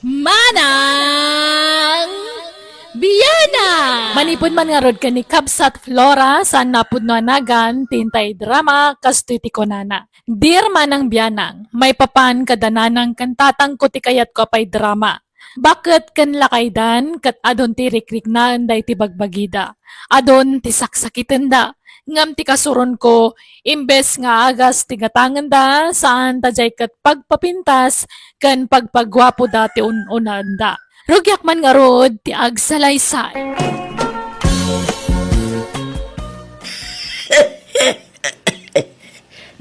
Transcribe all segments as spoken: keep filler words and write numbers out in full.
Manang Biana! Manipud man ngarud ken ni Kabsat Flora, saan napudno a nagan ti intay drama, kastoy ti kunana. Dear Manang Bianang, maipapan kada nanang ken tatangko ti kayatko a pay drama. Baket ken lakaydan ket adun ti rikriknaen daytoy bagbagida. Adun ti saksakitenda. Ngem ti kasuronko, imbes nga agas ti gatangenda, saan ta diay ket pagpapintas ken pagpaguapoda ti un-unaenda. Rugiak man ngarud ti agsalaysay.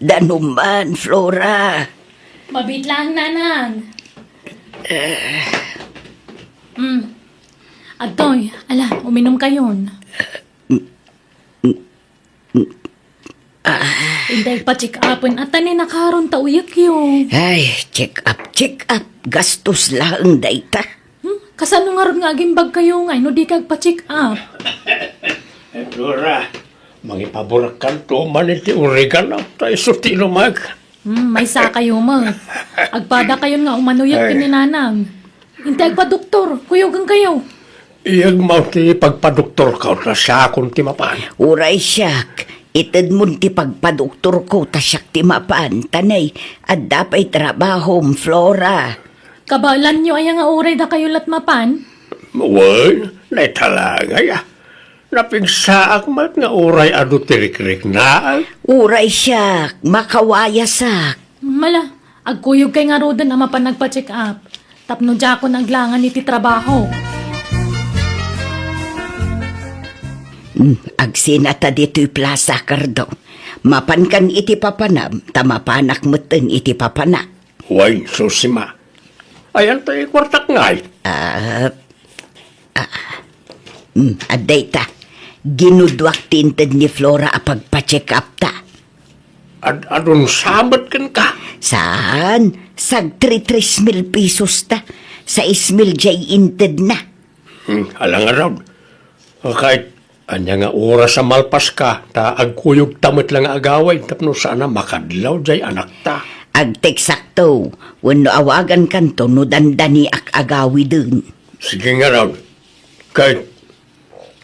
Danuman, Flora. Mabit lang, Nanang. Mm. Adtoy, ala, uminom kayon. Intay pa-check upen, ata ni nakaron ta uyekyo. Ay, check up, check up. Gastos laeng dayta. Hmm? Kasano ngarud nga agimbag kayo nga no di ka agpa-check up? Flora, mangipaburakkanto man iti oregano, ta isu ti inumek. Hmm, maysa kayo met. Agpada kayon nga umanuyek ken ni Nanang. Intay agpadoktor, kuyogen kayo. Iyagmaw ti pagpadoktorko ta siakon ti mapan. Uray siak, itedmon ti pagpadoktorko ta siak ti mapan, ta nay, adda pay trabahom, Flora. Kabaelanyo aya nga uray dakayo lat mapan? Wen, naitalangay a. Napigsaak met nga uray adu ti rikriknaak. Uray siak, makawayasak. Mala, agkuyog kay ngaruden a mapan agpa-check up. Tapno diakon aglangan iti trabaho. Hmm, agsina ta ditoy plasa, Cardo. Mapankan iti papanam, ta mapanak metten iti papanak. Wen, Susima. Ayan ti kuartak ngay? Ah, ah, mm, adda ita. Ginuduak ti inted ni Flora a pagpa-check up ta. Ad-, adun samet kenka? Saan? Sagtri tres mil pesos ta. Sais mil jay intedna. Hmm, alangan raw. Kayat ania nga oras a malpaska, ta agkuyogta met la nga agawid tapno saan a makadlaw jay anakta. Agteksakto, wenno awagankanto no dandaniak agawiden. Sige ngarud. Kayat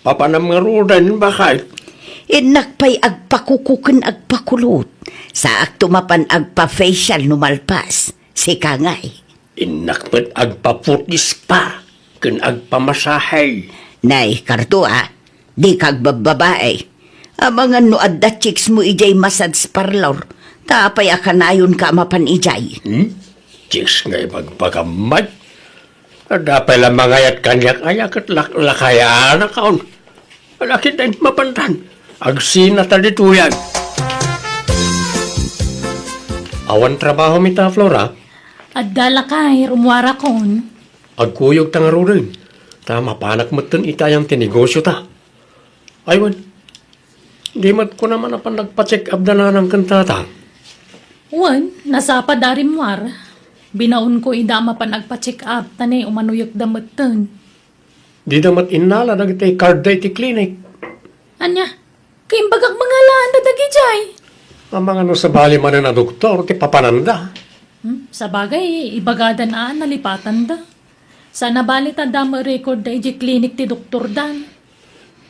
papanam ngaruden, bakay? Innak pay agpakuko ken agpakulot. Saakto mapan agpa-facial no malpas. Sika ngay. Innak met agpaputis pa ken agpamasahe. Nay, Cardo, a, dika agbabbabae. Amangan no adda chicks mo idiay massage parlor, ta apay a kanayonka a mapan idiay? Hmm? Chicks nga ibagbagam met? Adda pay la mangayat kaniak aya ket lak-, lakayanakon. Lakay ta mapantan. Agsina ta ditoyan. Awan trabahom ita, Flora? Adda lakay, rummuarakon. Agkuyogta ngaruden, ta mapanak metten iti ayan ti negosiota. Ay, wen, di met kunam a mapan agpa-check up da nanang ken tatang? Wen, nasapa da rimmuar. Binaonko ida a mapan agpa-check up, ta ni umanuyekda metten. Dida met innala dagiti card da iti klinik. Ania? Kaimbagak mangalaanda dagidiay. Amangan no sabali manen a doktor ti papananda. Hmm, sabagay, ibagadan a nalipatanda. Saan a bali ta adda met record da idiay klinik ti doktor dan.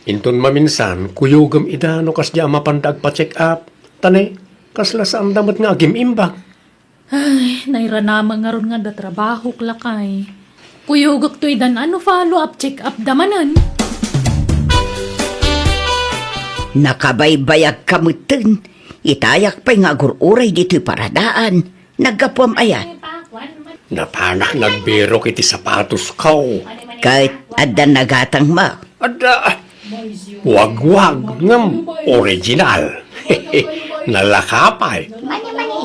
Inton maminsan, kuyogem ida no kasdiay a mapanda agpa-check up. Ta ni, kasla saanda met nga agim-imbag. Ay, nairanamek ngarud nga adda trabahok, lakay. Kuyogekto idan a no follow-up check-up da manen. Nakabaybayagka metten. Itayak pay nga agur-uray ditoy paradaan. Naggapuam aya? Napanak nagbirok iti sapatosko. Ket adda nagatangmo? Adda. Wagwag ngem original. Nalaka pay.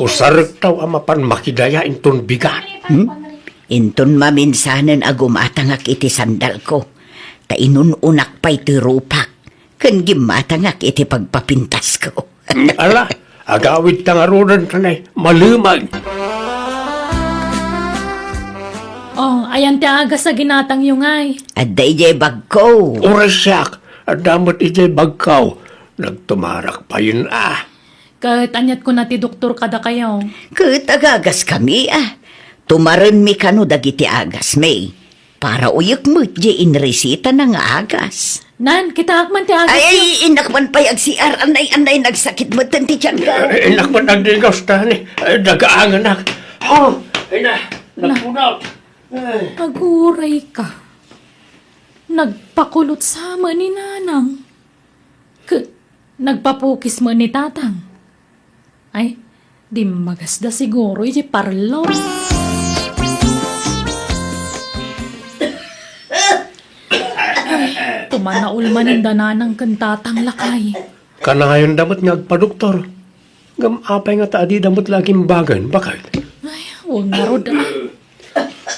Usarektaw a mapan makidaya inton bigat. Hmm? Inton maminsanen a gumatangak iti sandalko, ta inun-unak pay ti rupak, ken gimmatangak iti pagpapintasko. Ala, agawidta ngaruden, tanay, malemag. Oh, ayan ti agas a ginatangyo ngay. Adda idiay bagko. Uray siak, adda met idiay bagko. Nagtumarak payen a. Ket aniat kuna ti doktor kadakayo? Ket agagaskami a. Tumarenmi kano dagiti agasmi. Para uyek met diay inresitana nga agas. Nan, kitaak man ti agas. Ay, innak man pay ag-C R, anay, anay, nagsakit met ti tiyan ko. Eh, innak man agdigaw ta ni, eh, dagaanganak. Oh, ay na, nagpunot. Ay. Aguray ka. Nagpakulot sa met ni Nanang. Ket nagpapukis met ni Tatang. Ay, dimmagasda siguro iti parlor. Ay, pumanaol manen da Nanang ken Tatang, lakay. Kanayonda met nga agpadoktor. Ngem apay ngata a dida met la agimbagen, baket? Ay, wen ngarud, ah.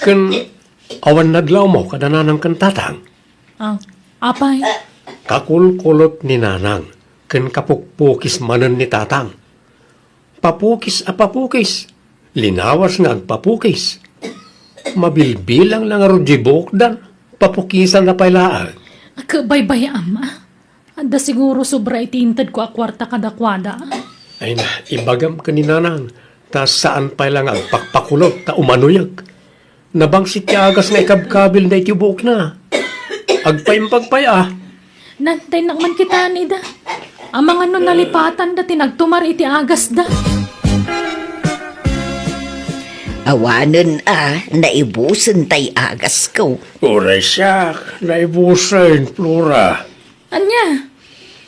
Ken awan nadlawmo kada Nanang ken Tatang? Ah, apay? Kakulkulot ni Nanang ken kapukpukis manen ni Tatang. Papukis a papukis, linawas nga agpapukis. Mabilbilang la ngarud diay buokdan, papukisanna pay laeng. Agbaybay-am, ah. Adda siguro sobra iti intedko a kuarta kadakuada, ah. Ay na, ibagam ken ni Nanang, ta saan pay la nga agpakpakulot ta umanuyek. Nabangsit ti agas nga ikabkabilna iti buokna. Agpaimbag pay a. Nantaynak man kitani da. Amangan no nalipatanda ti nagtumar iti agasda. Awanen a, naibusen tay agasko. Uray siak, naibusen, Flora. Ania?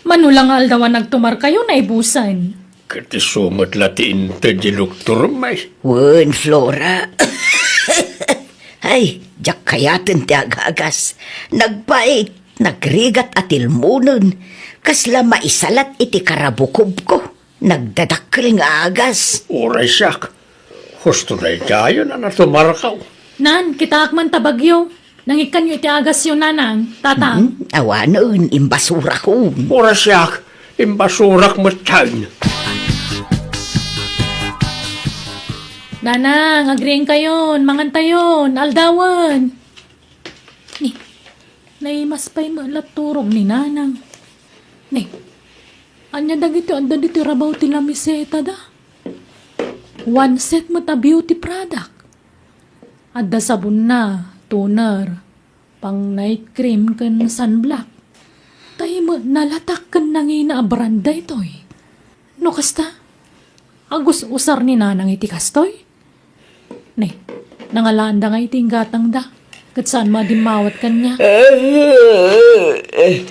Mano la nga aldaw a nagtumarkayo, naibusen? Ket isu met la ti inted ti doktor, may. Wen, Flora. Ay, diak kayaten ti agagas. Nagbait, nagrigat a tilmonen. Kasla maisalat iti karabukobko. Nagdadakkel nga agas. Uray siak. Husto daydiayen a natumarkaw. Nan, kitaak man ta bagyo. Nangikkanyo iti agasyo, Nanang, Tatang? Hmm, awanen, imbasurakon. Uray siak, imbasurak metten. Nanang, agriingkayon, mangantayon, aldawen. Ni, naimas pay met la turog ni Nanang. Ni, ania dagiti adda ditoy rabaw ti lamiseta da? One set met a beauty product. Adda sabonna, toner, pang night cream ken sunblock. Tay met nalatak ken nangina a brand daytoy. No kasta, agus-usar ni Nanang iti kastoy? Ne, nangalaanda nga iti inggatangda, ket saan madimmawat kaniak. Ay,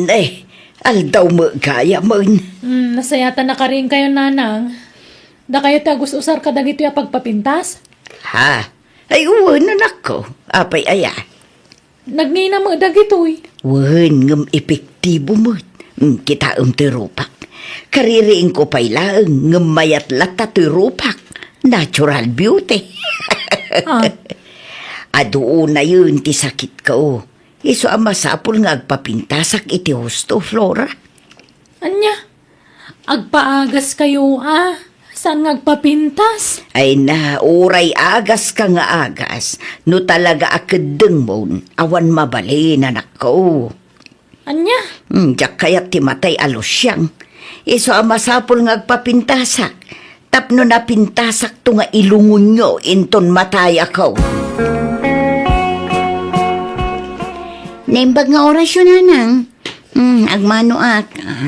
ne, aldaw met gayamen. Hmm, nasayatan a karinkayo, Nanang. Dakayo ti agus-usar kadagitoy a pagpapintas? Ha? Ay, wen, anakko. Apay aya? Nagngina met dagitoy. Wen, ngem epektibo met. Mm, kitaem ti rupak. Kaririingko pay laeng, ngem mayat latta ti rupak. Natural beauty. Ah. Adu unayen ti sakitko. Isu a masapul nga agpapintasak iti husto, Flora. Ania? Agpaagaskayo a, saan nga agpapintas? Ay na, uray agaska nga agas, no talaga a keddengmon, awan mabalin, anakko. Ania? Hmm, diak kayat ti matay a lusiang. Isu a masapul nga agpapintasak, tapno napintasakto nga ilungonyo inton matayakon. Naimbag nga orasyo, Nanang. Hmm, agmanoak. Ah,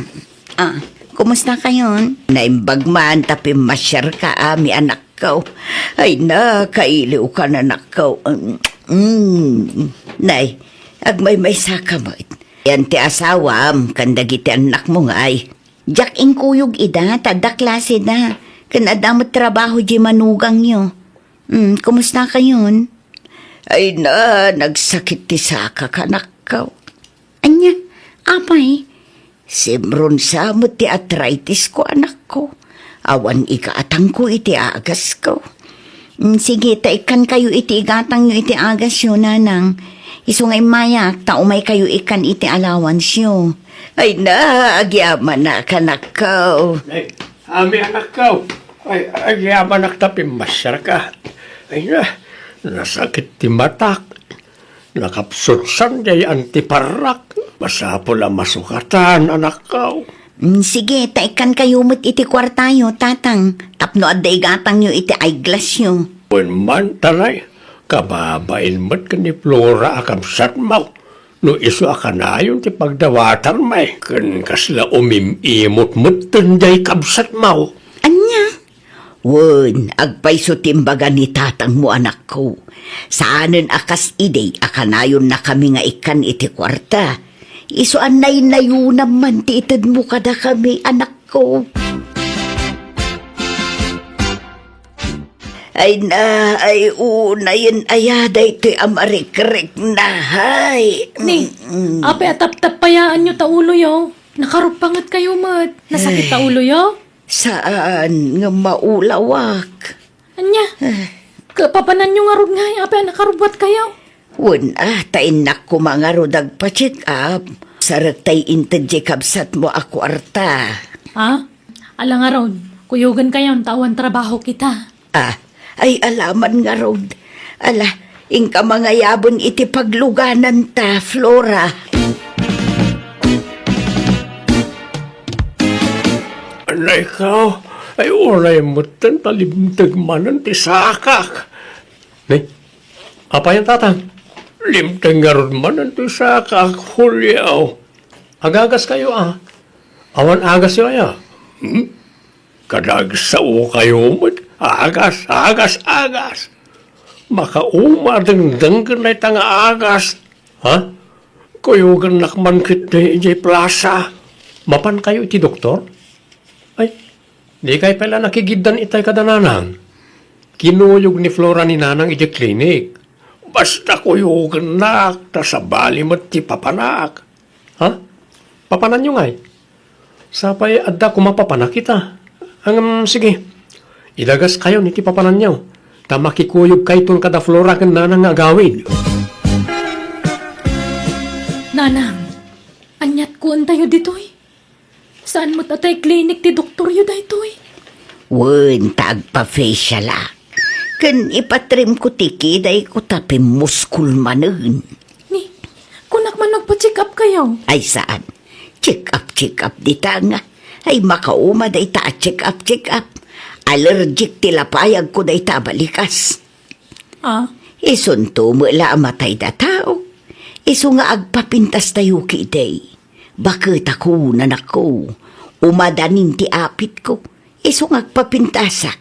ah, kumusta kayon? Naimbag man ta pimmasiarka, ami, anakko. Ay na, kailiwkan, anakko. Mm, nay, agmaymaysaka met. Yan ti asawam, ken dagiti annakmo ngay. Diak inkuyog ida, ta adda klaseda. Ken adda met trabaho diay manugangyo. Hmm, kumusta kayon? Ay na, nagsakit ti sakak, anakko. Ania, apay? Simron sa met ti arthritis ko, anakko. Awan igatangko iti agasko. Mm, sige, ta ikkankayo iti igatangyo iti agasyo, Nanang. Isu nga immayak, ta umaykayo ikkan iti allowance yo. Ay na, agyamanak, anakko. Ay, ami, anakko. Ay, agyamanak ta pimmasiarka. Ay na, nasakit ti matak. Nakapsutsan diay antiparrak. Masapul a masukatan, anakko. Mm, sige, ta ikkankayo met iti kuartayo, Tatang, tapno adda igatangyo iti eyeglassyo. Wen man, tanay, kababain met ken ni Flora a kabsatmo. No isu a kanayon ti pagdawatanmi, ken kasla umim-imot metten diay kabsatmo. Ania? Wen, agpayso ti imbaga ni tatangmo, anakko. Saanen a kas idi a kanayonnakami nga ikkan iti kuarta. Isu a naynayonam man ti itedmo kadakami, anakko. Ay na, ay unayen aya daytoy a marikrikna, hay. Ni, mm, apay a taptappayaanyo ta uloyo? Nakaruppangetkayo met. Nasakit ta uloyo? Saan nga maulawak. Ania? Ay. Kapapananyo ngarud ngay, apay a nakarubbuatkayo? Wen a, ta innak koma ngarud agpa-check up. Sarektay inted diay kabsatmo a kuarta. Ha? Ala ngarud, kuyogenkayon ta awan trabaho kita. Ah, ay alaman ngarud. Ala, inka mangayaben iti paglugananta, Flora. Anay ka, ay uray metten ta limteg manen ti sakak. Ni, apayen, Tatang? Limteg ngarud manen ti sakak, Julio. Agagaskayo a. Awan agasyo aya? Hmm? Kadagsaokayo met. Agas, agas, agas. Makauma dengdenggen dayta nga agas. Ha? Kuyogennak man ketdi idiay plasa. Mapankayo iti doktor? Ay, dikay pay la nakigiddan itay kada nanang. Kinuyog ni Flora ni nanang idiay klinik. Basta kuyogennak, ta sabali met ti papanak. Ha? Papananyo ngay? Sapay adda koma papanak ita. Ngem, sige. Idagaskayon iti papananyo, ta makikuyogkayton kada Flora ken nanang nga agawid. Nanang, aniat kuentayo ditoy? Saan met a tay klinik ti doktoryo daytoy? Wen, ta agpa-facial a. Ken ipatrimko ti kidayko ta pimmuskol manen. Ni, kunak man agpa-check up kayo? Ay, saan? Check up, check up dita nga. Ay, makauma dayta a check up, check up. Allergic ti lapayagko dayta a balikas. Ah? Isunto met la a matayda tao. Isu nga agpapintastayo kidi. Baketako, nanakko. Umadanin ti apitko. Isu nga agpapintasak.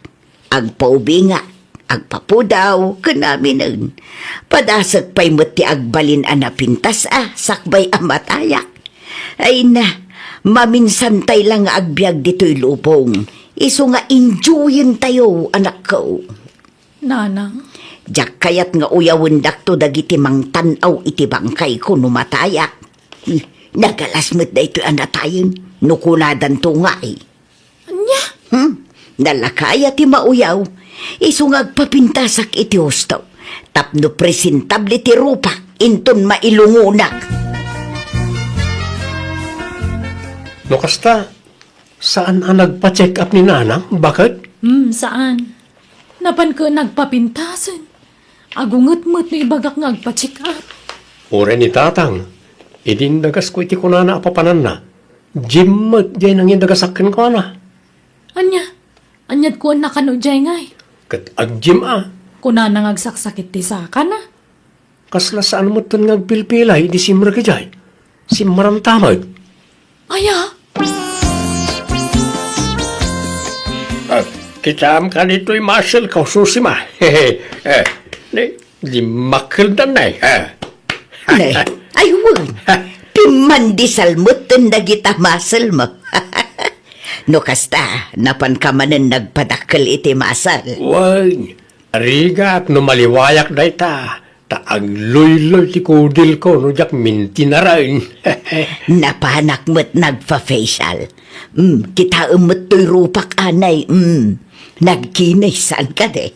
Agpaubingak, agpapudaw, ken aminen. Padasek pay met ti agbalin a napintas a sakbay a matayak. Ay na, maminsantay la nga agbiag ditoy lubong. Isu nga enjoyentayo, anakko. Nanang? Diak kayat nga uyawendakto dagiti mangtan-aw iti bangkayko no matayak. Hmm, nagalas met daytoy a natayen no kunadanto ngay. Ania? Hmm? Nalaka aya ti mauyaw. Isu nga agpapintasak iti husto. Tapno presentable ti rupak inton mailungonak. No kasta, saan a nagpa-check up ni Nanang? Bakit? Hmm, saan. Napan ket nagpapintasen. Agunget met no ibagak nga agpa-check up. Uray ni Tatang, idi indagasko iti kunana a papananna, Jim met diay nangindagasak kenkuana. Ania? Aniat kuanna kano diay ngay? Ket agjim a. Kunana nga agsaksakit ti sakana. Kasla saan metten nga agpilpilay idi simrek idiay. Simmaramtamag. Aya? Ah, kitaem kadi toy muscle ko, Susima. Eh, ni, di makkeldan, eh. Ne, ay, wen. Pimmandisal metten dagita muscle mo. No kasta, napanka manen nagpadakkel iti muscle. Wen, rigat no maliwayak dayta, ta agluyloy ti kudilko no diak mintinaren. Napanak met nagfa-facial. Mm, kitaem met toy rupak anay. Mm, nagkinis, saan kadi?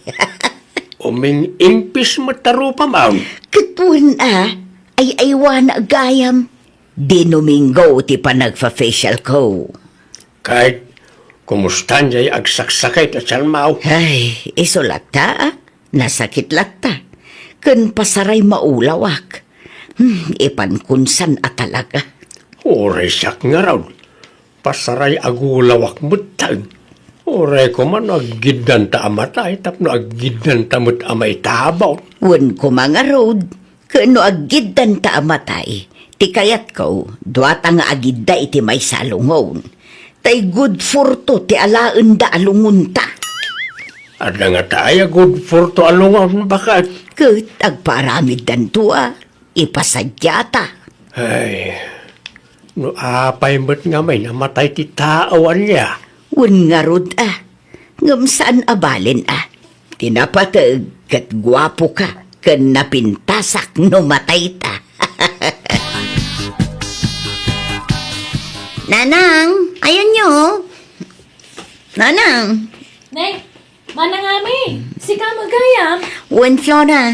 Uming-impis met ta rupam, am. Ket wen a, ay-aywana gayam. Di Domingo ti panagfa-facial ko. Ket, kumusta diay agsaksakit a tianmo? Ay, isu latta, ah. Nasakit latta. Ken pasaray maulawak. Hmm, ipan kunsan a talaga. Uray siak ngarud. Pasaray agulawak met laeng. Uray koma no aggiddanta a matay tapno aggiddanta met a maitabaw. Wen koma ngarud, ken no aggiddanta a matay, ti kayatko, duata nga agidda iti maysa a lungon. Tay good for two ti alaenda a lungonta. Adda ngata aya good for two a lungon, baket? Ket agpaaramiddanto a ipasadiata. Ay, no apay met ngamin a matay ti tao, ania? Wen ngarud a, ngem saan a balen a. Ti napateg ket guapoka ken napintasak no matayta. Nanang, ayanyo. Nanang. Nay, Manang Ami, sika met gayam? Wen, Flora.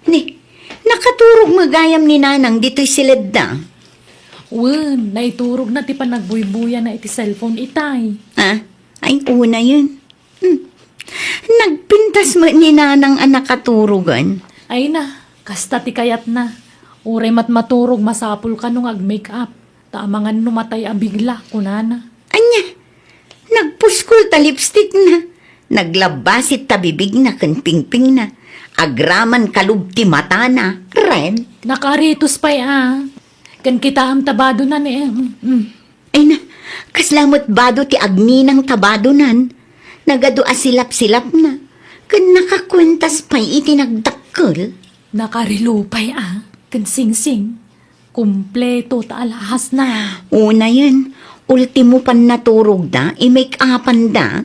Ni, nakaturog met gayam ni Nanang ditoy siledda? Wen, naiturogna ti panagbuybuyana iti cellphone itay. Ah? Ay, unayen. Hmm. Nagpintas met ni Nanang a nakaturogen. Ay na, kasta ti kayatna. Uray met maturog, masapul kano nga ag-make up. Ta amangan no matay a bigla, kunana. Ania? Nagpuskol ta lipstickna. Naglabbasit ta bibigna ken pingpingna. Agraman kalub ti matana. Ren? Nakaritos pay a. Ken kitaem ta badonan, eh. Mm. Ay na, kasla met bado ti agninang ta badonan. Nagadu a silap-silapna. Ken nakakuentas pay iti nagdakkel. Nakarelo pay a. Ken singsing. Kompleto ta alahasna. Unayen, ultimo pannaturogda, i-make-upanda.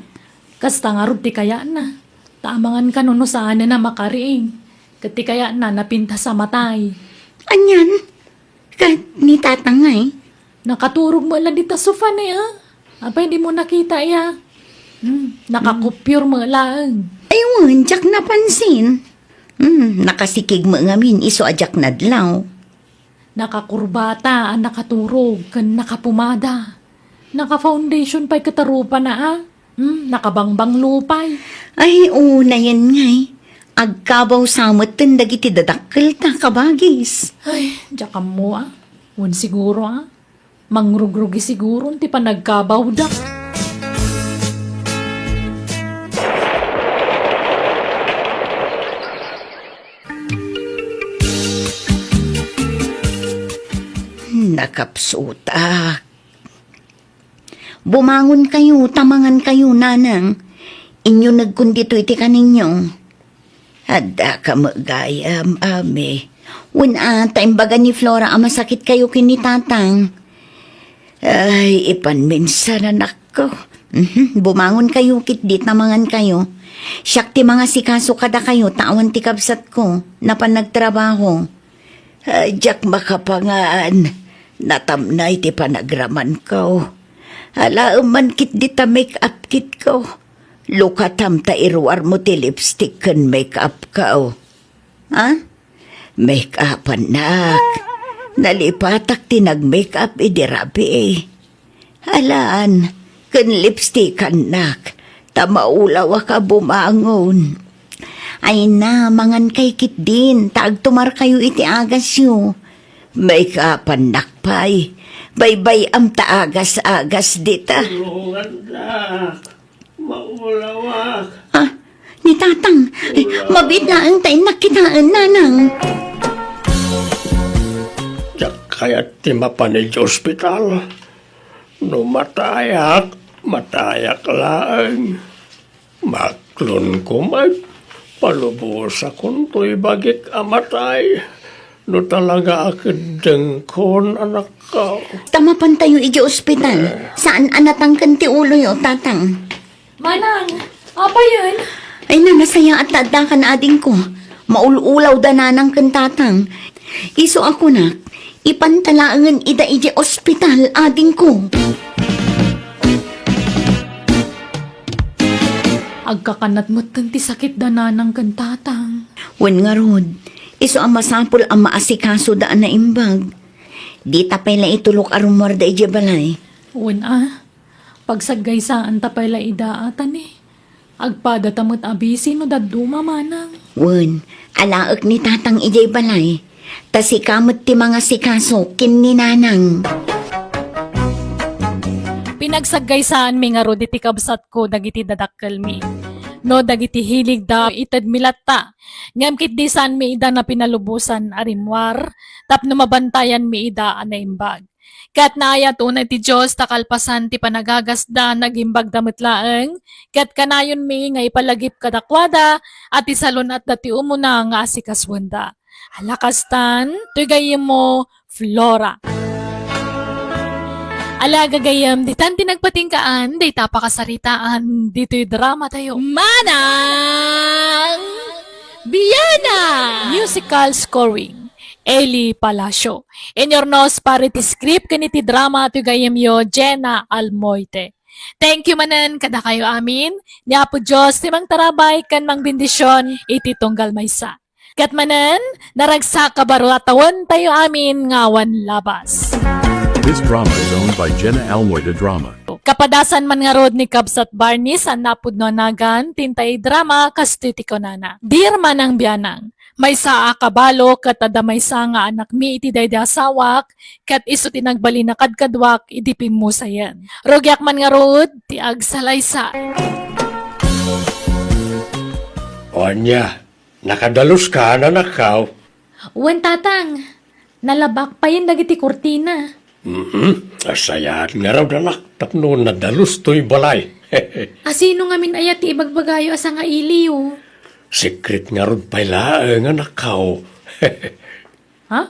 Kasta ngarud ti kayatna. Ta amangan kano no saanen a makariing. Ket ti kayatna, napintas a matay. Anian? Ket ni Tatang ngay? Nakaturog met la dita sofa ne, a? Apay, dimo nakita, ya? Hmm, nakakupyor met laeng. Ay, wen, diak napansin. Hmm, nakasikig met ngamin, isu a diak nadlaw. Nakakurbata a nakaturog ken nakapumada. Naka-foundation pay ket arupana a. Hmm, nakabangbanglo pay. Ay, unayen ngay. Agkabaw sa metten dagiti dadakkelta, kabagis. Ay, diak ammo a. Wen siguro a. Mangrugrugi siguron ti panagkabawda. Nakapsutak. Bumangonkayo, ta mangankayo, Nanang. Inyunegkon ditoy ti kaninyo. Addaka met gayam, Ami. Wen a, ta imbaga ni Flora a masakitkayo ken ni Tatang. Ay, ipanminsan, anakko. Mhm, bumangonkayo ketdi ta mangankayo. Siak ti mangasikaso kadakayo ta awan ti kabsatko, napan nagtrabaho. Ay, diak makapangan. Natamnay ti panagramanko. Alaem man ketdi ta make-up kitko. Lukatam ta iruarmo ti lipstick ken make-up ko. Ha? Make-up, annak. Nalipatak ti nag-make-up idi rabii. Alaan, ken lipstick, annak, ta maulawak a bumangon. Ay na, mangankay ketdin, ta agtumarkayo iti agasyo. Make-up, annak pay. Baybay-am ta agas-agas dita. Tulungannak. Maulawak. Ah, ni Tatang. Ay, mabiit laeng ta innak kitaen, Nanang. Diak kayat ti mapan idiay ospital. No matayak, matayak laeng. Maklonko met, palubosakon toy bagik a matay. No talaga a keddengkon, anakko. Ta mapantayo idiay ospital. Saan a natangken ti uloyo, Tatang? Manang, apayen? Ay na, nasayaat ta addakan, adingko. Maul-ulaw da Nanang ken Tatang. Isu a kunak, ipanta laengen ida idiay ospital, adingko. Agkakanat metten ti sakit da Nanang ken Tatang. Wen ngarud, isu a masapul a maasikasoda a naimbag. Dita pay la itulok a rummuarda idiay balay. Wen a, pagsaggaysaan ta pay la ida a tani. Agpadata met a bisi no dadduma, Manang. Wen, alaek ni Tatang idiay balay. Ta sika met ti mangasikaso ken ni Nanang. Nagsaggaysaanmi ngarud iti kabsatko dagiti dadakkelmi, no dagiti hiligda itedmi latta, ngem ketdi saanmi ida napinalubosan a rimmuar tapno mabantayanmi ida a naimbag. Ket naayat unay ti Dios ta kalpasan ti panagagasda, nagimbagda met laeng, ket kanayonmi nga ipalagip kadakuada a ti salun-atda ti umuna nga asikasuenda. Ala kastan, toy gayyemmo, Flora. Ala gagayyem, ditan ti nagpatinggaan dayta a pakasaritaan ditoy drama tayo. Manang Biana! Musical scoring, Eli Palacio. Inurnos para iti script ken iti drama toy gayyemyo, Jenna Almoite. Thank you manen kadakayo amin. Ni Apo Dios ti mangtarabay ken mangbendision iti tunggal maysa. Ket manen, naragsak a baro a tawen tayo amin nga awan labas. This drama is owned by Jenna Almoy de Drama. Kapadasan man ngarud ni Kabsat Barney, saan napudno a nagan, tintay drama, kastoy ti kunana. Dear Manang Bianang, maysa a kabalo ket adda maysa nga anakmi iti daydi asawak, ket isu ti nagbalin a kadkaduak idi pimmusayen. Rugiak man ngarud ti agsalaysay. Ania, nakadaluska, anakko? Wen, Tatang. Nalabak payen dagiti kurtina. Mhm. Asayat ngarud, anak, tapno nadalus toy balay. Asino ngamin aya ti ibagbagayo a sangailiyo? Secret ngarud pay laeng, anakko. Ha?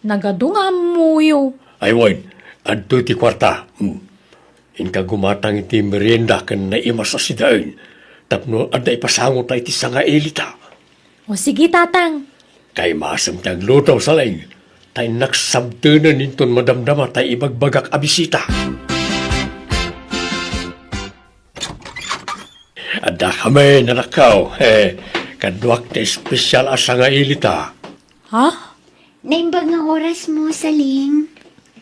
Nagadu nga ammoyo. Ay, wen, adtoy ti kuarta. Hmm. Inka gumatang iti merienda ken naimas a sidaen tapno adda ipasangota iti sangailita. O, sige, Tatang. Kaimasem ti agluto, Saleng, ta innak sabtenen inton madamdama tay ibagbagak a bisita. Adda kami, anakko. He, kaduak ti espesial a sangailita. Ha? Naimbag nga orasmo, Saleng.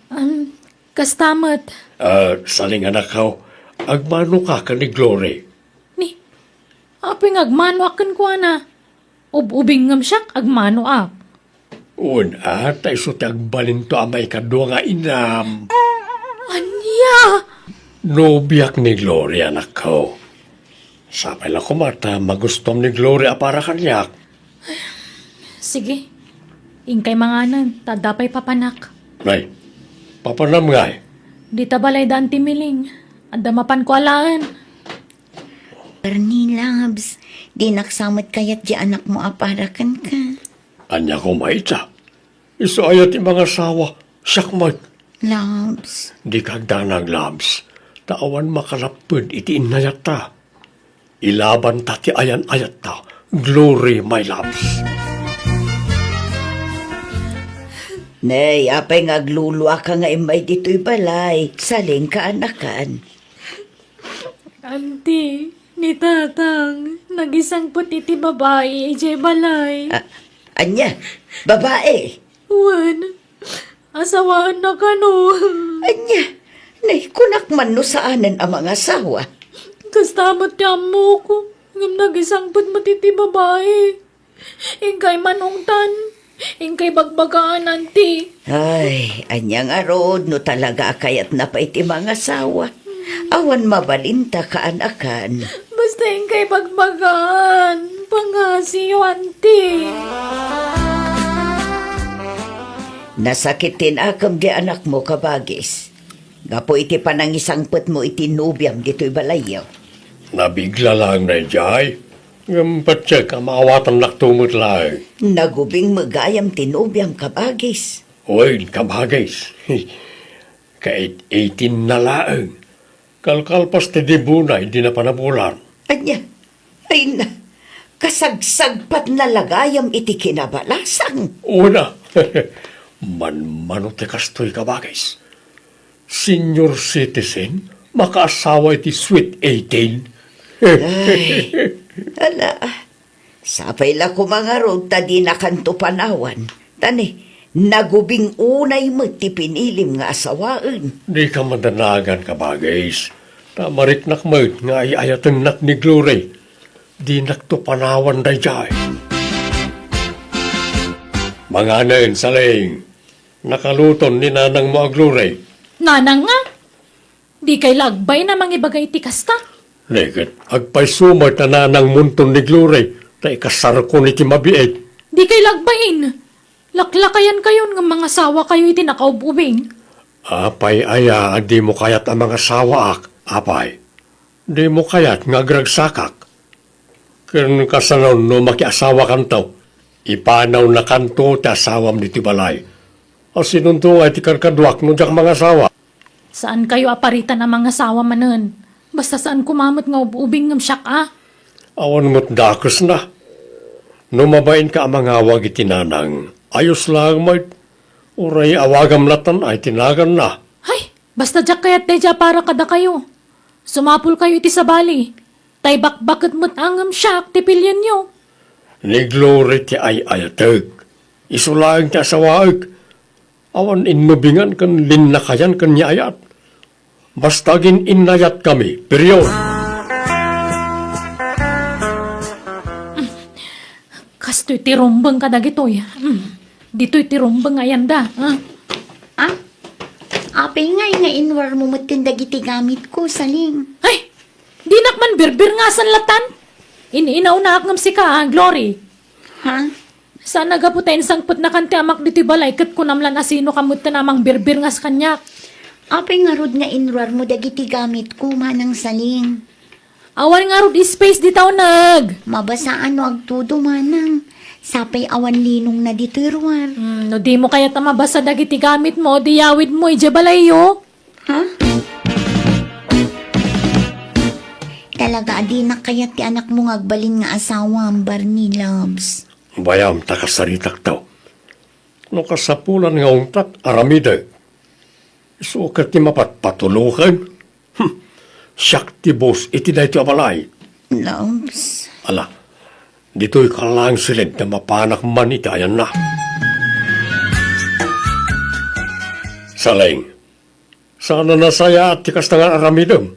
Am, kasta met. Ah, Saleng, anakko, agmanoka ken ni Glory? Ni, apay nga agmanoak kenkuana? Ub-ubing ngem siak, agmanoak. Wen, a, ta isu ti agbalinto a maikadua nga inam. Ania? Nobiak ni Glory, anakko. Sapay la koma ta magustuam ni Glory a para kaniak. Sige. Inkay manganen, ta adda pay papanak. Ay, papanam ngay? Dita balay daan ti Miling. Adda mapanko alaen. Bernie, loves, dinak sa met kayat ti anakmo a para kenka. Ania koma ita? Isu aya ti mangasawa, siak met. Loves. Dika agdanag, loves, ta awan makalapped iti innayatta. Ilabanta ti ayan-ayatta, Glory, my loves. Nay, apay nga agluluaka nga immay ditoy balay? Salengka, anakan. Anti, ni Tatang, nagisangpet iti babai idiay balay. A-, ania? Babai? Wen, asawaenna kano. Ania? Nay, kunak man no saanen a mangasawa. Kasta met ti ammok, ngem nagisangpet met iti babai. Inkay manungtan, inkay bagbagaan, anti. Ay, ania ngarud no talaga a kayatna pay ti mangasawa? Awan mabalinta, kaanakan. Basta inkay bagbagaan, pangasiyo, anti. Nasakit ti nakem ti anakmo, kabagis, gapu iti panangisangpetmo iti nobiam ditoy balayyo. Nabigla laeng daydiay. Ngem patiek a maawatannakto met laeng. Nagubing met gayam ti nobiam, kabagis. Wen, kabagis. Kait-itinna laeng. Kalkalpas ti debuna idi napanabulan. Ania? Ay na, kasagsagpatna la gayam iti kinabalasang. Una, manmano ti kastoy, kabagis. Senior citizen, makaasawa iti sweet eighteen. Ay, ala, sapay la koma ngarud ta dinakanto panawan. Ta ni, nagubing unay met ti pinilim nga asawaen. Dika madanagan, kabagis. Ta mariknak met nga ay-ayatennak ni Glory. Dinakto panawan daydiay. Manganen, Saleng. Nakaluton ni nanangmo a Glory. Nanang nga? Dikay la agbain a mangibaga iti kasta? Neket, agpayso met a nanangmonton ni Glory, ta ikasarkon iti mabiit. Dikay la agbain. Laklakayankayon nga mangasawakayo iti nakaub-ubing. Apay aya a dimo kayat a mangasawaak, apay? Dimo kayat nga agragsakak? Ken kasano no makiasawakanto? Ipanawnakanto ti asawam ditoy balay. Asinonto nga iti kadkaduak no diak mangasawa? Saankayo a paritan a mangasawa manen. Basta saan koma met nga ub-ubing ngem siak a. Awan met dakesna. No mabainka a mangawag iti nanang, ayos laeng met. Uray awagam latan ay ti naganna. Ay, basta diak kayat daydiay a para kadakayo. Sumapulkayo iti sabali. Tay bakbaket met a ngem siak ti pilienyo. Ni Glory ti ay-ayatek. Isu laeng ti asawaek. Awan innubingan ken linnakayan ken ni ayat. Basta agin-innayatkami, period. Kastoy ti rumbeng kadagitoy. Mm. Ditoy ti rumbeng nga ayanda, ah. Ah? Apay ngay nga inruarmo metten dagiti gamitko, Saling? Ay! Dinak man birbirngasan latan. In-inaunaak ngem sika, ah, Glory. Ha? Saan a gapu ta insangpetnakan ti amak ditoy balay ket kunam lan a sinoka metten a mangbirbirngas kaniak. Apay ngarud nga inruarmo dagiti gamitko, Manang Saling? Awan ngarud space dita uneg. Mabasaan no agtudo, Manang. Sapay awan linongna ditoy ruar. Hmm, no dimo kayat a mabasa dagiti gamitmo, di yawidmo idiay balayyo. Ha? Talaga a dinak kayat ti anakmo nga agbalin nga asawam, Barney, loves. Bayam ta kasaritakto. No kasapulan nga ungtak, aramidek. Isu ket ti mapatpatuloken. Hmm. Siak ti boss iti daytoy a balay. Loves. Ala, ditoy ka laeng siled ta mapanak man iti ayanna. Saling, saan a nasayaat ti kasta nga aramidem.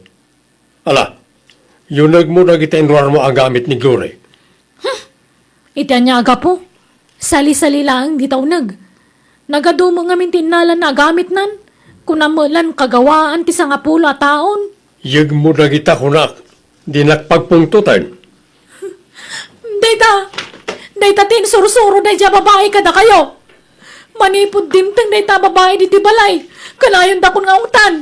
Ala, yunegmo dagiti inruarmo a gamit ni Glory. Iti ania a gapu? Sali-sali laeng dita uneg. Nagadumo ngamin ti innalana a gamitnan. Kuna met lan kagawaan ti sangapulo a taon. Yegmo dagita kunak, dinak pagpungtoten. Dayta, dayta ti insursuro daydiay a babai kadakayo. Manipud dimteng dayta a babai ditoy balay, kanayondakon nga ungtan.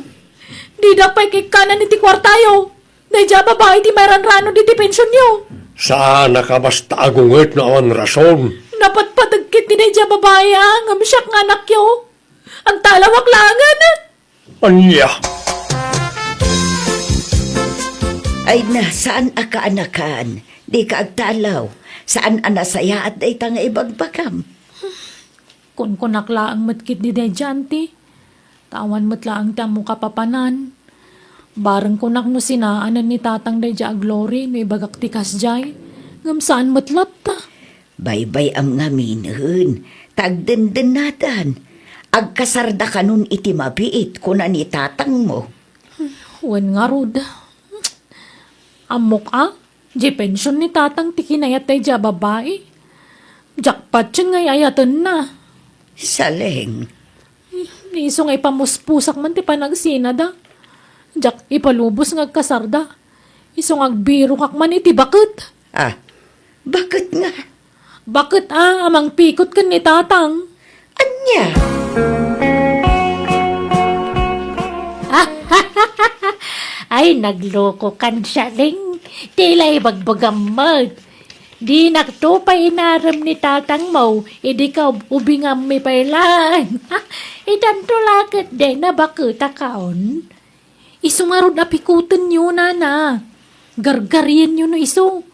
Didak pay kikkanan iti kuartayo. Daydiay a babai ti mairanranod iti pensionyo. Saan a kabasta agunget no awan rason. Napatpateg ket ti daydiay a babai a ngem siak nga anakyo. Agtalawak laengen. Ania? Ay na, saan a kaanakan? Dika agtalaw. Saan a nasayaat dayta nga ibagbagam? Kunkunak laeng met ketdi daydiay, anti. Ta awan met laeng ti ammo kapapanan. Bareng kunak no sinaanen ni tatang daydiay a Glory no ibagak ti kasdiay. Ngem saan met latta. Baybay-am ngaminen, ta agdendennatan. Agkasardakanon iti mabiit, kuna ni tatangmo. Wen ngarud. Ammok a, di pension ni tatang ti kinayat daydiay a babai. Diak patien nga ay-ayatenna. Saleng. Isu nga ipamuspusak man ti panagsinada. Diak ipalubos nga agkasarda. Isu nga agbirokak man iti baket. Ah, baket nga? Baket a, a mangpikot ken ni tatang. Ania? Ay, naglokokan, Saleng. Ti la ibagbagam met. Dinakto pay inarem ni tatangmo, idi kaub-ubingammi pay laeng. Itanto la ket dayna baket a kaon. Isu ngarud a pikutenyo, nana. Gargarienyo no isu.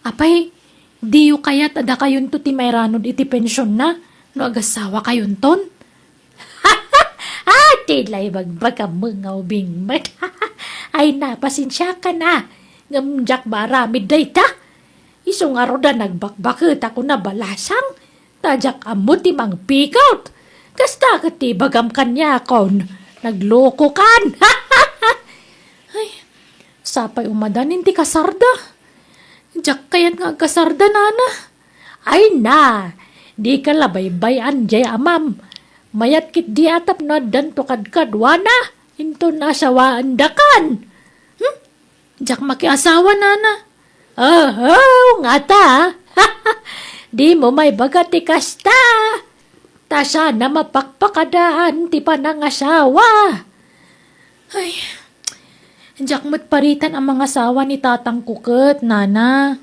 Apay, diyo kayat a dakayonto ti mairanod iti pensionna no agasawakayonton? Ah, ti la ibagbagam nga ubing met. Ay, na, pasensiakan a. Ngem diak maaramid dayta. Isu ngarud a nagbakbaket a kuna balasang. Ta diak ammo ti mangpikot. Kasta ket ti ibagam kaniakon, naglokokan. Ay, sapay umadanin ti kasarda. Diak kayat nga agkasarda, nana. Ay na, dika la baybay-an diay amam. Mayat ketdi a tapno addanto kadkaduana. Inton asawaandakan. Hmm? Diak makiasawa, nana. Oho, ngata. Dimo maibaga ti kasta. Ta saan a mapakpakadaan ti panangasawa. Ay, diak met paritan a mangasawa ni tatangko ket, nana.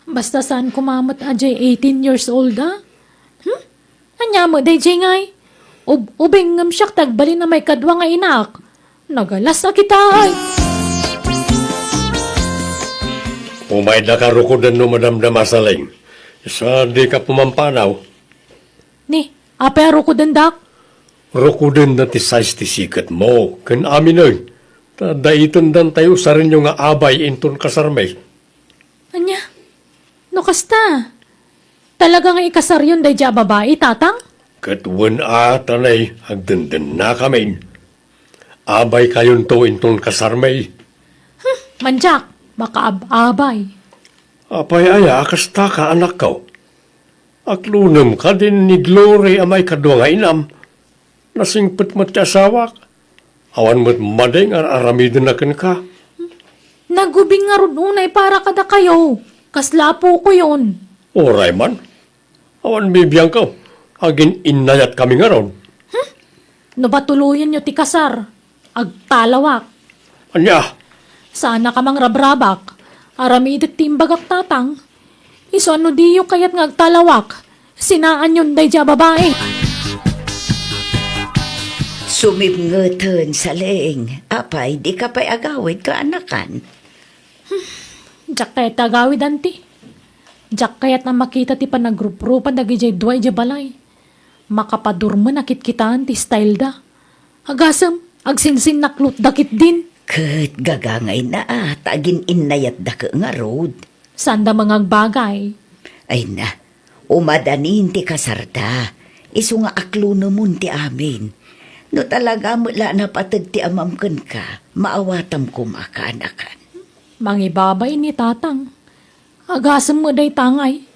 Basta saan koma met a diay eighteen years old, a? Hmm? Ania met daydiay ngay? Ub-, ubing ngem siak ti agbalin a maikadua nga inak. Nagalas a kita, ay. Umaydaka rukoden no madamdama, Saleng. Sa dika pumampanaw. Ni, apay a rukodendak? Rukoden na ti size ti siketmo, ken aminen. Ta daytoy dantayo sarenyo nga abay inton kasarmi. Ania? No kasta, talaga nga ikasaryon daydiay a babai, tatang? Ket wen a, ta nay, agdendennakamin. Abaykayonto inton kasarmi. Hmm, mandiak, makaab-abay. Apay aya a kastaka, anakko? Aklonem kadin ni Glory a maikadua nga inam. Nasingpet met ti asawak. Awan met madi nga ar-aramidenna kenka. Nagubing ngarud unay para kadakayo. Kasla apokoyon. Uray man. Awan bibiangko. Agin-innayatkami ngarud. Hmm? No batuloyenyo ti kasar, agtalawak. Ania? Saanaka mangrabrabak. Aramidek ti imbagak, tatang. Isu a no diyo kayat nga agtalawak, sinaanyon daydiay a babai. Sumipngeten, Saleng. Apay, dika pay agawid, kaanakan? Diak kayat ti agawid, anti. Diak kayat a makita ti panagruprupa dagidiay dua idiay balay. Makapadurmen a kitkitaen ti style da. Agasem, agsinsinnaklotda ketdin. Ket gagangayna a, ta agin-innayatda ket ngarud. Saanda mangagbagay. Ay na, umadanin ti kasarda. Isu nga aklonemon ti amin. No talaga met la a napateg ti amam kenka, maawatam koma, kaanakan. Mangibabain ni tatang. Agasem met dayta ngay.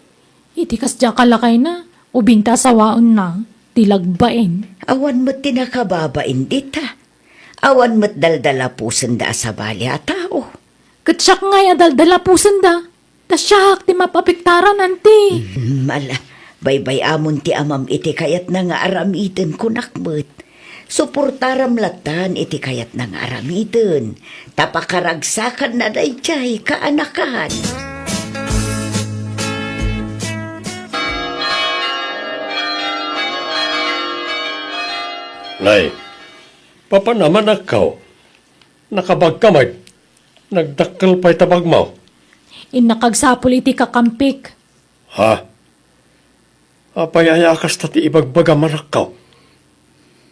Iti kasdiay a lakayna, ubing ta asawaenna, ti lagbain. Awan met ti nakababain dita. Awan met daldalapusenda a sabali a tao. Ket siak ngay a daldalapusenda, ta siak ti mapapiktaran, anti. Mm, ala, baybay-amon ti amam iti kayatna nga aramiden, kunak met. Suportaram lattan iti kayatna nga aramiden, ta pakaragsakanna daydiay kaanakan. Nay, papanam, anakko. Nakabagka met. Nagdakkel pay ta bagmo. Innak agsapul iti kakampik. Ha? Apay aya a kasta ti ibagbagam, anakko?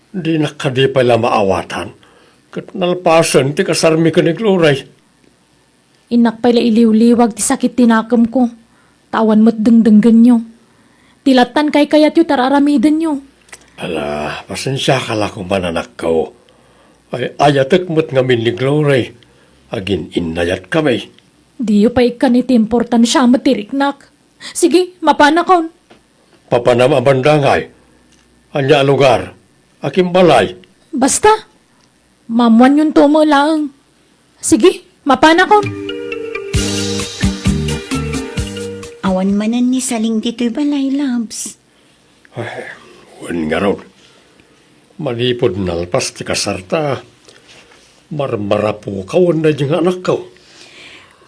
Dinak kadi pay la maawatan, ket nalpasen ti kasarmi ken ni Glory. Innak pay la iliwliwag ti sakit ti nakemko, ta awan met dengdenggenyo. Ti lattan kaykayatyo ti ar-aramidenyo. Ala, pasensiaka la koma, anakko. Ay-ayatek met ngamin ni Glory. Agin-innayatkami. Diyo pay ikkan iti importansia met ti riknak. Sige, mapanakon. Papanam a banda ngay? Ania a lugar? Akin balay? Basta, maammuanyonto met laeng. Sige, mapanakon. Awan manen ni Saleng ditoy balay, Labs. Ay, wen ngarud. Manipud nalpas ti kasarta, marmarapukaw daydi nga anakko.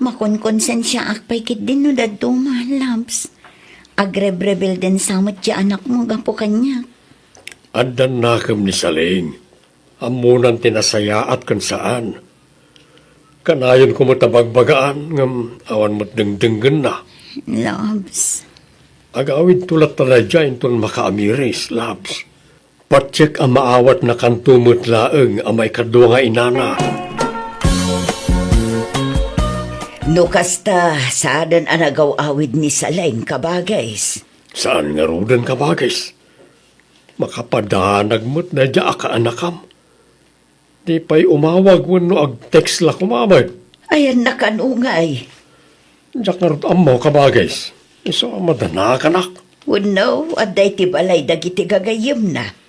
Makonkonsensiaak pay ketdin no dadduma, Labs. Agrebrebelden sa met ti anakmo gapu kaniak. Addan nakem ni Saleng. Ammonan ti nasayaat ken saan. Kanayon koma ta bagbagaan, ngem awan met dengdenggenna. Labs. Agawidto latta daydiay inton makaamiris, Labs. Patiek a maawatnakanto met laeng a maikadua nga inana. No kasta, saanen a nagaw-awid ni Saleng, kabagis. Saan ngaruden, kabagis. Makapadanag met daydiay a kaanakam. Di pay umawag wenno ag-text la koma met. Ayanna kano ngay? Diak ngarud ammo, kabagis. Isu a madanakanak. Wenno, adda iti balay dagiti gagayyemna.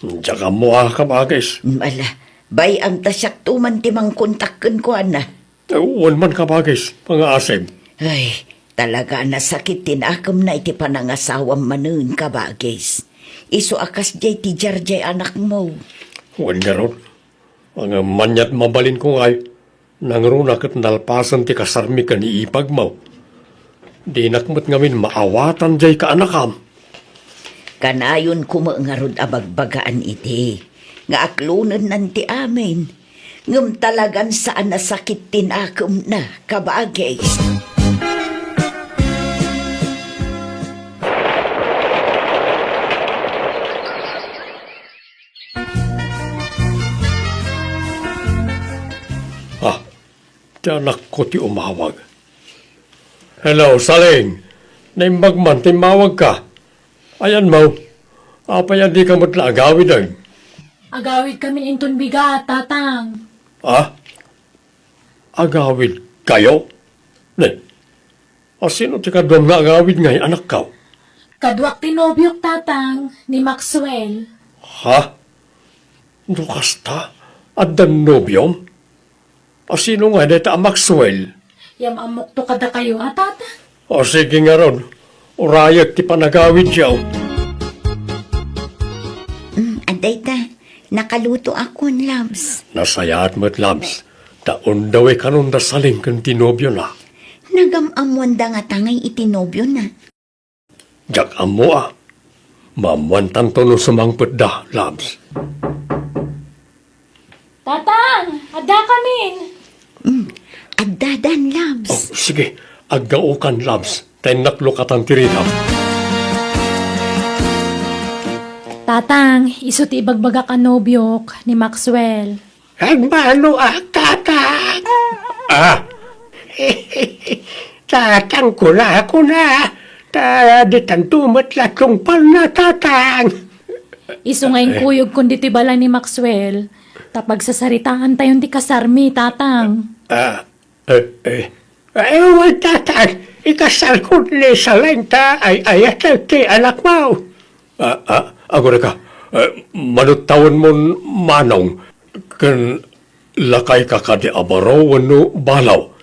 Diak ammo a, kabagis. Mm, ala, Bay-am ta siakto man ti mangkontak kenkuana. Wen man, kabagis, pangaasim. Ay, talaga a nasakit ti nakemna iti panangasawam manen, kabagis. Isu a kasdiay ti diardiay anakmo. Wen ngarud, ngem ania ti mabalinko ngay, nangruna ket nalpasen ti kasarmi ken iipagmo. Dinak met ngamin maawatan diay kaanakam. Kanayonko met ngarud a bagbagaan idi nga aklonennan ti amin, ngem talagan saan a sakit ti nakemna, kabagis. Ah, ti anakko ti umawag. Hello, Saling. Naimbag man ti immawagka. Ayanmo, apay a dika met la agawiden? Agawidkamin inton bigat, Tatang. Ah? Agawidkayo? Ne, a sino ti kaduam nga agawid ngay, anakko? Kaduak ti nobiok, Tatang, ni Maxwell. Ha? No kasta, addan nobiom? A sino ngay dayta a Maxwell? Yam-ammokto kadakayo a, Tatang. O sige ngarud, urayek ti panagawidyo. Mm, adda ita, nakalutoakon, Labs. Nasayaat met, Labs. Ta undawi kanon da Saling ken ti nobiona. Nagam-ammoanda nga tangay iti nobiona. Diak ammo a. Maammoantanto no sumangpetda, Labs. Tatang, addakamin. Mm, addadan, Labs. Oh, sige. Aggaokan, Labs. Ta innak lukatan ti ridam. Tatang, isu ti ibagbagak a nobiok ni Maxwell. Agbaloak, Tatang. Ah! Tatang, kuna, kuna. Ta ditanto met la tungpalna, Tatang. Isu nga inkuyogkon ditoy balay ni Maxwell, ta pagsasaritaantayon ti kasarmi, Tatang. Ah, eh, eh. Ay, wen, Tatang, ikasarkon ni Saling ta ay-ayatek ti anakmo. Ah, ah, agurayka, eh, manuttawenmon, Manong, ken lakayka kadi a baro wenno balo?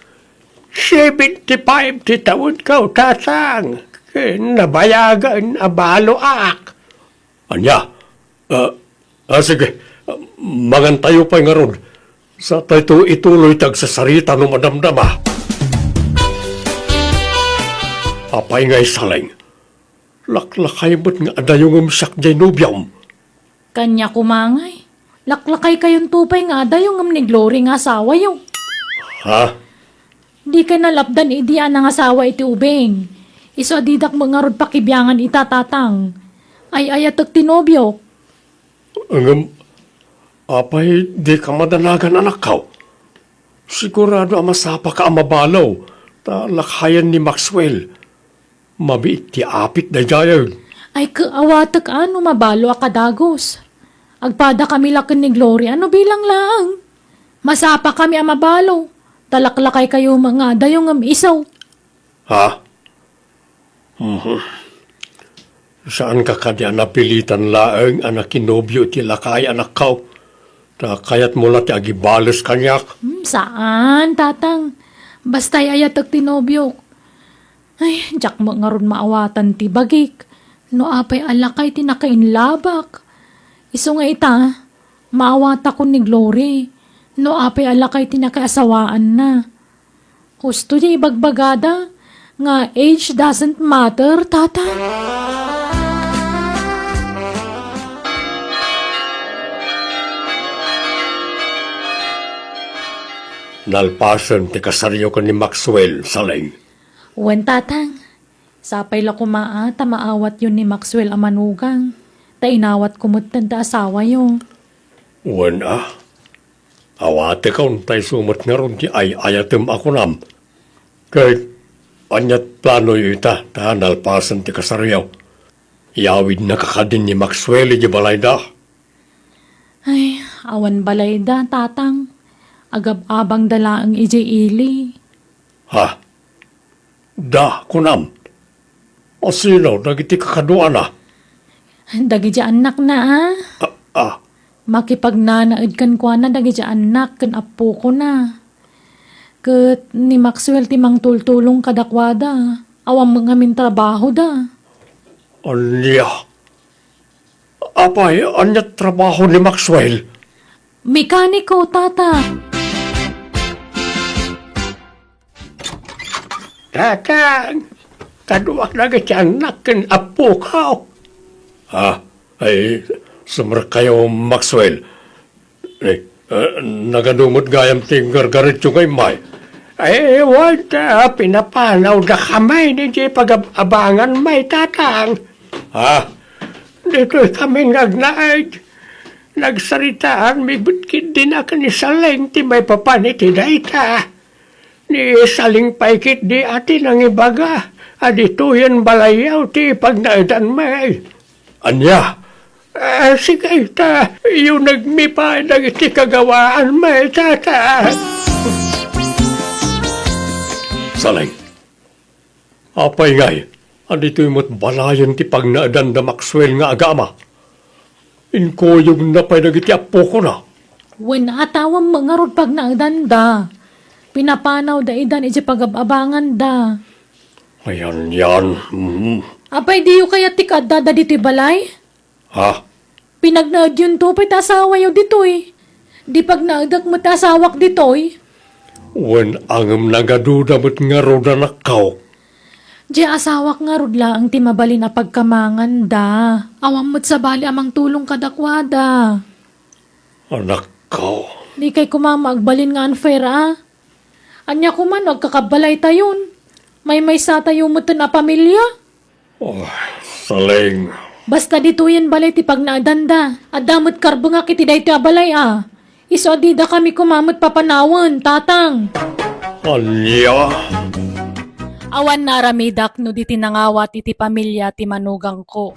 Seventy-five ti tawenko, Tatang, ken nabayagen a baloak. Ania? Ah, ah, sige. Mangantayo pay ngarud. Satayto ituloy ti agsasarita no madamdama. Apay ngay, Saling? Laklakay met nga adayongem siak diay nobiom. Kaniak koma ngay, laklakaykayonto pay nga adayongem ni Glory nga asawayo. Ha? Dikay nalapdan idi a nangasawa iti ubing. Isu a didak met ngarud pakibiangan ita, Tatang. Ay-ayatek ti nobiok. Ngem, apay dika madanagan, anakko? Sigurado a masapaka a mabalo, ta lakayen ni Maxwell. Mabiit ti apit daydiay. Ay, ket awatek a no mabalo a kadagus. Agpadakami la ken ni Gloria no bilang laeng. Masapakami a mabalo, ta laklakaykayo met nga adayongem isu. Ha? Mhm. Saanka kadi a napilitan laeng a nakinobio iti lakay, anakko? Ta kayatmo la ti agibales kaniak? Hmm, saan, Tatang. Basta ay-ayatek ti nobiok. Ay, diak met ngarud maawatan ti bagik. No apay a lakay ti nakainlabak. Isu nga ita, maawatakon ni Glory. No apay a lakay ti nakaasawaanna. Husto ti ibagbagada nga age doesn't matter, Tata. Nalpasen ti kasaryo ken ni Maxwell, Saling. Wen, Tatang. Sapay la koma a ta maawatyo ni Maxwell a manugang, ta inawatko metten ti asawayo. Wen a, awatekon ta isu met ngarud ti ay-ayatem a kunam. Ket ania ti planoyo ita ta nalpasen ti kasaryo? Iyawidnaka kadin ni Maxwell idiay balayda? Ay, awan balayda, Tatang. Agab-abangda laeng idiay ili. Ha? Da, kunam. Asino dagiti kakaduana? Dagiti annakna, a. A, a. Makipagnanaed kenkuana dagiti annak ken appokona. Ket ni Maxwell ti mangtultulong kadakuada. Awan met ngamin trabahoda. Ania? Apay, ania trabaho ni Maxwell? Mekaniko, Tata. Tata, kaduak dagiti annak ken appokaw. Ah, ay, sumrekkayo, Maxwell. Eh, eh, nagadu met gayam ti gargaretyo nga immay? Ay, wen, ta pinapanawdakami idiay pagab-abanganmi, Tatang. Ah? Ditoy kami nga agnaed. Nagsaritaanmi met ketdi a ken ni Saleng ti maipapan iti dayta. Ni Saleng pay ketdi a ti nangibaga a ditoyen balayyo ti pagnaedanmi. Ania? Ah, sige, ta iyunegmi pay dagiti kagawaanmi, Tata. Saleng, apay ngay, a ditoy met balayen ti pagnaedan da Maxwell nga agama? Inkuyogna pay dagiti appokona. Wen, atawem met ngarud pagnaedanda. Pinapanawda idan idiay pagab-abanganda. Ayan, yan. Mm. Apay, diyo kayat ti kaaddada ditoy balay? Ha? Pinagnaedyonto pay ti asawayo ditoy. Di pagnaedek met ti asawak ditoy. Wen, ngem nagaduda met ngarud, anakko. Diay asawak ngarud laeng ti mabalin a pagkamanganda. Awan met sabali a mangtulong kadakuada. Anakko. Dikay koma agbalin nga unfair, a? Ania koma no agkakabbalaytayon? Maymaysatayo metten a pamilia? Oh, Saleng. Basta ditoyen balay ti pagnaedanda. Adda met karbengak iti daytoy a balay, a. Isu a didakami koma met papanawen, Tatang. Ania? Awan naaramidak no di ti nangawat iti pamilia ti manugangko.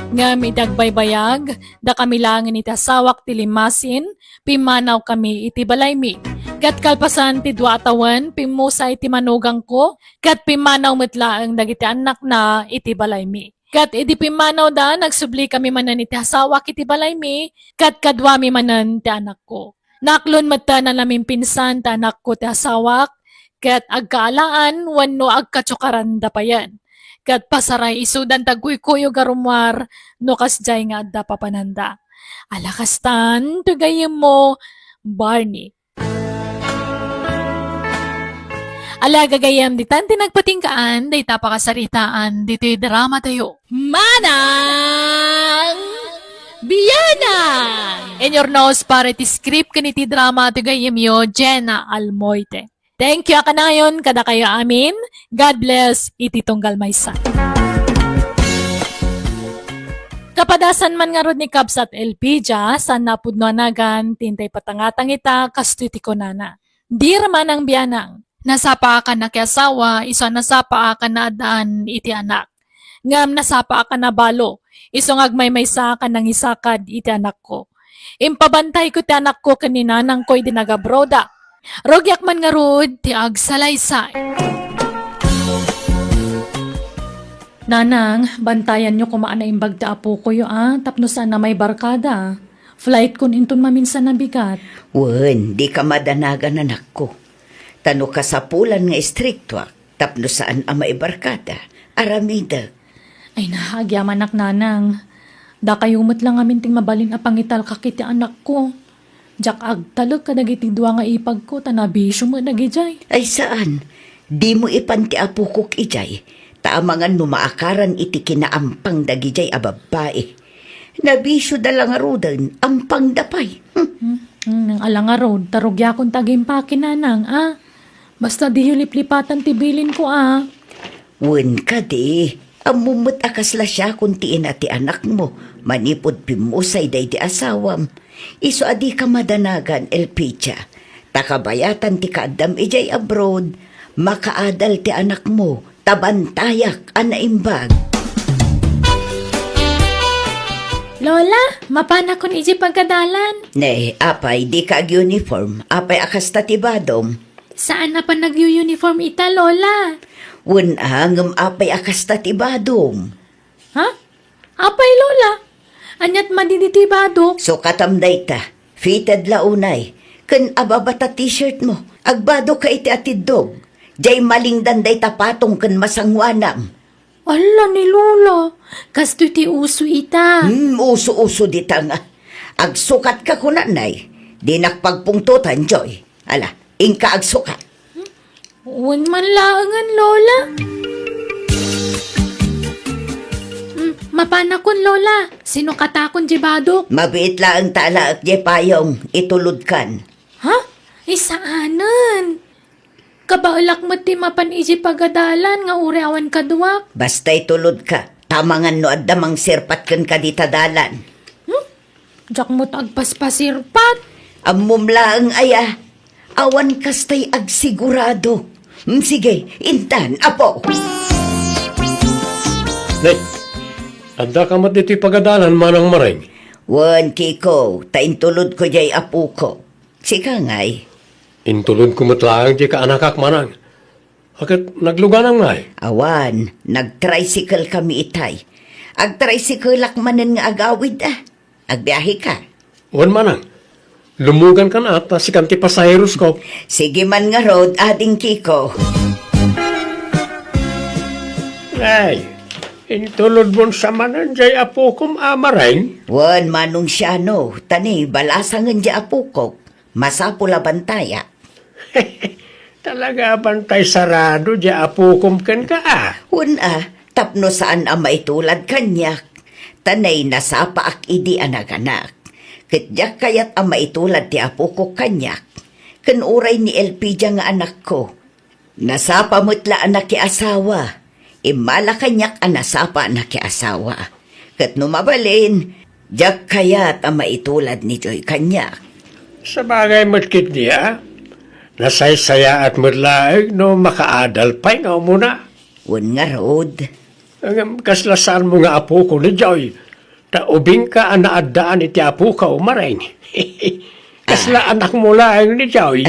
Ngem idi agbaybayag, dakami laengen iti asawak ti limmasin, pimmanawkami iti balaymi. Ket kalpasan ti dua a tawen, pimmusay ti manugangko, ket pimmanaw met laeng dagiti annakna iti balaymi. Ket idi pimmanawda, nagsublikami manen iti asawak iti balaymi, ket kaduami manen ti anakko. Naaklon metten a namimpinsan ti anakko ti asawak, ket agkaalaan wenno agkatsukaranda payen. Ket pasaray isudan ti agkuykuyog a rummuar no kasdiay nga adda papananda. Ala kastan, ti gayyemmo, Barney. Ala gagayyem, ditan ti nagpatinggaan dayta pakasaritaan ditoy dramatayo. Manang Bianang! In your nose para iti script ken iti drama ti gayyemyo, Jenna Almoite. Thank you a kanayon kadakayo amin. God bless iti tunggal maysa. Kapadasan man ngarud ni Kabsat Elpidia, saan a pudno a nagan, ti intay patangatang ita, kastoy ti kunana. Dear Manang Bianang, nasapaakan a kiasawa, isu a nasapaakan a addaan iti anak. Ngem nasapaakan a balo, isu nga agmaymaysaak a nangisakad iti anakko. Impabantayko ti anakko ken ni nanangko idi nagabroda. Rugiak man ngarud ti agsalaysay. Nanang, bantayanyo koma a naimbag ti apokoyo a tapno saan a maibarkada. Flightkon inton maminsan a bigat. Wen, dika madanagan, anakko. Ta no kasapulan nga istriktoak tapno saan a maibarkada, aramidek. Ay na, agyamanak, Nanang. Dakayo met la ngamin ti mabalin a pangitalkak iti anakko. Diak agtalek kadagiti dua nga ipagko ta nabisio met dagidiay. Ay saan, dimo ipan ti apokok idiay, ta amangan no maakaran iti kinaampang dagidiay a babbai. Nabisioda la ngaruden, ampangda pay. Hmm. Hmm, hmm, ala ngarud, ta rugiakon ti agimpaki, Nanang, a? Basta diyo liplipatan ti bilinko, a? Wen kadi, ammom met a kasla siakon ti ina ti anakmo manipud pimmusay daydi asawam. Isu a dika madanagan, Elpidia, ta kabayatan ti kaaddam idiay abroad, makaadal ti anakmo, ta bantayak a naimbag. Lola, mapanakon idiay pagkadalan. Ne, apay, dika ag-uniform. Apay a kasta ti badom? Saan a panagyu-uniform ita, Lola. Wen a, ngem apay a kasta ti badom? Ha? Apay, Lola? Aniat madi ditoy badok? Sukatam dayta. Fitted la unay. Ken ababa ta t-shirt mo. Agbadokka iti atiddog. Jay malingdan dayta patong ken masanguanam. Alla ni Lola, kastoy ti uso ita. Hmm, uso-uso dita nga. Agsukatka kunanay. Dinak pagpungtotan, Joy. Ala, inka agsukat. Wen man laengen, Lola. Hmm, mapanakon, Lola. Sinukatakon di badok. Mabiit laeng ta alaek di payong, itulodkan. Ha? Ay, saanen? Kabaelak met ti mapan idiay pagadalan nga uray awan kaduak. Basta itulodka, ta amangan no adda mangsirpat kenka dita dalan. Hmm? Diak met agpaspasirpat. Ammom laeng aya, awan kastay agsigurado. Hmm, sige, intan, apo. Ne, adda ka met ditoy pagadalan, Manang Mareng? Wen, Kiko, ta intulodko diay apoko. Sika ngay? Intulodko met laeng diay kaanakak, Manang. Ket nagluganam ngay? Awan, nagtricycle kami itay. Agtricycle-ak manen nga agawid, a. Agbiaheka? Wen, Manang. Lumugankan a ta sikan ti pasaherosko. Sige man ngarud, Ading Kiko. Ay, intulodmon sa manen diay apokom a Mareng? Wen, Manong Siano, ta ni balasangen diay apokok. Masapul a bantayak. Talaga a bantay sarado diay apokom kenka, a? Wen a, tapno saan a maitulad kaniak. Ta nay nasapaak idi a naganak. Ket diak kayat a maitulad ti apokok kaniak. Ken uray ni Elpidia nga anakko. Nasapa met la a nakiasawa. Immala kaniak a nasapa a nakiasawa. Ket no mabalin, diak kayat a maitulad ni Joy kaniak. Sabagay met ketdi a, nasaysayaat met laeng no makaadal pay nga umuna. Wen ngarud. Ngem kasla saanmo nga apoko ni Joy, ta ubingka a naaddaan iti apokaw, Mareng. Kasla anakmo laeng ni Joy.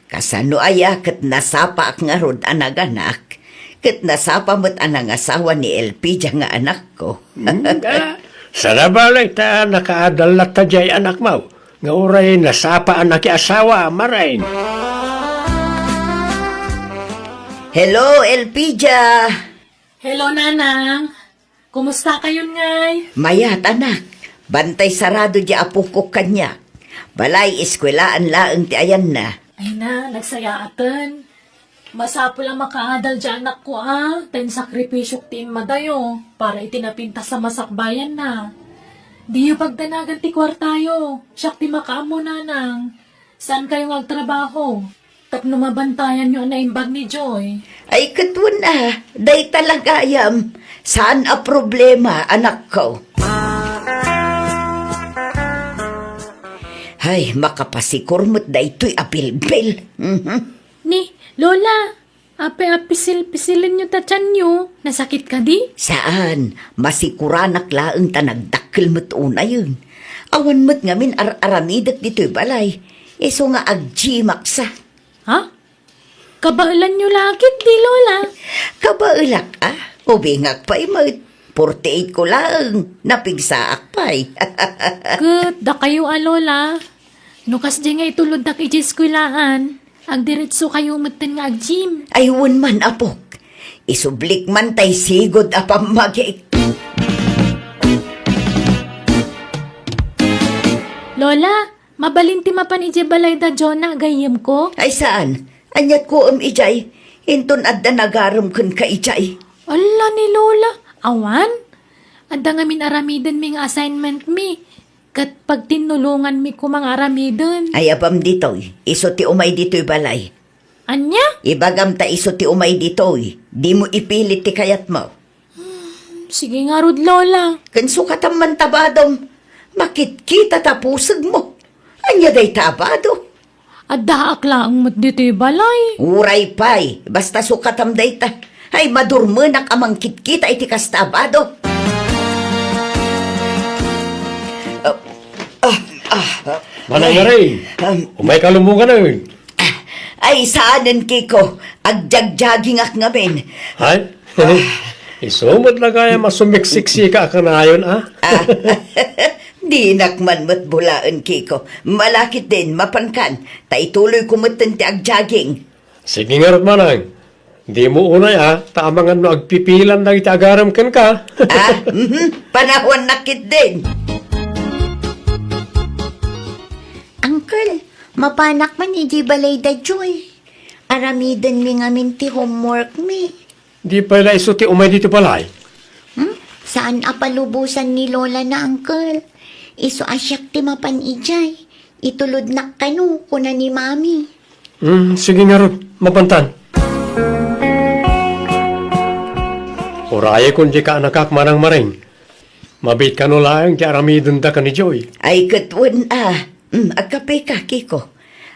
Kasano aya ket nasapaak ngarud a naganak, ket nasapa met a nangasawa ni Elpidia nga anakko. Hmm, a, saan a bale ta nakaadal latta diay anakmo, nga uray nasapa a nakiasawa, Mareng. Hello, Elpidia. Hello, Nanang. Kumusta kayon ngay? Mayat, anak. Bantay sarado diay apokok kaniak. Balay, eskuelaan laeng ti ayanna. Ay na, nagsayaaten. Masapul a makaadal diay anakko a, ta insakripisyok ti immadayo para iti napintas a masakbayanna. Diyo pagdanagan ti kuartayo, siak ti makaammo, Nanang. Saankayo nga agtrabaho? Tapno mabantayanyo a naimbag ni Joy. Ay, ket wen a, dayta la gayam. Saan a problema, anakko. Ay, makapasikur met daytoy a bilbil. Mhm. Ni, Lola, apay a pisil-pisilenyo ta tianyo? Nasakit kadi? Saan, masikuranak laeng ta nagdakkel met unayen. Awan met ngamin ar-aramidek ditoy balay. Isu nga aggimak sa. Ha? Kabaelanyo la ketdi, Lola? Kabaelak a, ubingak pay met. Forty-eight ko laeng, napigsaak pay. Ket dakayo a, Lola, no kasdi nga ituloddak idiay eskuelaan, agdiretsokayo metten nga ag-gym. Ay, wen man, apok. Isublik man tay sigud a pammagik. Lola, mabalin ti mapan idiay balay da Jonah, gayyemko? Ay, saan? Aniat ko em idiay? Inton adda nagarem kenka idiay. Alla ni Lola, awan? Adda ngamin aramidenmi nga assignmentmi, ket pagtinnulonganmi koma nga aramiden. Ay, apam ditoy, isu ti umay ditoy balay. Ania? Ibagam ta isu ti umay ditoy, dimo ipilit ti kayatmo. Sige ngarud, Lola. Ken sukatam man ta badom. Makitkita ta pusegmo. Ania dayta a bado? Addaak laeng met ditoy balay. Uray pay, basta sukatam dayta. Ay, madurmenak a mangkitkita iti kasta a bado. Ah, ah, ah. Manang Ay, Maring, um, umayka lumuganen. Ay, saanen, Kiko. Agjagjagingak ngamin. Ay? Ah, Isu met la gayam a sumiksiksika a kanayon, a? Ah, dinak man met bulaen, Kiko. Malakit din, mapankan. Ta ituloyko metten ti agjogging. Sige ngarud, manang. Dimo unay, a, ta amangan no agpipilan dagiti agarem kenka. Ah, mhm. Panawannak ketdin. Uncle, mapanak man idiay balay da Joy. Aramidenmi ngamin ti homeworkmi. Di pay la isu ti umay ditoy balay? Hmm? Saan a palubosan ni Lola na, Uncle. Isu a siak ti mapan idiay. Itulodnak kano, kuna ni Mami. Hmm, sige ngarud, mapantan. Urayekon dika, anakak, manang Maring. Mabiit kano laeng ti aramidenda ken ni Joy. Ay, ket wen a. Hmm, agkapeka, Kiko.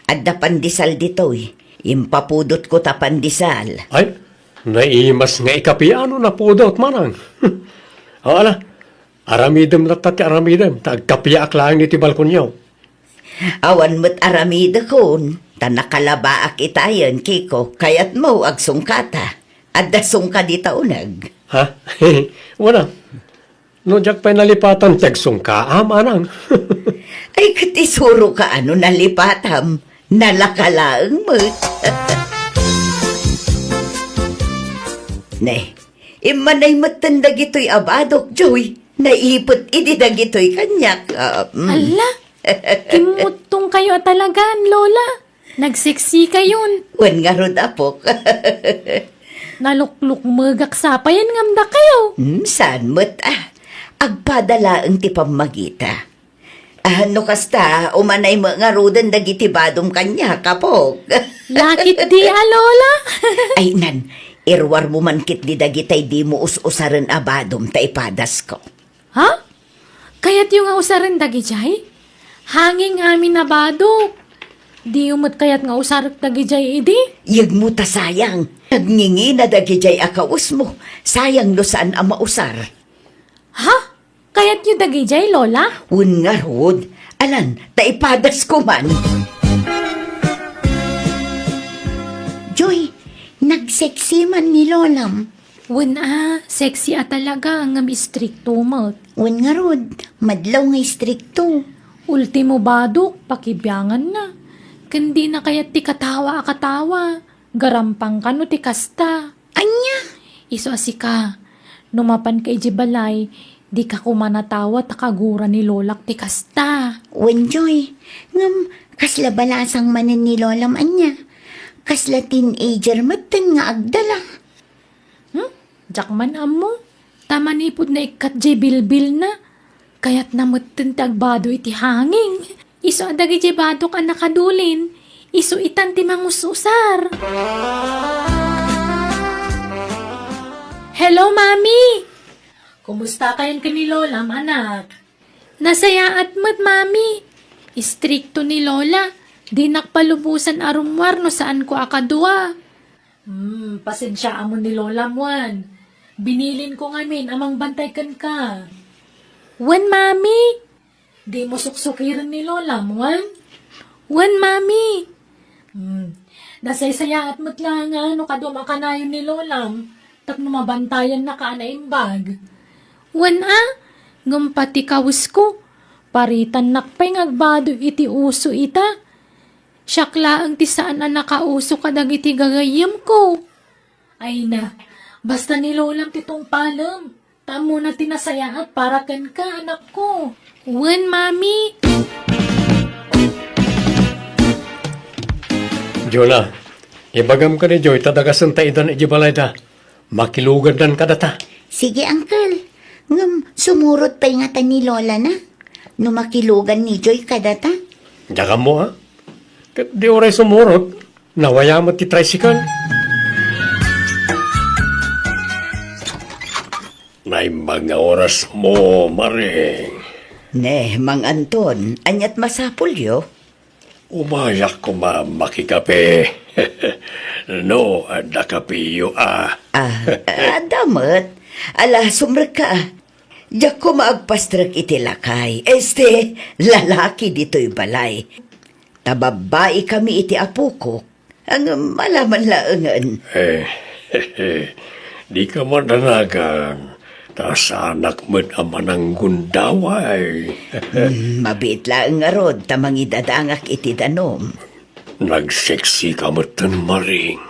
Adda pandesal ditoy. Impapudotko ta pandesal. Ay, naimas nga ikapi no napudot, manang. O, ala, aramidem latta ti aramidem, ta agkapiak laeng iti balkonyo. Awan met aramidekon, ta nakalabaak itayen, Kiko, kayatmo agsungkata. Adda sungka dita uneg. Ha? Wen a. No diak pay nalipatan ti agsungkaam, manang. Ay, ket isuroka a no nalipatam. Nalaka laeng met. Ne, immanay metten dagitoy a badok, Joy. Naipet idi dagitoy kaniak. Ah, mm. Alla, kimmuttongkayo a talagan, Lola. Nagseksikayon. Wen ngarud, apok. Naluklukmegak sa payen ngem dakayo. Hmm, saan met, a. Agpada laeng ti pammagita. Ah, no kasta, umanay met ngaruden dagiti badom kaniak, apok. Lakit di a, Lola. Ay, nan, iruarmo man ketdi dagitay dimo us-usaren a badom ta ipadasko. Ha? Kayatyo nga usaren dagidiay? Hanging amin a badok. Diyo met kayat nga usarek dagidiay idi? Yegmo ta sayang. Nagngingina dagidiay a kawesmo. Sayang no saan a mausar. Ha? Kayatyo dagidiay, Lola? Wen ngarud. Alan, ta ipadasko man. Joy, nagseksi man ni Lolam. Wen a, sexy a talaga, ngem istrikto met. Wen ngarud, madlaw nga istrikto. Ultimo badok, pakibianganna. Ken dina kayat ti katawa a katawa. Garampang kano ti kasta. Ania? Isu a sika, no mapanka idiay balay, dika koma natawa ta kagura ni Lolak ti kasta. Wen, Joy, ngem kasla balasang manen ni Lolam ania? Kasla teenager metten nga agdala. Hmm? Diak man ammo. Ta manipud naikkat jay bilbilna, kayatna metten ti agbado iti hanging. Isu a dagidiay badok a nakadulin, isu itan ti mangus-usar. Hello, Mami! Kumusta kayon ken ni Lolam, anak? Nasayaat met, Mami. Istrikto ni Lola. Dinak palubosan a rummuar no saanko a kadua. Hmm, pasensiaam ni Lolam wen. Binilinko ngamin a mangbantay kenka. Wen, Mami. Dimo suksukiren ni Lolam wen? Wen, Mami. Hmm, nasaysayaat met la nga no kaduam a kanayon ni Lolam tapno mabantayannaka a naimbag. Wen a, ngem pati kawesko, paritannak pay nga agbado iti uso ita. Siak laeng ti saan a nakauso kadagiti gagayyemko. Ay na, basta ni Lolam ti tungpalem. Ta ammona ti nasayaat para kenka, anakko. Wen, Mami. Jonah, ibagam ken ni Joy ta dagasenta idan idiay balayda. Makilugandan kadata. Sige, Uncle. Ngem, sumurot pay ngata ni Lola na. No makilugan ni Joy kadata. Diak ammo, a? Ket di uray sumurot, nawaya met ti tricycle. Naimbag nga orasmo, Maring. Ne, Mang Anton, ania't masapulyo? Umayak koma makikape. No, adda kapeyo a. Ah, adda met. Ala, sumrekka. Diak koma agpastrek iti lakay. Este, lalaki ditoy balay. Ta babbai kami iti apokok. Ngem ala man laengen. Eh, Dika madanagan, ta saanak met a mananggundaway. Hmm, mabiit laeng ngarud ta mangidadangak iti danum. Nagseksika metten, Maring.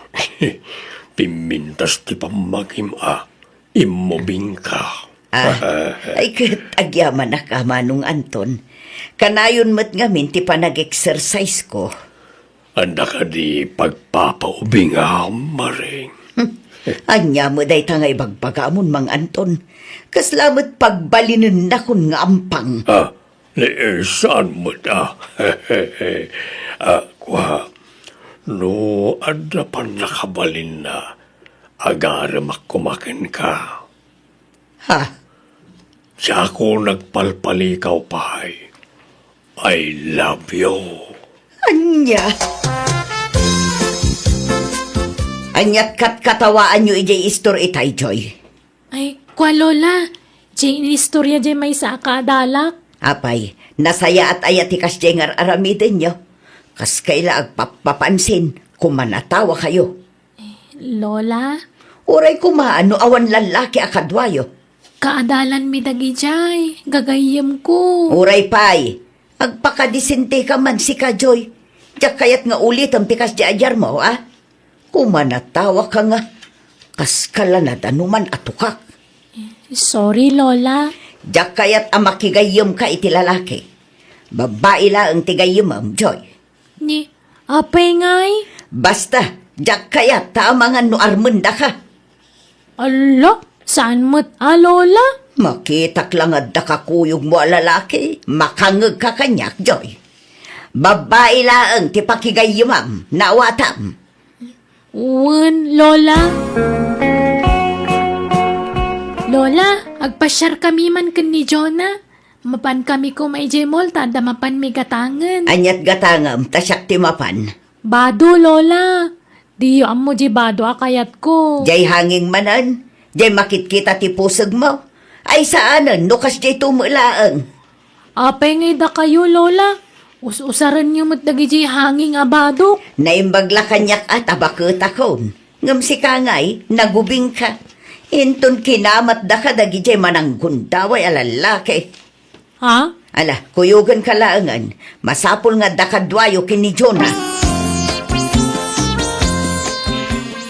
Pimmintas ti pammagim a immubingka. Ah, ay ket agyamanak a, Manong Anton. Kanayon met ngamin ti panag-exercise ko. Adda kadi pagpapaubingam, Maring? Ania met dayta nga ibagbagamon, Mang Anton? Kasla met pagbalinennakon nga ampang. Ah, ni, eh, saan met, ah? Ah, kua, no adda pannakabalinna, agaremak koma kenka. Ha? Diak nagpalpalikaw pay. I love you. Ania? Ania't katkatawaanyo idiay istor itay, Joy? Ay, kua, Lola. Diay inistorya diay maysa a kaadalak. Apay, nasayaat aya ti kasdiay nga ar-aramidenyo? Kas kaila agpappapansin, kumanatawa kayo. Lola? Uray koma no awan lallaki a kaduayo. Kaadalanmi dagidiay, gagayyemko. Uray pay, agpakadisenteka man sika, Joy. Diak kayat nga ulitem ti kasdi a diarmo, a? Kumanatawa ka nga, kaskala nadanuman a tukak. Sorry, Lola. Diak kayat a makigayyemka iti lalaki. Babbai laeng ti gayyemem, Joy. Ni, apay ngay? Basta, diak kayat ta amangan no armendaka. Ala, saan met a, Lola? Makitak la nga adda kakuyogmo a lalaki, makangngegka kaniak, Joy. Babbai laeng ti pakigayyemam, naawatam. Wen, Lola. Lola, agpasiarkami man ken ni Jonah. Mapankami koma idiay mall ta adda mapanmi gatangen. Ania't gatangem ta siak ti mapan? Bado, Lola. Diyo ammo diay bado a kayatko. Diay hanging manen? Diay makitkita ti pusegmo? Ay saanen no kasdiay to met laeng. Apay ngay dakayo, Lola? Us-usarenyo met dagidiay hanging a badok. Naimbag la kaniak a ta baketakon. Ngem sika ngay, nagubingka. Inton kinamatdaka dagidiay mananggundaway a lallaki. Ha? Ala, kuyogenka laengen. Masapul nga adda kaduayo ken ni Jonah.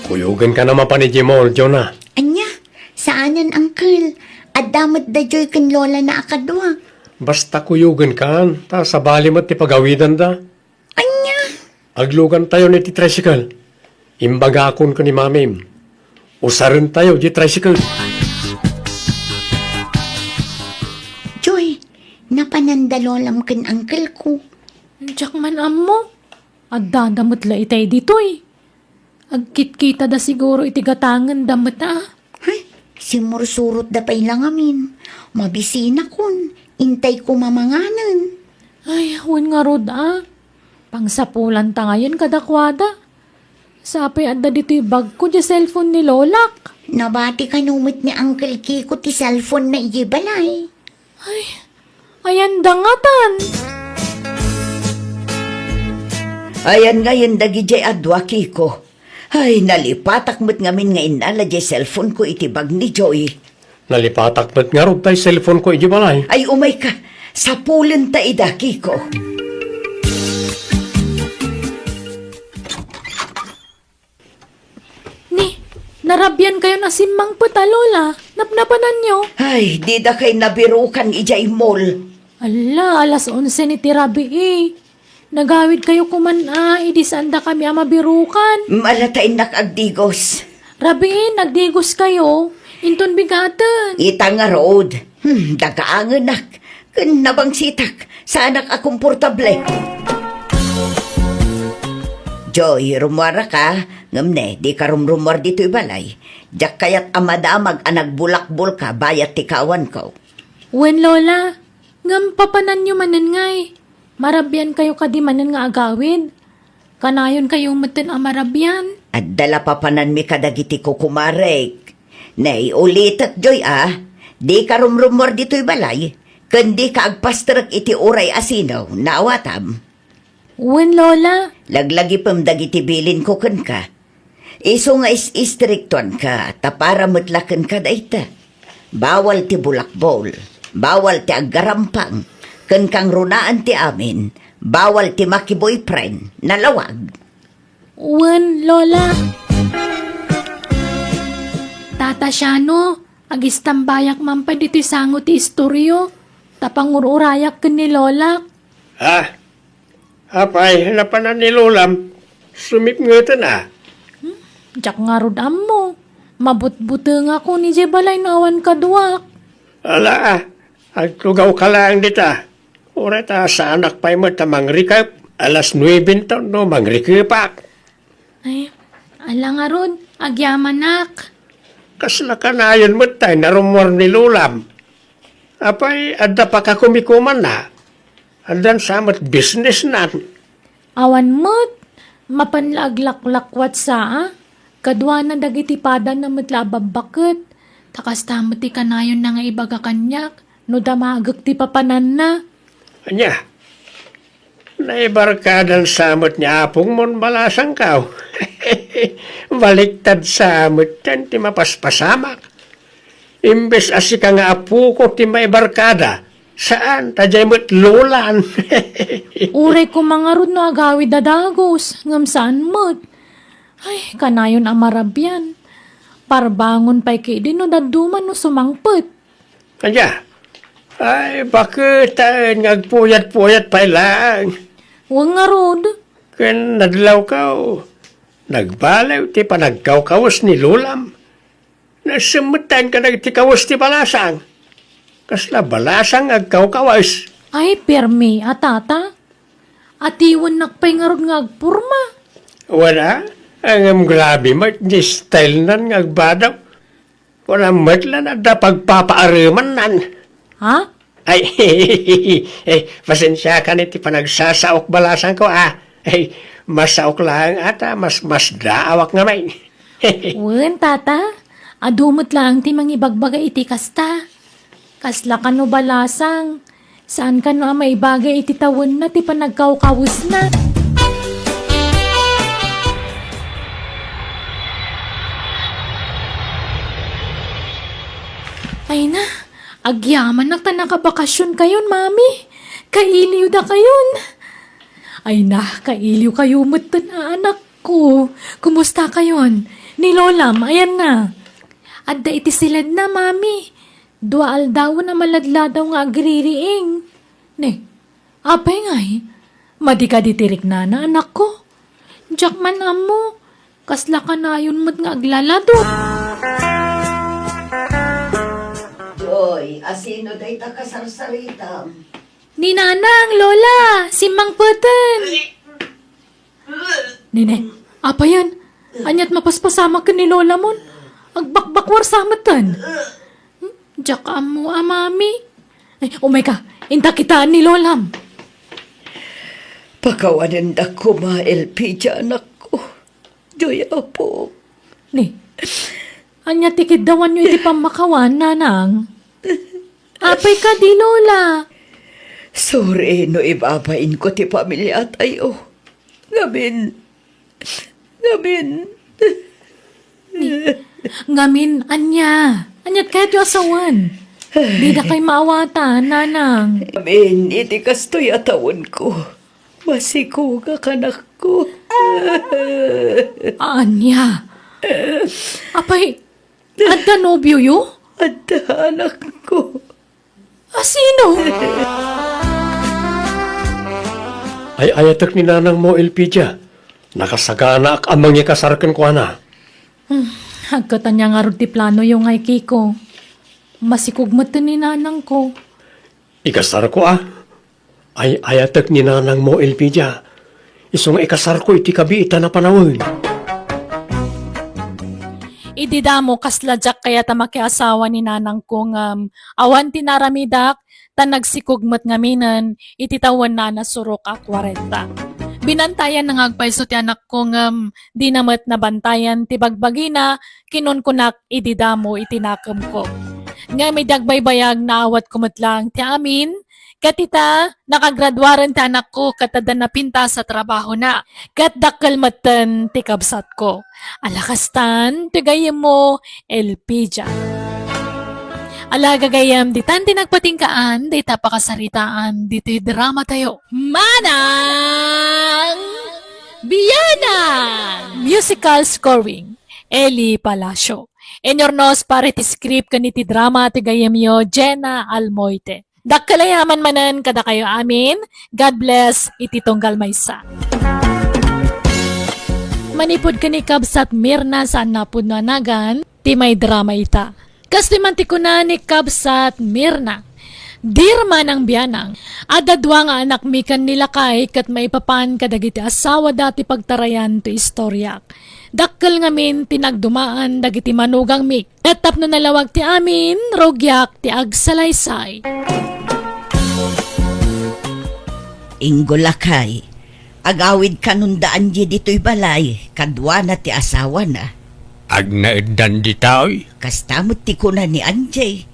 Kuyogenka na mapan idiay mall, Jonah. Ania? Saanen, Uncle. Adda met da Joy ken Lola na a kadua. Basta kuyogenkan, ta sabali met ti pagawidanda. Ania? Aglugantayon iti tricycle. Imbagakon ken ni Mamim. Usarentayo diay tricycle. Joy, napananda Lolam ken Uncle ko. Diak man ammo. Addada met la itay ditoy. Agkitkitada siguro iti gatangenda met a. Hay, simursurotda pay la ngamin. Mabisinakon. Intayko mamanganen. Ay, wen ngarud a. Pangsapulanta ngayen kadakuada. Sapay adda ditoy bagko diay cellphone ni Lolak. Nabati kano met ni Uncle Kiko ti cellphone na idiay balay. Ay, ayan da ngatan. Ayan ngayen dagidiay a dua, Kiko. Ay, nalipatak met ngamin nga innala diay cellphone ko iti bag ni Joy. Nalipatak met ngarud tay cellphone ko idiay balay. Ay, umay ka. Sapulenta ida, Kiko. Ni, narabiankayon a simmangpet a, Lola. Napnapananyo? Ay, dida kay nabirukan idiay mall. Ala, alas onse ni ti rabii. Nagawidkayo koman a, idi saandakami a mabirukan. Ala ta innak agdigos. Rabii, nagdigoskayo. Inton bigaten. Ita ngarud. Hmm, dagaangenak. Ken nabangsitak, saanak a komportable. Joy, rummuaraka, ngem ne, dika rumrummuar ditoy balay. Diak kayat a madamag a nagbulakbolka bayat ti kawanko. Wen, Lola, ngem papananyo manen ngay. Marabiankayo kadi manen nga agawid? Kanayonkayo metten a marabian. Adda la papananmi kadagiti kukumarek. Ne, ulitek, Joy, a, dika rumrummuar ditoy balay, ken dika agpasterek iti uray a sino, naawatam? Wen, Lola. Laglagipem dagiti bilinko kenka. Isu nga is-istriktuanka, ta para met la kenka dayta. Bawal ti bulakbol, bawal ti aggarampang, ken kangrunaan ti amin, bawal ti makiboyfriend, nalawag. Wen, Lola. Tata Shano, agistambayak man pay ditoy sango ti istoryo, ta pangur-urayak ken ni Lolak. Ha? Apay, napanan ni Lolam, sumipngeten a. Hmm? Diak ngarud ammo. Mabutbutengakon idiay balay no awan kaduak. Ala, agtugawka laeng dita. Uray ta saanak pay met a mangrikep. Alas nuebe ton no mangrikepak. Ay, ala ngarud, agyamanak. Kasla kanayon met tay narummuar ni Lolam. Apay, adda pakakumikumanna. Addan sa met businessnan. Awan met, mapan la aglaklakwat sa a. Kaduana dagiti padanna met la a babbaket. Ta kasta met ti kanayonna nga ibaga kaniak, no damagek ti papananna. Ania? Naibarkadan sa met ni apongmon, balasangko. Baliktad sa met ti mapaspasamak. Imbes a sika nga apoko ti maibarkada, saan, ta diay met Lolan. Uray koma ngarud no agawid a dagus, ngem saan met. Ay, kanayon a marabian. Parbangon pay ketdi no dadduma no sumangpet. Ania? Ay, baketaen nga agpuyat-puyat pay laeng. Wen ngarud. Ken nadlawko, nagbaliw ti panagkawkawes ni Lolam. Nasemmettaen kadagiti kawes ti balasang. Kasla balasang nga agkawkawes. Ay, permi a, Tata. Atiwennak pay ngarud nga agporma. Wala, ngem grabe met ti style nan nga agbadaw. Wala met la adda pagpapaaremannan. Ha? Ay, eh, pasensiakan iti panagsasaok, balasangko, a. Eh, masaok laeng a ta mas, masdaawak ngamin. Wen, Tata. Adu met laeng ti mangibagbaga iti kasta. Kasla kano balasang. Saan kano a maibaga iti tawenna ti panagkawkawesna. Ay na, agyamanak ta nakabakasionkayon, Mami. Kailiwdakayon. Ay na, kailiwkayo metten a anakko. Kumustakayon? Ni Lolam, ayanna? Adda iti siledna, Mami. Dua aldawen a maladladaw nga agririing. Ne, apay ngay? Madi kadi ti riknana, anakko? Diak man ammo. Kasla kanayon met nga aglaladot. Joy, asino dayta kasarsaritam? Ni Nanang, Lola, simmangpeten. Nene, apayen? Aniat mapaspasamak ken ni Lolamon? Agbakbakuar sa metten. Hmm, diak ammo a, Mami. Ay, umayka, inta kitaan ni Lolam. Pakawanendak koma, Elpidia, anakko. Joy, apo. Ni, ania ti kiddawanyo iti pammakawan, Nanang? Apay kadi, Lola? Sorry no ibabainko ti pamiliatayo. Ngamin, ngamin. Ni, ngamin, ania? Aniat kayatyo a sawen? Didakay maawatan, Nanang. Ngamin, iti kastoy a tawenko, masikogak, anakko. Ania? Apay, adda nobioyo? Adda, anakko. Asino? Ay-ayatek ni nanangmo, Elpidia. Nakasaganaak a mangikasar kenkuana. Hmm, agkatania ngarud ti planoyo ngay, Kiko. Masikog met ni nanangko. Ikasarko a. Ay-ayatek ni nanangmo, Elpidia. Isu nga ikasarko iti kabiitan a panawen. Idi damo, kasla diak kayat a makiasawa ni nanangko ngem awan ti naaramidak, ta nagsikog met ngaminen iti tawenna a nasurok a kuarenta. Binantayanna nga agpayso ti anakko ngem dina met nabantayan ti bagbagina, kinunkunak idi damo iti nakemko. Ngem idi agbaybayag, naawatko met laeng ti amin, Ket ita, nakagraduaren ti anakko ket adda napintas a trabahona. Ket dakkel metten ti kabsatko. Ala kastan, ti gayyemmo, Elpidia. Ala gagayyem, ditan ti nagpatinggaan, dita pakasaritaan, ditoy dramatayo. Manang Bianang! Musical scoring, Eli Palacio. Inyurnos para iti script ken iti drama ti gayyemyo, Jenna Almoite. Dakkel a yaman manen kadakayo amin. God bless iti tunggal maysa. Manipud ken ni Kabsat Mirna saan a pudno a nagan ti maidrama ita. Kastoy man ti kuna ni Kabsat Mirna, Dear Manang Bianang, adda dua nga anakmi ken ni lakay ket maipapan kadagiti asawada ti pagtarayan ti istoriak. Dakkel ngamin ti nagdumaan dagiti manugangmi. Ket tapno nalawag ti amin, rugiak ti agsalaysay. Inggo lakay, agawid kanon da Angie ditoy balay, kaduana ti asawana. Agnaeddan ditoy? Kasta met ti kuna ni Angie.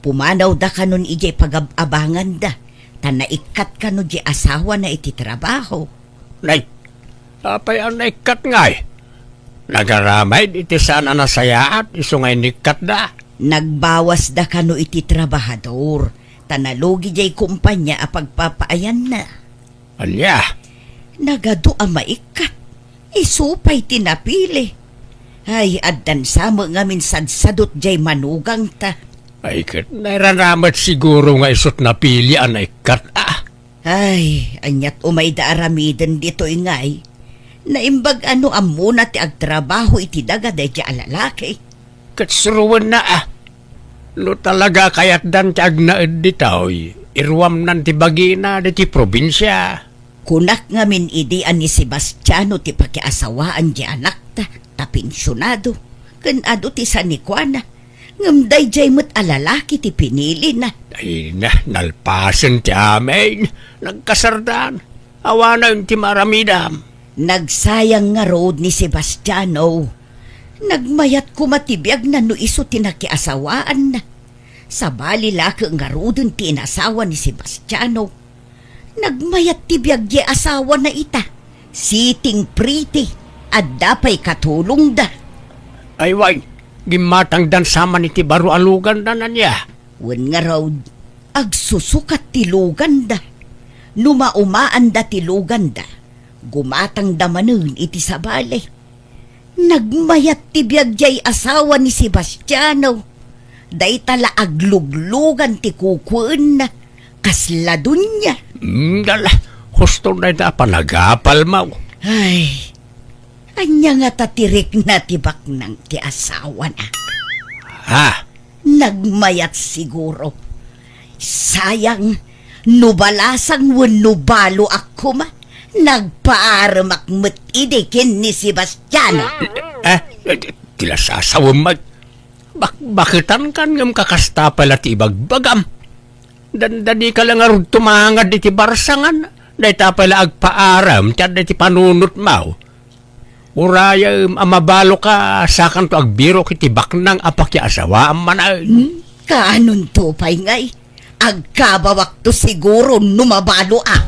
Pumanawda kanon idiay pagab-abanganda, ta naikkat kano di asawana iti trabaho. Nay, apay a naikkat ngay? Nagaramid iti saan a nasayaat isu nga inikkatda. Nagbawasda kano iti trabahador, ta nalugi diay kumpanya a pagpapaayanna. Ania? Nagadu a maikkat. Isu pay ti napili. Ay, addan sa met ngamin sadsadot diay manugangta. Ay, ket nairana met siguro nga isut napili a naikkat, a. Ay, aniat umay da aramiden ditoy ngay? Naimbag a no ammona ti agtrabaho iti daga daydiay a lalaki. Ket suroenna, a. No talaga kayatdan ti agnaed ditoy, iruamnan ti bagina ditoy probinsia. Kunak ngamin idi a ni Sebastiano ti pakiasawaan ti anakta, ta pensionado, ken adu ti sanikuana. Ngem daydiay met a lalaki ti pinilina. Ay na, nalpasen ti amin. Nagkasardan. Awanen ti maaramidam. Nagsayang ngarud ni Sebastiano. Nagmayat koma ti biagna no isu ti nakiasawaanna. Sabali la ket ngaruden ti inasawa ni Sebastiano. Nagmayat ti biag diay asawana ita. Sitting pretty. Adda pay katulongda. Ay, way, gimmatangdan sa man iti baro a luganda, ania? Wen ngarud, agsusukat ti luganda. No maumaanda ti luganda, gumatangda manen iti sabali. Nagmayat ti biag diay asawa ni Sebastiano. Dayta la agluglugan ti kukuenna. Kasla dunia. Mm, dala, husto dayta a panagapalmo. Ay, ania ngata ti rikna ti baknang ti asawana? Ha? Nagmayat siguro. Sayang, no balasang wenno baloak koma, nagpaaremak met idi ken ni Sebastiano. Eh, eh, ti la sasawem met. Bak-, baketan kan ngem kakasta pay la ti ibagbagam. Dandani ka la ngarud tumangad iti barsangan. Dayta pay la agpaarem ti adda iti panunotmo. Urayem a mabaloka, sakanto agbirok iti baknang a pakiasawaam manen. Hmm? Kaanonto pay ngay? Agkabawakto siguro no mabaloak.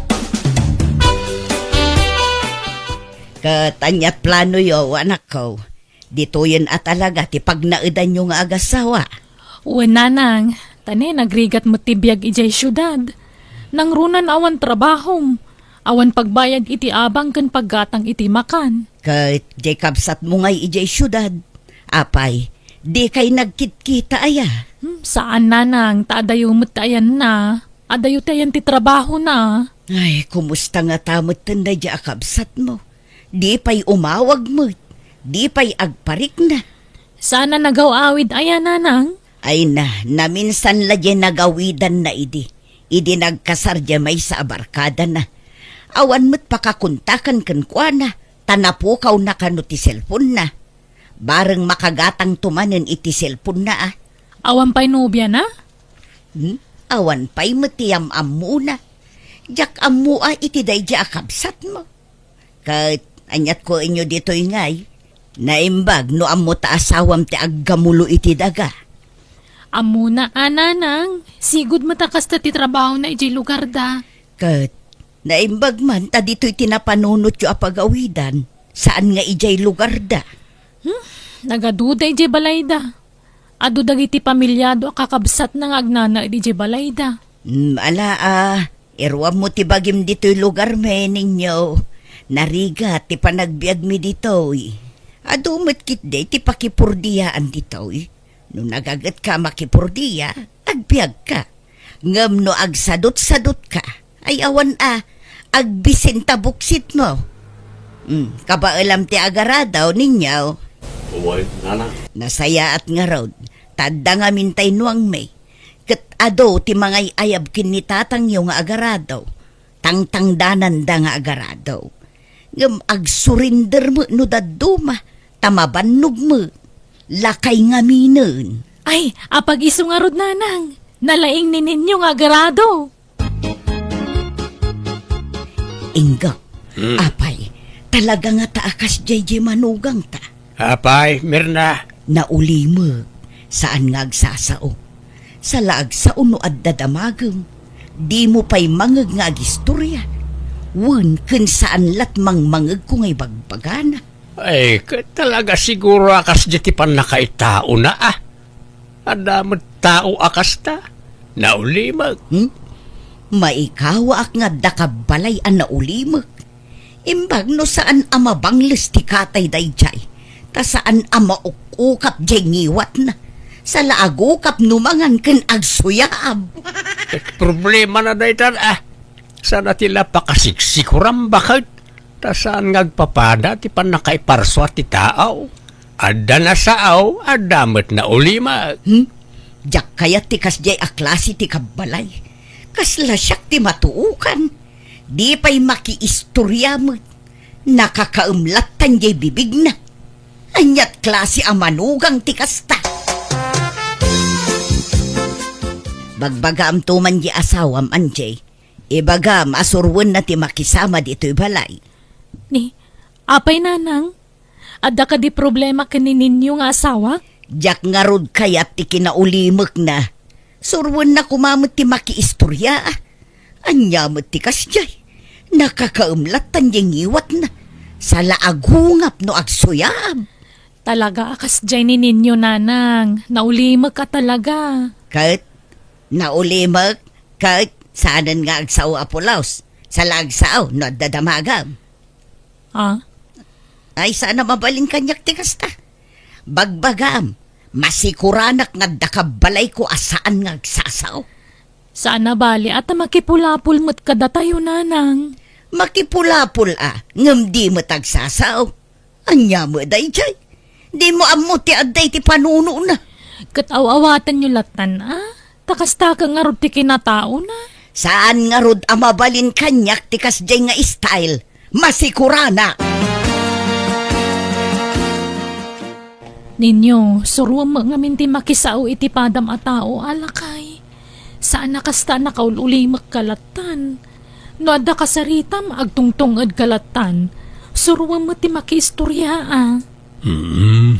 Ket aniat planoyo, anakko? Ditoyen a talaga ti pagnaedanyo nga agasawa? Wen, nanang, ta ne, nagrigat met ti biag idiay siudad. Nangruna awan trabahom, awan pagbayad iti abang ken paggatang iti makan. Ket diay kabsatmo ngay idiay siudad? Apay, dikay nagkitkita aya? Hmm, saan, nanang, ta adayo met ti ayanna. Adayo ti ayan ti trabahona. Ay, kumusta ngata metten daydiay a kabsatmo? Di pay umawag met. Di pay agparikna. Saan a nagaw-awid aya, nanang? Ay na, naminsan la diay nagawidanna idi. Idi nagkasar diay maysa a barkadana. Awan met pakakontakan kenkuana, ta napukawna kano ti selponna. Bareng makagatangto manen iti selponna, a. Awan pay nobiana? Hmm? Awan pay met ti yam-ammona. Diak ammo a iti daydiay a kabsatmo. Ket aniat kuenyo ditoy ngay? Naimbag no ammo ta asawam ti aggamulo iti daga. Ammona a, nanang, sigud met a kasta ti trabahona idiay lugarda. Ket naimbag man ta ditoy ti napanunotyo a pagawidan, saan nga idiay lugarda. Hmm? Nagaduda idiay balayda. Adu dagiti pamilyado a kakabsatna nga agnanaed idiay balayda. Hmm, ala a, iruammo ti bagim ditoy lugarmi, Ninyo. Narigat ti panagbiagmi ditoy. Adu met ketdi ti pakipurdiyaan ditoy. No nagagetka makipurdia, agbiagka. Ngem no agsadutsadutka, ay awan a, agbisin ta buksitmo. Hmm, kabaelam ti agarado, Ninyo. Uy, nana. Nasayaat ngarud, ta adda ngamin tay nuangmi. Ket adu ti mangay-ayab ken ni tatangyo nga agarado. Tangtangdananda nga agarado. Ngem agsurinder met no dadduma, ta mabannog met. Lakay ngaminen. Ay, apag isu ngarud, nanang. Nalaing ni Ninyo nga agarado. Inggak. Hmm. Apay, talaga ngata a kasdiay diay manugangta. Apay, Mirna. Naulimek, saan nga agsasao. Sala agsao no adda damagem. Dimo pay mangeg nga agistoria. Wen ken saan lat mangmangegko nga ibagbagana. Ay, ket talaga siguro a kasdiay ti pannakaitaona, a. Adda met tao a kasta. Naulimek. Hmm? Maikawaak nga adda kabbalay a naulimek. Imbag no saan a mabangles ti katay daydiay, ta saan a mauk-ukap diay ngiwatna. Sala agukap no mangan ken agsuyaab. Eh, problemana daytan, a. Sana ti la pakasiksikuran baket, ta saan nga agpapada ti pannakaiparsua ti tao. Adda nasao, adda met naulimek. Hmm? Diak kayat ti kasdiay a klase ti kabbalay. Kasla siak ti matuokan. Di pay makiistoria met. Nakakaem lattan diay bibigna. Aniat klase a manugang ti kasta? Bagbagaamto man diay asawam, Angie. Ibagam a suroenna ti makisama ditoy balay. Ni, apay, nanang? Adda kadi problema ken ni Ninyo nga asawa? Diak ngarud kayat ti kinaulimekna. Suroenna koma met ti makiistoria. Ania met ti kasdiay? Nakakaem lattan diay ngiwatna. Sala agungap no agsuyaab. Talaga a kasdiay ni Ninyo, nanang. Naulimek a talaga. Ket, naulimek, ket, saanen nga agsao a pulos. Sala agsao no adda damagem. Ah? Ay, saan a mabalin kaniak ti kasta. Bagbagam, masikuranak nga adda kabbalayko a saan nga agsasao. Saan a bali a ta makipulapol met kadatayo, nanang. Makipulapol a, ngem di met agsasao. Ania met daydiay? Dimo ammo ti adda iti panunona. Ket aw-awatenyo lattan a? Ta kasta ket ngarud ti kinataona. Saan ngarud a mabalin kaniak ti kasdiay nga style. Masikuranak! Ninyo, suroem met ngamin ti makisao iti padam a tao, a lakay. Saan a kasta a nakaul-ulimek ka lattan. No adda kasaritam, agtungtunged ka lattan. Suroem met ti makiistoria a. Mm.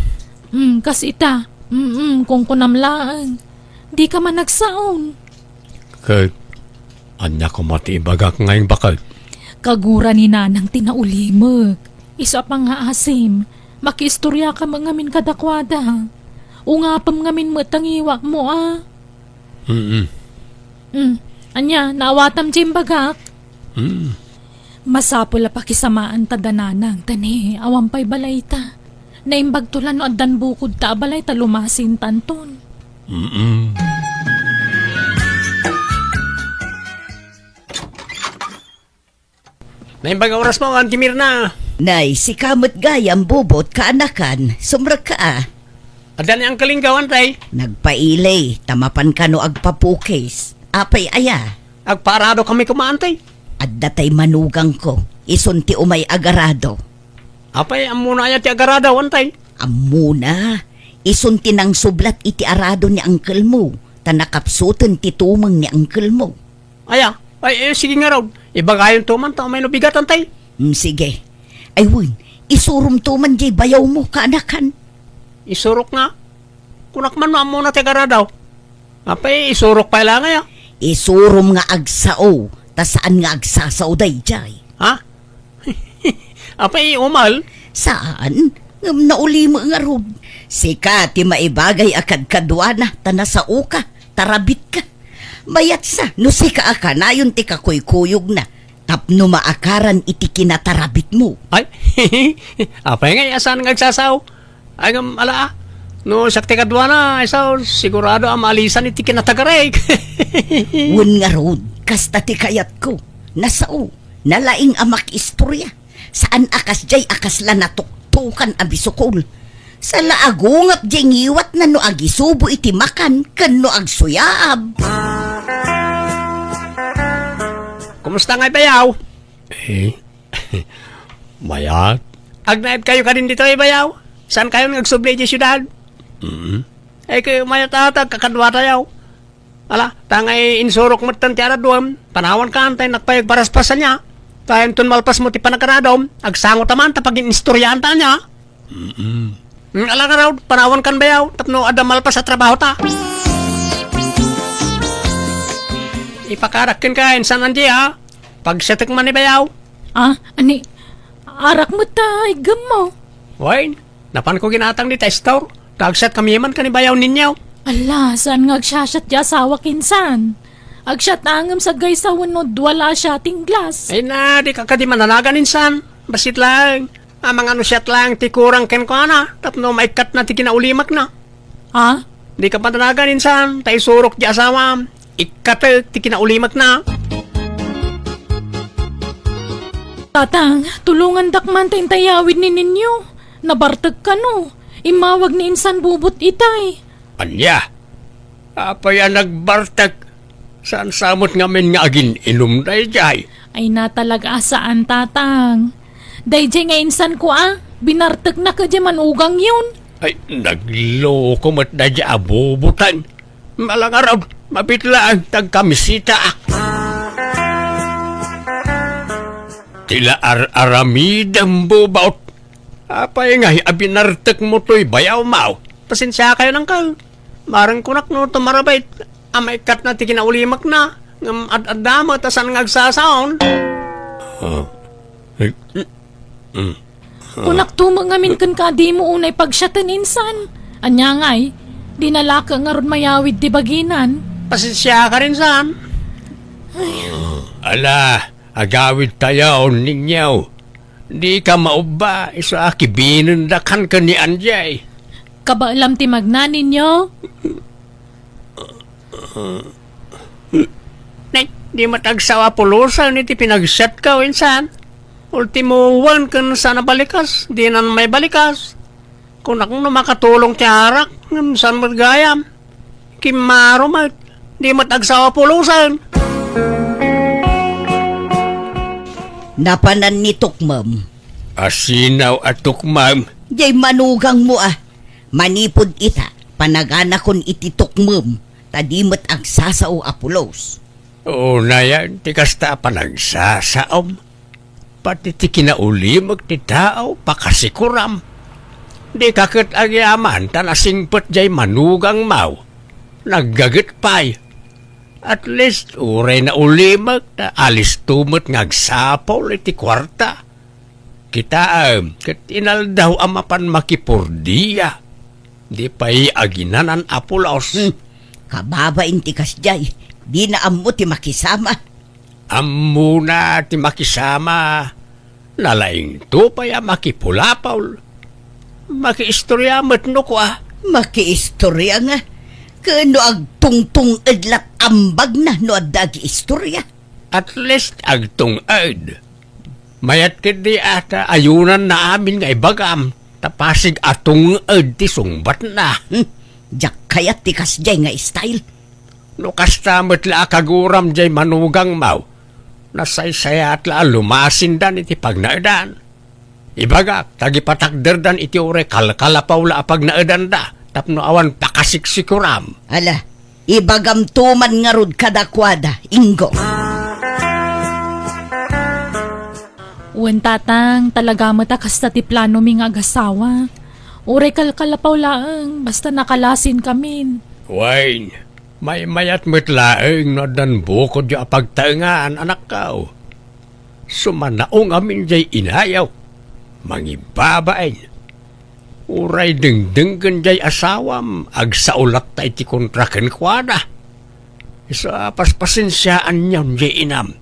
Mm, kas ita. Mm, kunkunam laeng. Dika man agsaon. Ket, ania koma ti ibagak nga imbakag? Kagura ni nanang ti naulimek. Isu a pangngaasim, makiistoriaka met ngamin kadakuada. Ungapem ngamin met ta ngiwatmo a. Mm. Mm. Ania, naawatam ti imbagak? Mm. Masapul a pakisamaanta da nanang, ta ni awan pay balayta. Naimbagto la no addan bukodta a balay ta lumasintanton. Mm. Naimbag a orasmo, Auntie Mirna. Nay, sika met gayam, Bobot, kaanakan, sumrekka a. Adda ni Uncle Ingaw, Antay? Nagpaili, ta mapan kano agpapukis. Apay aya? Agpaarado kami koma, Antay. Adda tay manugangko, isun ti umay agarado. Apay, ammona aya ti agarado, Antay? Ammona, isun ti nangsublat iti arado ni uncle mo, ta nakapsuten ti tumeng ni uncle mo. Aya, ay, eh, sige ngarud. Ibagayonto man ta umay no bigat, Antay. Mm, sige. Ay, wen, isuromto man diay bayawmo, kaanakan. Isurok nga. Kunak man no ammona ti agarado. Apay, isurok pay la ngayo? Isurom nga agsao, ta saan nga agsasao daydiay. Ha? Apay, umel? Saan? Ngem nauli met ngarud. Sika ti maibagay a kadkaduana, ta nasaoka, tarabitka. Mayat sa, no sika a kanayon ti kakuykuyogna, tapno maakaran iti kinatarabitmo. Ay, apay nga, saan nga agsasao? Ay, ngem, ala, ah. No siak ti kaduana, ay sao, sigurado a maalisan iti kinatagarek. Wen ngarud, kasta ti kayatko. Nasao, nalaing a makiistorya. Saan a kasdiay a kasla natuktokan a bisukol. Saan la a gungap diay ngiwatna no agisubo iti makan ken no agsuyaab. Kumusta ngay, bayaw? Eh, mayat. Agnaedkayo kadin ditoy, bayaw? Saankayon nga agsubli idiay siudad? Mm. Eh, kay mayat a ta agkakaduatayo. Ala, ta ngay insurok metten ti araduem, panawankan ta innak pay agparaspas ania. Ta inton malpasmo ti panagkaradom, agsangotaman ta pagin-istoryaanta ania. Mm-mm. Mm, ala ngarud, panawankan, bayaw, tapno adda malpas a trabahota. Ipakarak kenka insan, Angie, ha? Pagsiatek man ni bayaw. Ah, ani, arak met ta iggemmo. Wen, napanko ginatang dita store. Ta agsiatkami man ken ni bayaw ninyo. Ala, saan nga agsiasiat ti asawak insan? Agsiat ngem saggaysa wenno dua la a siating glass. Ay na, dika kadi mananagan insan. Bassit laeng. Amangan no siat laeng ti kurang kenkuana, tapno maikkatna ti kinaulimakna. Ha? Dika mananagan insan, ta isurok ti asawam. Ikkatek ti kinaulimakna. Tatang, tulongandak man ta intay awid ni Ninyo. Nabartek kano. Immawag ni insan bubot itay. Ania? Apay a nagbartek? Saan sa met ngamin nga agin-inum daydiay? Ay, natalaga a saan, Tatang. Daydiay nga insanko a, binartekna kadi manugangyon. Ay, nagloko met daydiay a bubutan. Malangarod, mabit laeng ti agkamisitaak. Ti la ar-aramidem, bubot. Apay ngay a binartekmo toy bayawmaw? Pasensiakayon, angkel. Mareng kunak no tumarabit a maikkatna ti kinaulimakna, ngem ad-adda met a saan nga agsasaon. Ah. Eh, mm, mm. Kunak to met ngamin kenka a dimo unay pagsiaten insan. Ania ngay, dina la ket ngarud mayawid ti baginan. Pasensiaka insan. Ala, agawidtayon, Ninyo. Dika maubba, isu a kibinendak ken ni Angie. Kabaelam ti magna, Ninyo? Nay, di met agsao a pulosen iti pinagsiatko, insan. Ultimo wen ken saan a balikas, dinan maibalikas. Kunak no makatulong ti arak, ngem saan met gayam. Kimmaro met, di met agsao a pulosen. Napanan ni tukmem. Asinaw a tukmem? Diay manugangmo a. Manipud ita, panaganakon iti tukmem, ta di met agsasao a pulos. Unayen ti kasta a panagsasaom. Pati ti kinaulimek ti tao, pakasikuram. Dika ket agyaman ta nasingpet diay manugangmaw. Naggaget pay. At least, uray naulimek, ta alisto met nga agsapul iti kuarta. Kitaem, ket inaldaw a mapan makipurdia. Di pay aginanan a pulos. Hmm. Kababain ti kasdiay, dina ammo ti makisama. Ammona ti makisama. Nalaingto pay a makipulapol. Makiistoria met no kua. Makiistoria nga. Ken no agtungtung-ed lat ambagna no adda agiistoria. At least agtung-ed. Mayat ketdi a ta ayonanna amin nga ibagam, ta pasig a tung-ed ti sungbatna. Hmm, diak kayat ti kasdiay nga style. No kasta met la a kaguram diay manugangmaw, nasaysayaat la a lumasindan iti pagnaedan. Ibagak, ta agipatakderdan iti uray kalkalapaw la a pagnaedanda tapno awan pakasiksikuram. Ala, ibagamto man ngarud kadakuada, Ingo. Wen, Tatang, talaga met a kasta ti planomi nga agasawa. Uray kalkalapaw laeng, basta nakalasinkamin. Wen, Maymayat met laeng no addan bukodyo a pagtaengan, anakko. Sumanaong amin jay inayo. Mangibabain. Uray dengdenggen jay asawam, agsao latta iti kontra kenkuana. Isu a paspasensiaanyon jay inam.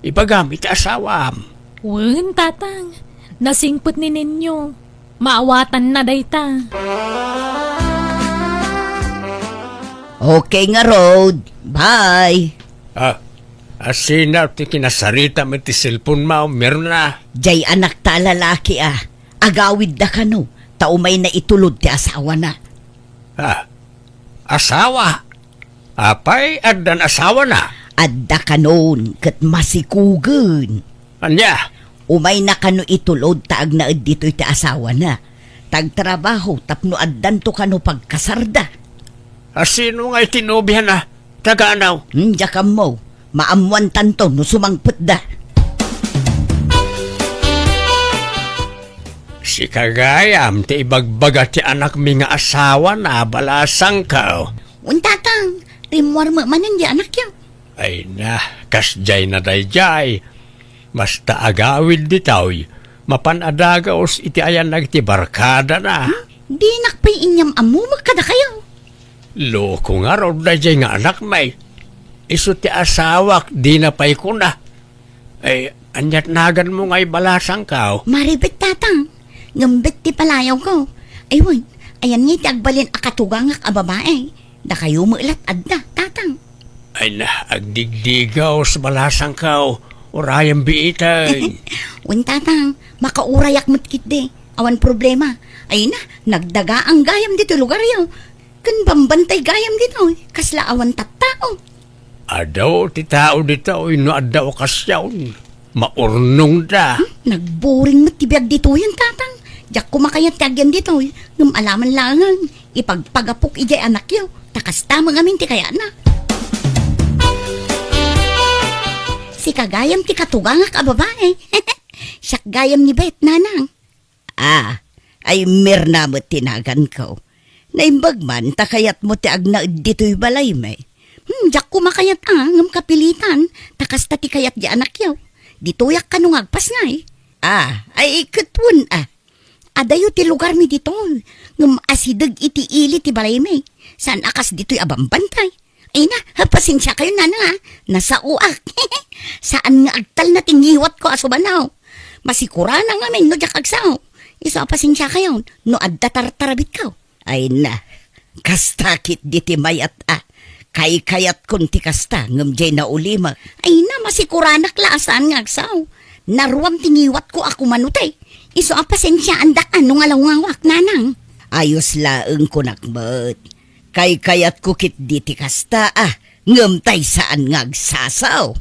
Ibagam iti asawam. Wen, Tatang. Nasingpet ni Nenyo. Maawatanna dayta. Okay ngarud. Bye. Ah, asino ti kinasaritam iti cellphone mo, Mirna? Jay anakta a lalaki a. Agawidda kano, ta umayna itulod ti asawana. Ah, asawa? Apay, addan asawana? Adda kanon, ket masikugen. Ania? Umayna kano itulod ta agnaed ditoy ti asawana. Ta agtrabaho tapno addanto kano pagkasarda. Asino nga iti nobiana? Taga anaw? Hmm, diak ammo. Maammoantanto no sumangpetda. Sika gayam ti ibagbaga ti anakmi nga asawana, balasangko. Wen, Tatang, rimmuar met manen di anakyo. Ay na, kasdiay na daydiay. Basta agawid ditoy, mapan a dagus iti ayan dagiti barkadana. Hmm? Dinak pay inyam-ammumek kadakayo. Loko ngarud daydiay nga anakmi. Isu ti asawak, dina pay kuna. Ay, aniat naganmo nga ibalasangko? Maribet, Tatang. Ngem bet ti palayawko. Ay, wen, ayan nga iti agbalin a katugangak a babae. Dakayo met lat adda, Tatang. Ay na, agdigdigaw sa balasangko. Urayam biiten. Wen, Tatang, makaurayak met ketdi. Awan problema. Ay na, nagdagaang gayam ditoy lugaryo. Ken bambantay gayam ditoy, kasla awan tattao. Adu ti tao ditoy no adda okasion. Maurnongda. Hmm, nagburing met ti biag ditoyen, Tatang. Diak koma kayat ti agyan ditoy, ngem alaman laengen, ipagpagapok idiay anakyo, ta kasta met ngamin ti kayatna. Sika gayam ti katugangak a babae. Siak gayam ni Bet, Nanang. Ah, ay Mirna met ti naganko. Naimbag man ta kayatmo ti agnaed ditoy balaymi. Hmm, diak koma kayat a, ngem kapilitan, ta kasta ti kayat di anakyo. Ditoyak kano nga agpasngay. Ah, ay ket wen a. Adayo ti lugarmi ditoy, ngem asideg iti ili ti balaymi. Saan a kas ditoy a bambantay. Ay na, ha, pasensiakayon, Nanang, a. Nasaoak. Saan nga agtalna ti ngiwatko a sumanaw. Masikuranak ngamin no diak agsao. Isu a pasensiakayon no adda tartarabitko. Ay na, kasta ketdi ti mayat a. Kaykayatkon ti kasta, ngem diay naulimek. Ay na, masikuranak la a saan nga agsao. Naruam ti ngiwatko a kumano ti. Isu a pasensiaandak a no ngalawngawak, Nanang. Ayos laeng kunak met. Kaykayatko ketdi ti kasta a, ngem tay saan nga agsasao.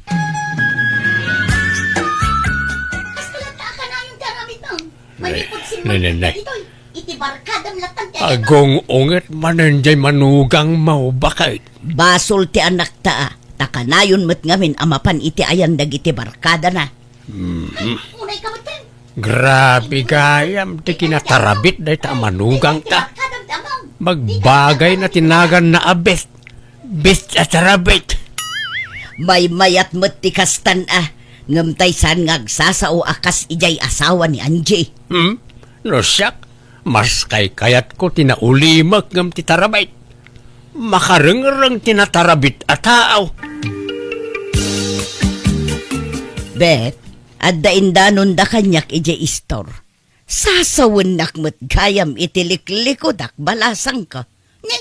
Kastoy latta a kanayon ti aramidmo. Manipud simmanka ditoy, iti barkadam latta ti aramidmo. Agung-unget manen jay manugangmo, baket. Basol ti anakta a, ta kanayon met ngamin a mapan iti ayan dagiti barkadana. Mhm. Unay ka met ken. Grabe gayam ti kinatarabit dayta a manugangta. Magbagayna ti naganna a bet. Bet a tarabit. Maymayat met ti kastan a, ngem tay saan nga agsasao a kas idiay asawa ni Angie. Hmm? No siak, mas kaykayatko ti naulimek ngem ti tarabit. Makarengreng ti natarabit a tao. Bet, adda indanonda kaniak idiay istor. Sasawennak met gayam iti liklikudak, balasangko. Ni,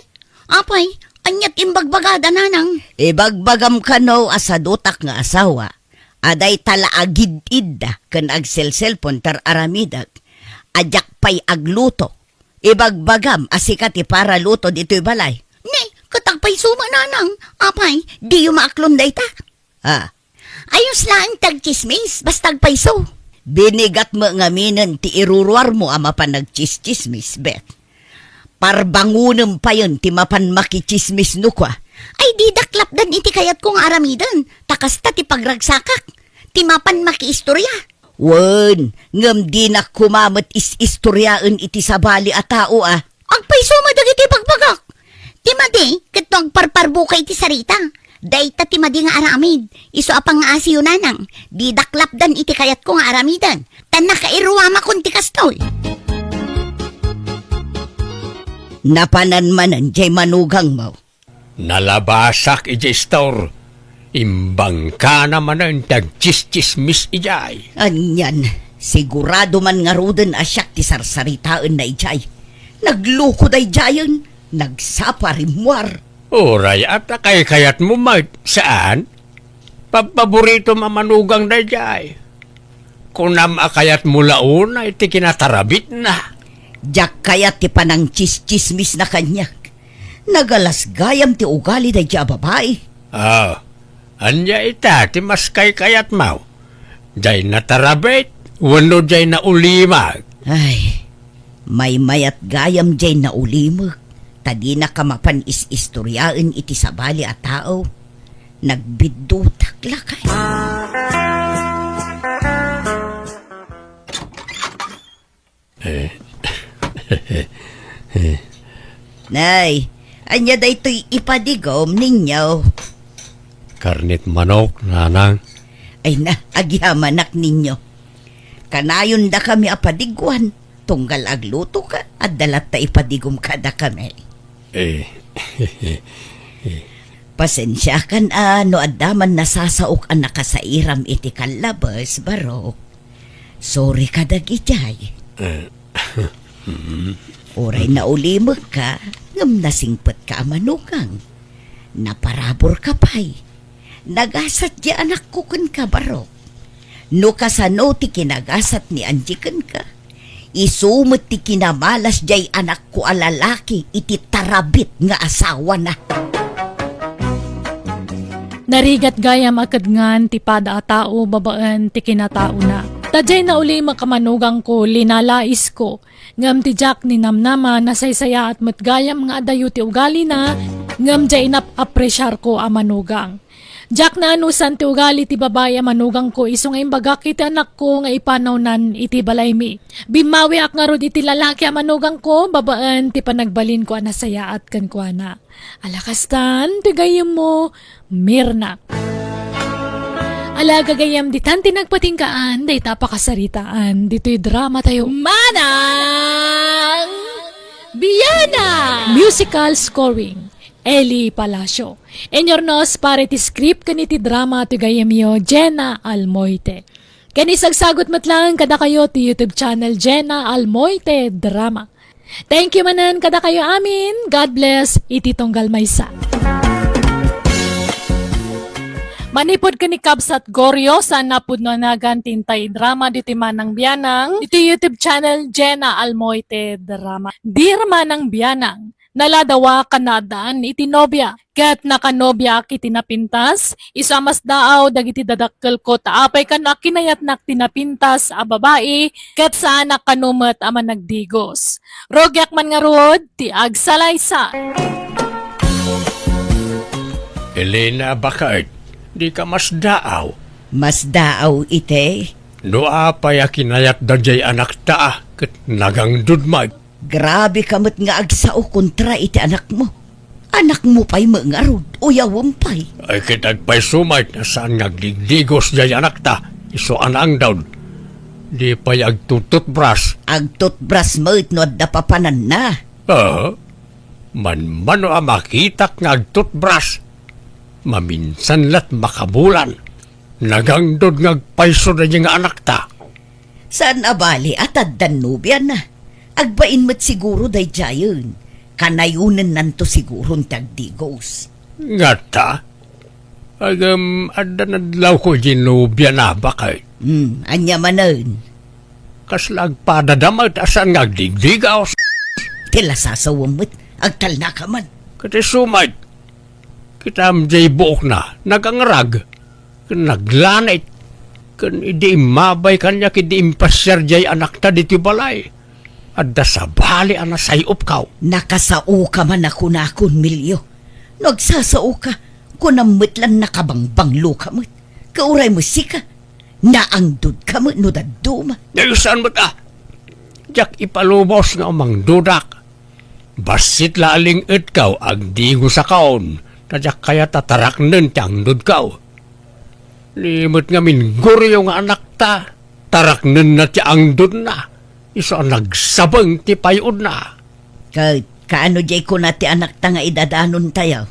apay, ania ti imbagbagada, Nanang? Ibagbagam kano a sadutak nga asawa, a dayta la agid-idda ken agselselpon ti ar-aramidek, a diak pay agluto. Ibagbagam a sika ti paraluto ditoy balay. Ni, ket agpayso met, Nanang. Apay, diyo maaklon dayta? Ah. Ayos laeng ti agtsismis, basta agpayso. Binigat met ngaminen ti iruruarmo a mapan agtsistsismis, Bet. Parbangonem payen ti mapan makitsismis no kua. Ay, didak lapdan iti kayatko nga aramiden, ta kasta ti pagragsakak, ti mapan makiistorya. Wen, ngem dinak koma met is-istoriaen iti sabali a tao a. Agpayso met dagiti bagbagak. Ti madi, ket no agparparbuka iti sarita. Dayta ti madi nga aramid. Isu a pangngaasiyo, nanang. Didak lapdan iti kayatko nga aramiden. Ta nakairuamakon ti kastoy. Napanan manen jay manugangmo. Nalabasak idiay store. Imbangkana manen ti agtsistsismis idiay. Anian, sigurado man ngaruden a siak ti sarsaritaenna idiay. Nagloko daydiayen, nagsapa rimmuar. Uray, at a kaykayatmo met, saan? Pabpaboritom a manugang daydiay. Kunam a kayatmo la unay ti kinatarabitna. Diak kayat ti panangtsistsismisna kaniak. Nagalas gayam ti ugali daydiay a babai. Ah, ania ita ti mas kaykayatmo? Jay natarabit wenno jay naulimek? Ay, maymayat gayam jay naulimek, ta dinaka mapan is-istoriaen iti sabali a tao. Nagbiddutak lakay. Eh. Nay, ania daytoy ipadigom ninyo? Karnet manok, nanang. Ay na, agyamanak ninyo. Kanayon dakami a padiguan. Tunggal aglutoka, adda latta ipadigom kadakami. Eh. Pasensiakan a no adda man nasasaok a nakasairam iti kallabes, Barok. Sorry ka dagidiay. Eh. Uray naulimekka, ngem nasingpetka a manugang. Naparaburka pay. Nagasat ti anakko kenka, Barok. No kasano ti kinagasat ni Angie kenka, isu met ti kinamalas diay anakko a lalaki iti tarabit nga asawana. Narigat gayam a kedngan ti pada a tao babaen ti kinataona. Ta diay naulimek a manugangko, linalaisko. Ngem ti diak ninamnama, nasaysayaat met gayam nga adayo ti ugalina, ngem diay inap-apresiarko a manugang. Diak naanusan ti ugali ti babai a manugangko isu nga imbagak iti anakko nga ipanawnan iti balaymi. Bimmawiak ngarud iti lalaki a manugangko babaen ti panagbalinko a nasayaat kenkuana. Ala kastan ti gayyemmo, Mirna. Ala gagayyem, ditan ti nagpatinggaan dayta a pakasaritaan ditoy drama tayo. Manang Biana! Musical scoring, Eli Palacio. Inyurnos para iti script ken iti drama ti gayyemyo, Jenna Almoite. Ken isagsagut met laeng kadakayo ti YouTube channel, Jenna Almoite Drama. Thank you manen kadakayo amin. God bless iti tunggal maysa. Manipud ken ni Kabsat Gorio, saan a pudno a nagan ti intay drama ditoy Manang Bianang, iti YouTube channel, Jenna Almoite Drama. Dear Manang Bianang, naladawak a naaddaan iti nobia, ket nakanobiaak iti napintas, isu a masdaaw dagiti dadakkelko ta apay kano a kinayatnak ti napintas a babai, ket saanak kano met a managdigos. Rugiak man ngarud ti agsalaysay. Elena, baket, dika masdaaw? Masdaaw iti? No apay a kinayatda diay anakta, ket nagangdud met. Grabe ka met nga agsao kontra iti anakmo. Anakmo pay met ngarud, uyawem pay. Ay, ket agpayso met a saan nga agdigdigos diay anakta, isu a naangdud. Di pay agtututbras. Agtutbras met no adda papananna. Ah, manmano a makitak nga agtutbras. Maminsan la't makabulan. Nagangdud nga agpayso daydiay nga anakta. Saan a bali a taddan nobiana. Agbain met siguro daydiayen. Kanayonennanto siguron ti agdigos. Ngata? Agem, adda nadlawko iti nobiana, baket. Hmm, ania manen? Kasla agpadada met a saan nga agdigdigos. Ti lasasawem met, agtalnaka man. Ket isu met, kitam diay buokna, nagangrag, ken naglanit, ken idi immabay kaniak idi impasiar diay anakta ditoy balay, adda sabali a nasay-opko. Nakasaoka man a kunakon, Melio. No agsasaoka, kunam met lan nakabangbangloka met. Kauray met sika, naangdudka met no dadduma. Ay, saan met a? Diak ipalubos nga umangdudak. Bassit la a ling-etkaw, agdigusakaon, ta diak kayat a taraknen ti angdodkaw. Ni met ngamin, Goryo nga anakta, taraknenna ti angdodna, isu a nagsabeng ti pay-odna. Ket kaano diay kuna ti anakta nga idadanontayo?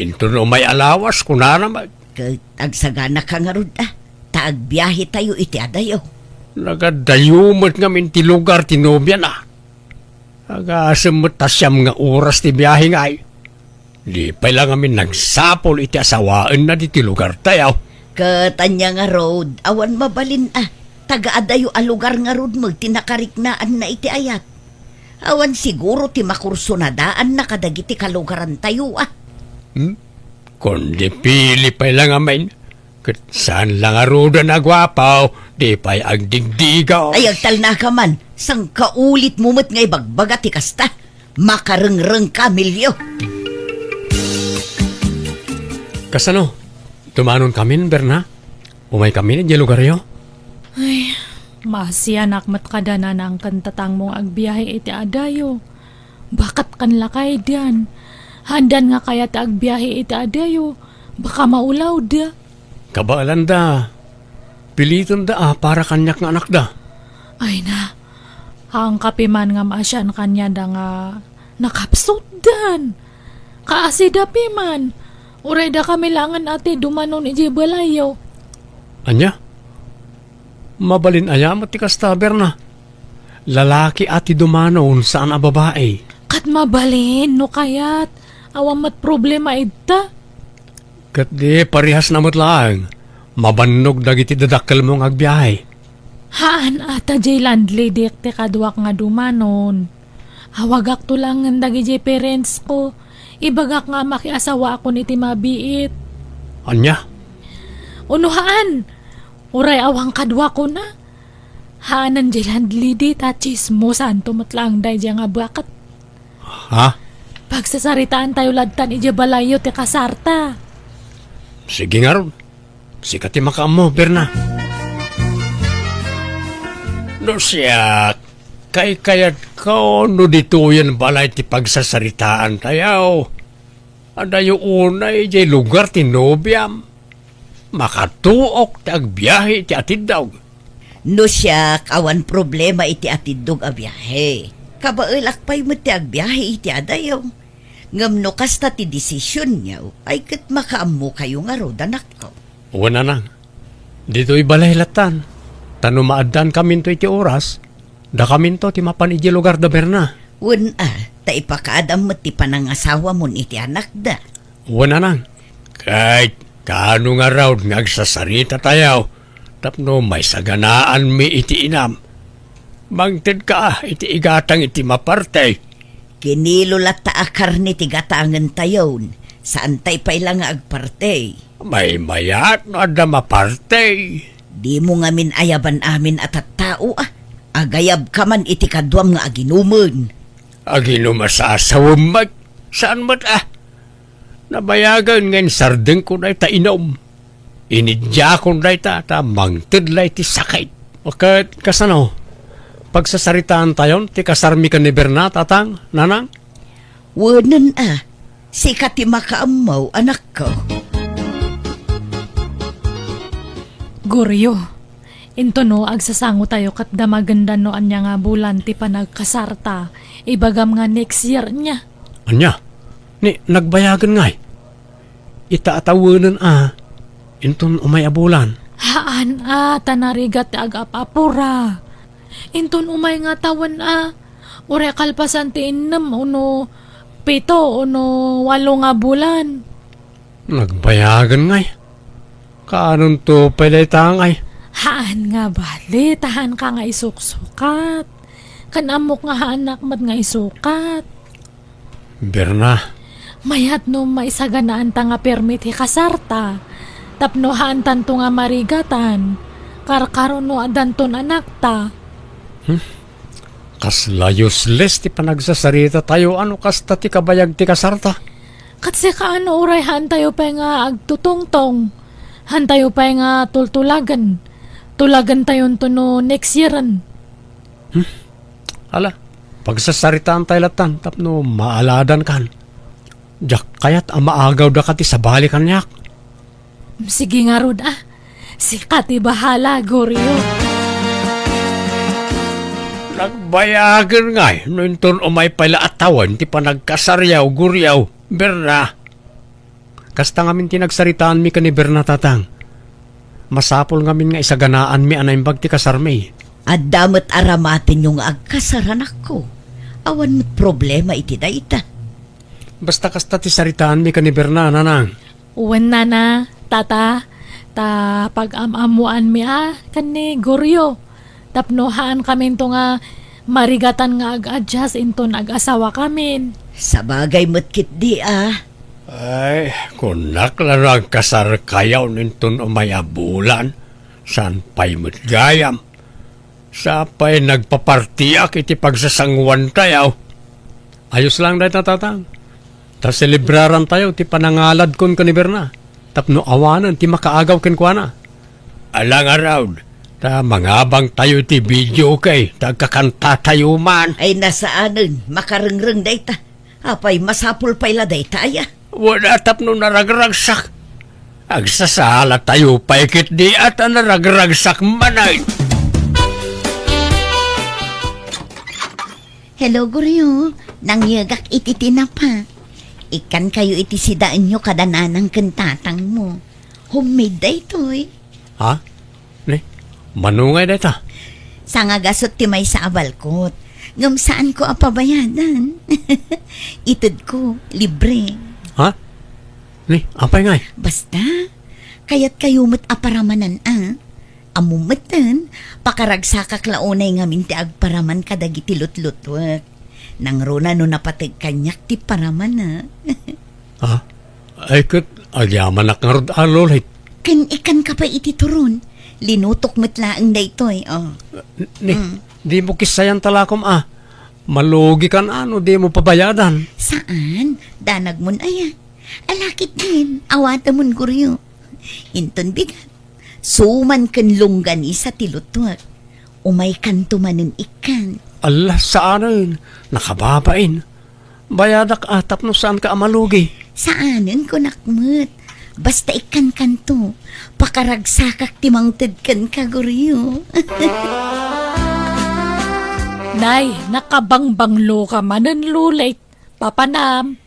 Inton umay a lawas, kunana met. Ket agsaganaka ngarud a, ta agbiahetayo iti adayo. Nagadayo met ngamin ti lugar ti nobiana. Agasem met ta siam nga oras ti biahe ngay. Di pay la ngamin nagsapul iti asawaenna ditoy lugartayo. Ket ania ngarud, awan mabalin a, taga adayo a lugar ngarud met ti nakariknaanna iti ayat. Awan siguro ti makursunadaanna kadagiti kalugarantayo a. Hmm? Kundi pili pay la ngamin. Ket saan la ngaruden a guapo, di pay agdigdigaw. Ay, agtalnaka man, sangkaulitmo met nga ibagbaga ti kasta. Makarengrengka, Emilio. Kasano? Dumanonkamin, Berna? Umaykamin idiay lugaryo? Ay, maasianak met kada nanang ken tatangmo nga agbiahe iti adayo. Baket ken lakaydan. Haandan nga kayat ti agbiahe iti adayo. Baka maulawda. Kabaelanda. Pilitenda a para kaniak nga anakda. Ay na, haanka piman nga maasian kaniada nga nakapsutdan. Kaasida piman. Uray dakami laengen a ti dumanon idiay balayyo. Ania? Mabalin aya met ti kasta, Berna? Lalaki a ti dumanon, saan a babai. Ket mabalin, no kayat. Awan met problema ita. Ket di parehasna met laeng. Mabannog dagiti dadakkelmo nga agbiahe. Haan a ta diay landlady ti kaduak nga dumanon. Awagakto laengen dagidiay parents ko. Ibagak nga makiasawaakon iti mabiit. Ania? Uno haan. Uray awan kaduakon a. Haanen diay landlady ta tsismosanto met laeng daydiay nga baket. Ha? Pagsasaritaantayo lattan idiay balayyo ti kasarta. Sige ngarud. Sika ti makaammo, Berna. No siak, kaykayatko no ditoyen balay ti pagsasaritaantayo. Adayo unay idiay lugar ti nobiam. Makatuok ti agbiahe iti atiddog. No siak, awan problema iti atiddog a biahe. Kabaelak pay met ti agbiahe iti adayo. Ngem no kasta ti desisionyo, ay ket makaammokayo ngarud, anakko. Wen, nanang. Ditoy balay lattan. Ta no maaddaankaminto iti oras, dakaminto ti mapan idiay lugar da Berna. Wen a, ta ipakaadam met ti panangasawamon iti anakda. Wen, nanang. Ket kaano ngarud nga agsasaritatayo tapno maisaganaanmi iti inam? Mangtedka iti igatang iti maparte. Kinilo latta a karne ti gatangentayon. Saantay pay la nga agparte. Maymayat no adda maparte. Dimo ngamin ayaban amin a tattao a. Agayabka man iti kaduam nga aginumen. Aginum a sasawem met. Saan met a. Nabayagen nga insardengko dayta inum. Inidiakon dayta ta mangted la iti sakit. Ket kasano? Pagsasaritaantayon ti kasarmi ken ni Berna, tatang, nanang? Wenen a, sika ti makaammo, anakko. Goryo, intono agsasangotayo ket damagendan no ania nga bulan ti panagkasarta, ibagam nga next year nia. Ania? Ni, nagbayagen ngay? Ita a tawenen a, inton umay a bulan. Haan a, ta narigat ti agap-apura. Inton umay nga tawen a, uray kalpasan ti innem ono pito ono walo nga bulan. Nagbayagen ngay. Kaanonto pay dayta ngay? Haan nga bali, ta haanka nga isuksukat. Ken ammok nga haanak met nga isukat. Berna. Mayat no maisaganaanta nga permi ti kasarta, tapno haantanto nga marigatan, karkaro no addanton anakta. Hmm? Kasla useless ti panagsasarita tayo, ano kasta ti kabayag ti kasarta? Ket sika ano uray haantayo pay nga agtutungtong, haantayo pay nga tultulagen, tulagentayonto no next yearen. Hmm? Ala, Pagsasaritaantay lattan tapno maaladankan. Diak kayat a maagawdaka ti sabali kaniak. Sige ngarud, a. Sika ti bahala, Goryo. Nagbayagen ngay no inton umay pay la a tawen ti panagkasaryo, Goryo, Berna. Kasta ngamin ti nagsaritaanmi ken ni Berna, Tatang. Masapul ngamin nga isaganaanmi a naimbag ti kasarmi. Adda met aramatenyo nga agkasar, anakko. Awan met problema iti dayta. Basta kasta ti saritaanmi ken ni Berna, Nanang. Wen, Nana, Tata, ta pag-am-ammoanmi a ken ni Goryo. Tapno haankaminto nga marigatan nga ag-adjust inton ag-asawakamin. Sabagay met ketdi a. Ay, kunak la no agkasarkayo inton umay a bulan, saan pay met gayam. Sapay nagpapartiak iti pagsasanguantayo. Ayos lang dayta, Tatang. Ta selebrarantayo ti panangaladkon ken ni Berna, tapno awanen ti makaagaw kenkuana. Ala ngarud, ta mangabangtayo iti videoke, ta agkakantatayo man. Ay, nasaanen, makarengreng dayta. Apay, masapul pay la dayta aya? Wen a, tapno naragragsak. Agsasalatayo pay ketdi a ta naragragsak manen. Hello, Goryo. Nangyegak iti tinapa. Ikkankayo iti sidaenyo kada nanang ken tatangmo. Homemade daytoy. Ha? Ni, mano ngay dayta? Sangagasut ti maysa a balkot. Ngem saanko a pabayadan. Itedko, libre. Ha? Ni, apay ngay? Basta, kayatkayo met a paramanan a. Ammom metten, pakaragsakak la unay ngamin ti agparaman kadagiti lutlutuek. Nangruna no napateg kaniak ti paraman a. Ha? Ay ket, agyamanak ngarud a, Lolit. Ken ikkanka pay iti turon. Linutok met laeng daytoy, o. Ni, Mm. dimo kissayan talakom a. Malugikan a no dimo pabayadan. Saan? Danagmon aya? Ala ketdin, awatemon, Goryo. Inton bigat, suman ken longganisa ti lutuek. Umaykanto manen ikkan. Ala, saanen. Nakababain. Bayadak a tapno saanka a malugi. Saanen, kunak met. Basta ikkankanto, pakaragsakak ti mangted kenka, Goryo. Nay, nakabangbangloka manen, Lolit. Papanam.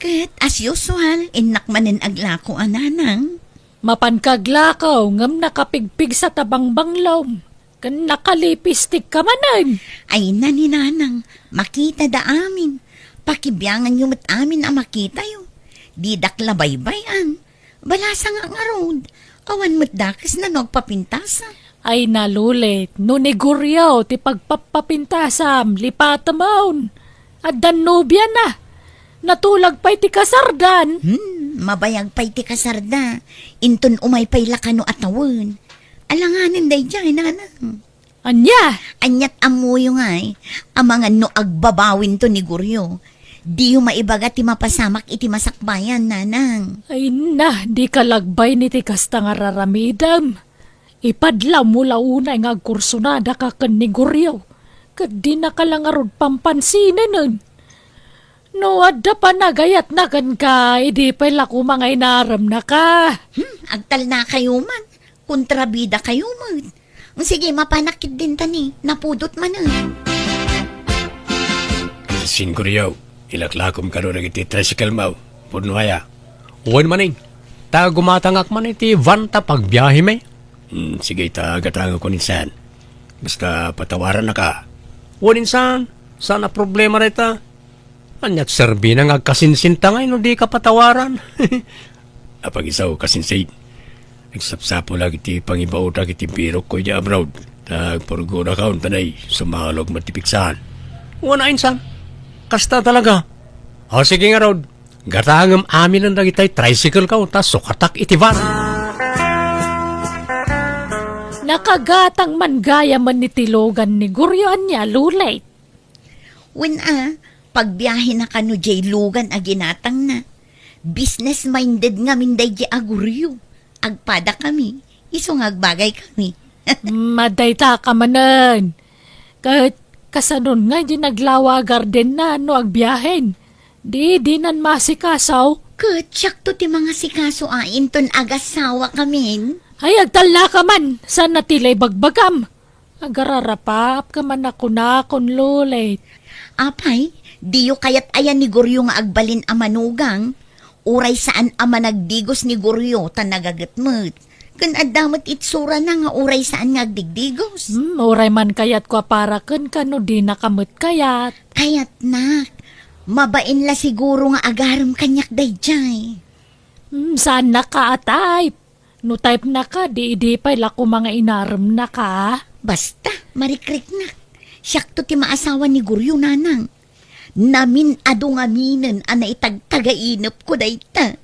Ket, as usual, innak manen aglako a, Nanang. Mapanka aglako, ngem nakapigpigsa ta bangbanglom. Ken nakalipistikka manen. Ay na ni Nanang, makitada amin. Pakibianganyo met amin a makitayo. Didak la baybay-an. Balasangak ngarud. Awan met dakesna no agpapintasa. Ay na, Lolit, no ni Goryo ti pagpappapintasam, lipatemon. Addan nobiana. Natulag pay ti kasardan. Hmm, mabayag pay ti kasarda. Inton umay pay la kano a tawen. Alanganen daydiay, Nanang. Ania? Aniat ammoyo ngay, amangan no agbabawinto ni Goryo. Diyo maibaga ti mapasamak iti masakbayan, Nanang. Ay na, di kalagbay ni ti kasta nga raramidem. Ipadlawmo la unay nga agkursunadaka ken ni Goryo, ket dinaka la ngarud pampansinenen. No adda panagayatna kenka, idi pay la koma nga inaremnaka. Hmm, agtalnakayo man. Kontrabidakayo met. Sige, mapanak ketdin ta ni, napudot manen. Sin Goryo, ilaklakom kano dagiti tricycle mo. Pudno aya? Wen manen. Ta gumatangak man iti van ta pagbiahemi. Hmm, sige, ta gatangakon insan. Basta patawarannaka. Wen insan, saan a problema dayta. Aniat serbina nga agkasinsinta ngay no dika patawaran? Apag-isu, kasinsin. Agsapsapulak iti pangibaodak iti birokko idiay abroad. Ta agpurgorakaon ta nay, sumalog met ti piksaan. Wen a insan. Kasta talaga. O, sige ngarud. Gatangem aminen dagitay tricycle ko, ta sukatak iti van. Nakagatang man gayamen iti lugan ni Goryo, ania, Lolit? Wen a, pagbiahena kano diay lugan a ginatangna. Business-minded ngamin daydiay a Goryo. Agpadakami, isu nga agbagaykami. Madayta ka manen. Ket Kasanon nga di naglawa a gardenna no agbiahen? Di, dinan masikaso. Ket siakto ti mangasikaso a inton agasawakamin. Ay, agtallaka man, saan a ti la ibagbagam? Agararapapka man a kunakon, Lulit. Apay, diyo kayat aya ni Goryo nga agbalin a manugang? Uray saan a managdigos ni Goryo ta nagaget met. Ken adda met itsurana nga uray saan nga agdigdigos. Hmm, uray man kayatko a para kenka no dinaka met kayat. Kayatnak. Mabain la siguro nga agarem kaniak daydiay. Hmm, saannaka a type. No typenaka, di idi pay la koma nga inaremnaka. Basta, marikriknak. Siakto ti maasawa ni Goryo, nanang. Namin-adu ngaminen a naitagtagainepko dayta.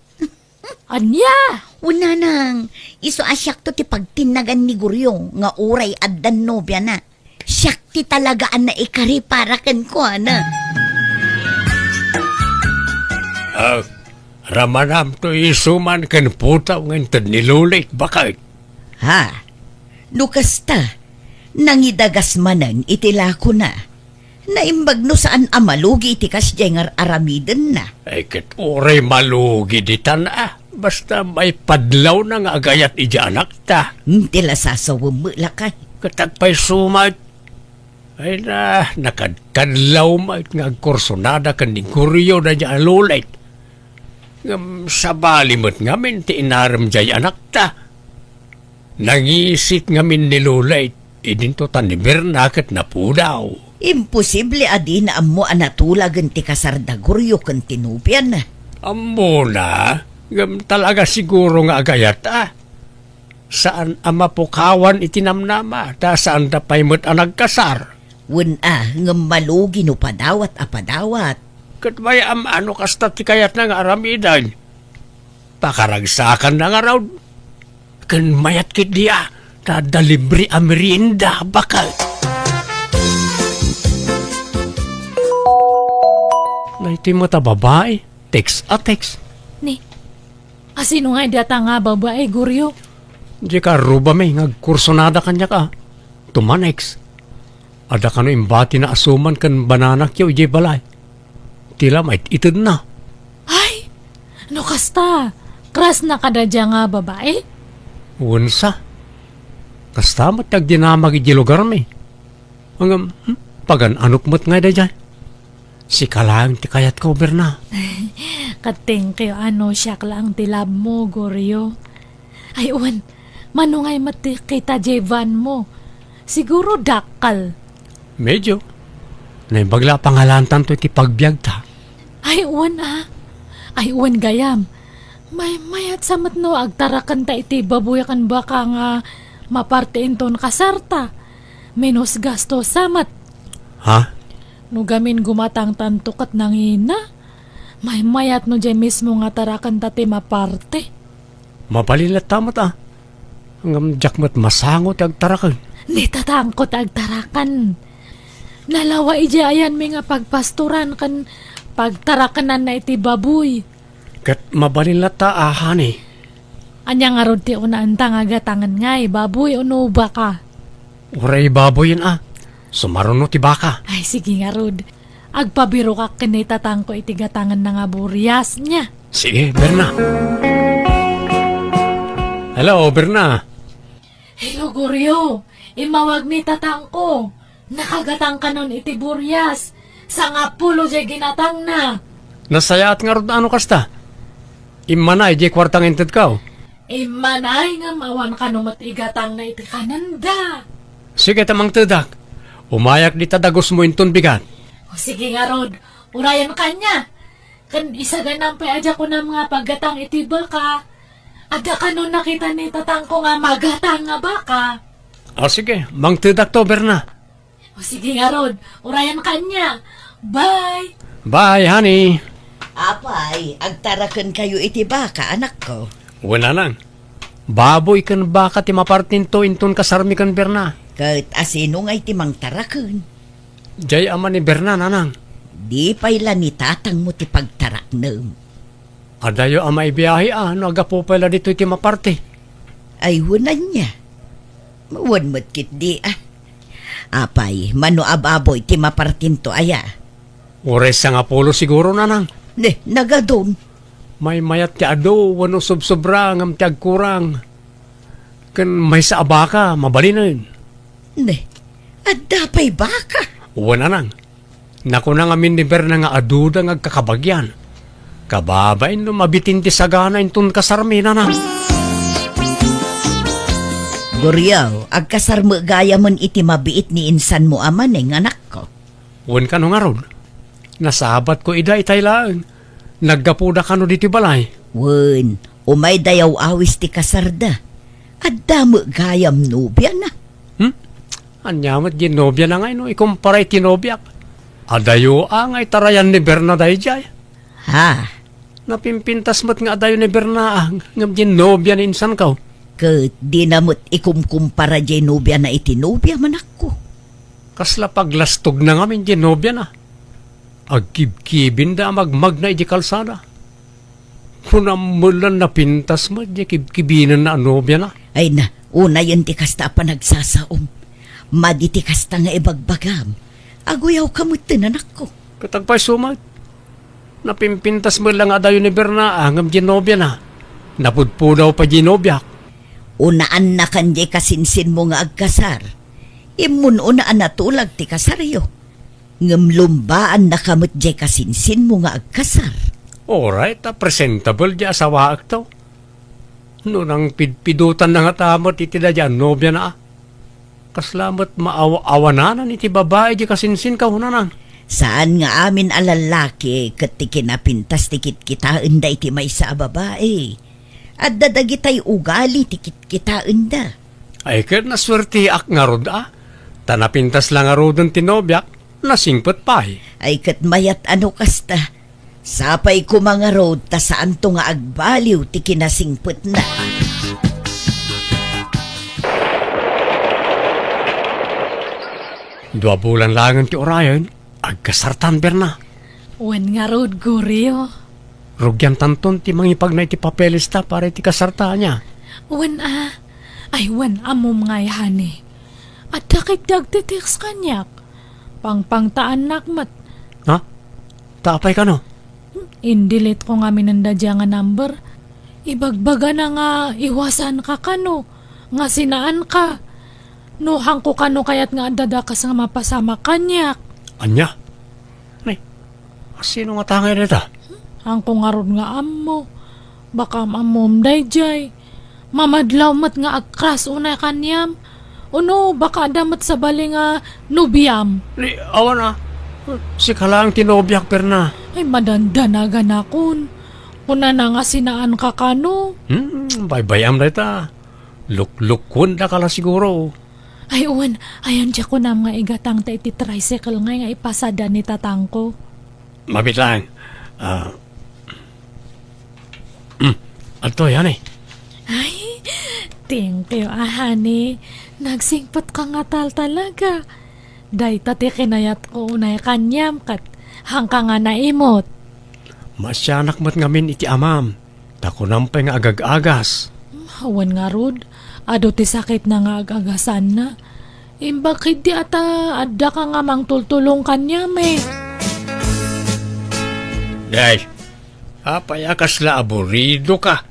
Ania? Wen, nanang, isu a siakto ti pagtinnagan ni Goryo nga uray addan nobiana. Siak ti talaga a naikari para kenkuana. Ah, ramanamto isuman ken putaw nga inted ni Lulit, baket. Ha? No kasta, nangidagas manen iti lakona. Naimbag no saan a malugi iti kasdiay nga ar-aramidenna. Ay, ket uray malugi ditan a. Basta maipadlawna nga agayat idiay anakta. Hmm, ti la sasawem met lakay. Ket agpayso met. Ay na, nakadkadlaw met nga agkursunada ken ni Goryo daydiay a Lulit. Ngem sabali met ngamin ti inarem diay anakta. Nangisit ngamin ni Lulit, idinto ta ni Berna ket napudaw. Imposible a dina ammo a natulagen ti kasar da Goryo ken ti nobiana. Ammona, ngem talaga siguro nga agayat a. Saan a mapukawan iti namnama, ta saanda pay met a nagkasar. Wen a, ngem malugi no padawat a padawat. Ket mayat a no kasta ti kayatna nga aramiden. Pakaragsakanna ngarud. Ken mayat ketdi a, ta adda libre a merienda, baket. Daytoy met a babai, text a text. Ni, asino nga idi a ta nga babai, Goryo? Diay karrubami nga agkursunada kaniak a. Tumanext. Adda kano imbatina a suman ken bananakyo idiay balay. Ti la mait-itedna. Ay, no kasta, crush na kada dia nga babai? Wen sa. Kasta met ti agdinamag idiay lugarmi. Ngem, hmm, pagan-anok met nga daydiay. Sika laeng ti kayatko, Berna. Ket thank you a no siak laeng ti love mo, Goryo. Ay, wen, mano ngay met ti kita diay van mo? Siguro dakkel. Medyo. Naimbag la a pangalaantanto iti pagbiagta. Ay, wen a. Ay, wen gayam. Maymayat sa met no agtarakenta iti baboy ken baka nga maparte inton kasarta. Menos gasto sa met. Ha? No gamin gumatangtanto ket nangina, maymayat no diay mismo nga tarakenta ti maparte. Mabalin latta met a. Ngem diak met masango ti agtaraken. Ni tatangko ti agtaraken. Nalawa idiay ayanmi nga pagpastoran ken pagtarakenanna iti baboy. Ket mabalin latta a, honey. Ania ngarud ti unaanta nga gatangen ngay, baboy wenno baka? Uray baboyen a. Sumaruno ti baka. Ay, sige ngarud. Agpabirokak ken ni tatangko iti gatangenna nga burias, nia. Sige, Berna. Hello, Berna. Hello, Goryo. Immawag ni tatangko. Nakagatang kanon iti burias. Sangapulo diay ginatangna. Nasayaat ngarud a no kasta. Immanay diay kuarta nga intedko. Immanay ngem awan kano met igatangna iti kanenda. Sige ta mangtedak. Umayak dita dagusmo inton bigat. O sige ngarud, urayen kaniak. Ken isaganam pay a dia kunam nga paggatang iti baka. Adda kanon nakita ni tatangko nga magatang nga baka. O sige, mangtedakto, Berna. O sige ngarud, urayen kaniak. Bye! Bye, honey. Apay, agtarakenkayo iti baka, anakko? Wen, nanang. Baboy ken baka ti mapartinto inton kasarmi ken Berna. Ket asino ngay ti mangtaraken? Diay ama ni Berna, nanang. Di pay la ni tatangmo ti pagtaraknem. Adayo a maibiahe a no aggapu pay la ditoy ti maparte. Ay, wen ania. Wen met ketdi a. Apay, mano a baboy ti mapartinto aya? Uray sangapulo siguro, nanang. Ne, nagadun. Maymayat ti adu wenno subsobra ngem ti agkurang. Ken maysa a baka, mabalinen. Ne, adda pay baka? Wen, nanang. Nakuna ngamin ni Berna nga aduda nga agkakabagian. Kababain no mabitin ti sagana inton kasarmi, nanang. Guriaw, agkasar met gayamen iti mabiit ni insanmo a maneng, anakko. Wen kano ngarud? Nasabatko ida itay laeng. Naggapuda kano ditoy balay? Wen, umayda yaw-awis ti kasarda. Adda met gayam nobiana. Hmm? Ania met diay nobiana ngay no ikumpara iti nobiak? Adayo a nga itarayan ni Berna daydiay. Ha? Napimpintas met nga adayo ni Berna a ngem diay nobia ni insanko. Ket dina met ikumkumpara diay nobiana iti nobiam, anakko. Kasla paglastogna ngamin diay nobiana. Agkibkibinda a magmagna idiay kalsada. Kunam met la napintas met diay kibkibinenna a nobiana. Ay na, unayen ti kasta a panagsasaom. Madi ti kasta nga ibagbagam. Aguyawka metten, anakko. Ket agpayso met. Napimpintas met la nga adayo ni Berna a ngem diay nobiana. Napudpudaw pay diay nobiak. Unaannakan diay kasinsinmo nga agkasar. Immun-una a natulag ti kasaryo. Ngem lumbaannaka met diay kasinsinmo nga agkasar. Uray ta presentable diay asawaekto. No nangpidpidotanna ngata met iti daydiay a nobiana a. Kasla met maaw-awananan iti babai diay kasinsinko, nanang. Saan nga amin a lallaki ket ti kinapintas ti kitkitaenda iti maysa a babai. Adda dagitay ugali ti kitkitaenda. Ay, ket nasuerteak ngarud a, ta napintas la ngaruden ti nobiak, nasingpet pay. Ay, ket mayat a no kasta. Sapay koma ngarud ta saanto nga agbaliw ti kinasingpetna. Dua bulan laengen ti urayen, agkasartan, Berna. Wen ngarud, Goryo. Rugiantanton ti mangipagna iti papelesta para iti kasarta, ania? Wen a. Ay, wen, ammom ngay, honey. Adda ketdi agte-text kaniak. Pangpangtaannak met. Ha? Ta apay kano? In-delete ko ngamin daydiay nga number. Ibagbagana nga iwasanka kano, nga sinaanka. No haanko kano kayat nga adda dakes nga mapasamak kaniak. Ania? Nay, asino ngata ngay dayta? Haanko ngarud nga ammo. Baka am-ammom daydiay. Mamadlaw met nga ag-crush unay kaniam. Ono, baka adda met sabali nga nobiam. Ni, awan a. Sika laeng ti nobiak, Berna. Ay, madandanaganakon. Kunana nga sinaanka kano. Hmm, baybay-am dayta. Luklukuendaka la siguro. Ay, wen, ayan diay kunam nga igatangta iti tricycle ngay nga ipasada ni tatangko. Mabiit laeng. Ah. Hmm. Adtoy, honey. Ay, thank you, ah, honey. Nagsingpetka nga tal talaga. Dayta ti kinayatko unay kaniam ket haanka nga naimut. Maasianak met ngamin iti amam, ta kunam pay nga agag-agas. Awan ngarud, adu ti sakitna nga ag-agasanna. Imbag ketdi a ta addaka nga mangtultulong kaniam, eh. Day, apay a kasla aburidoka?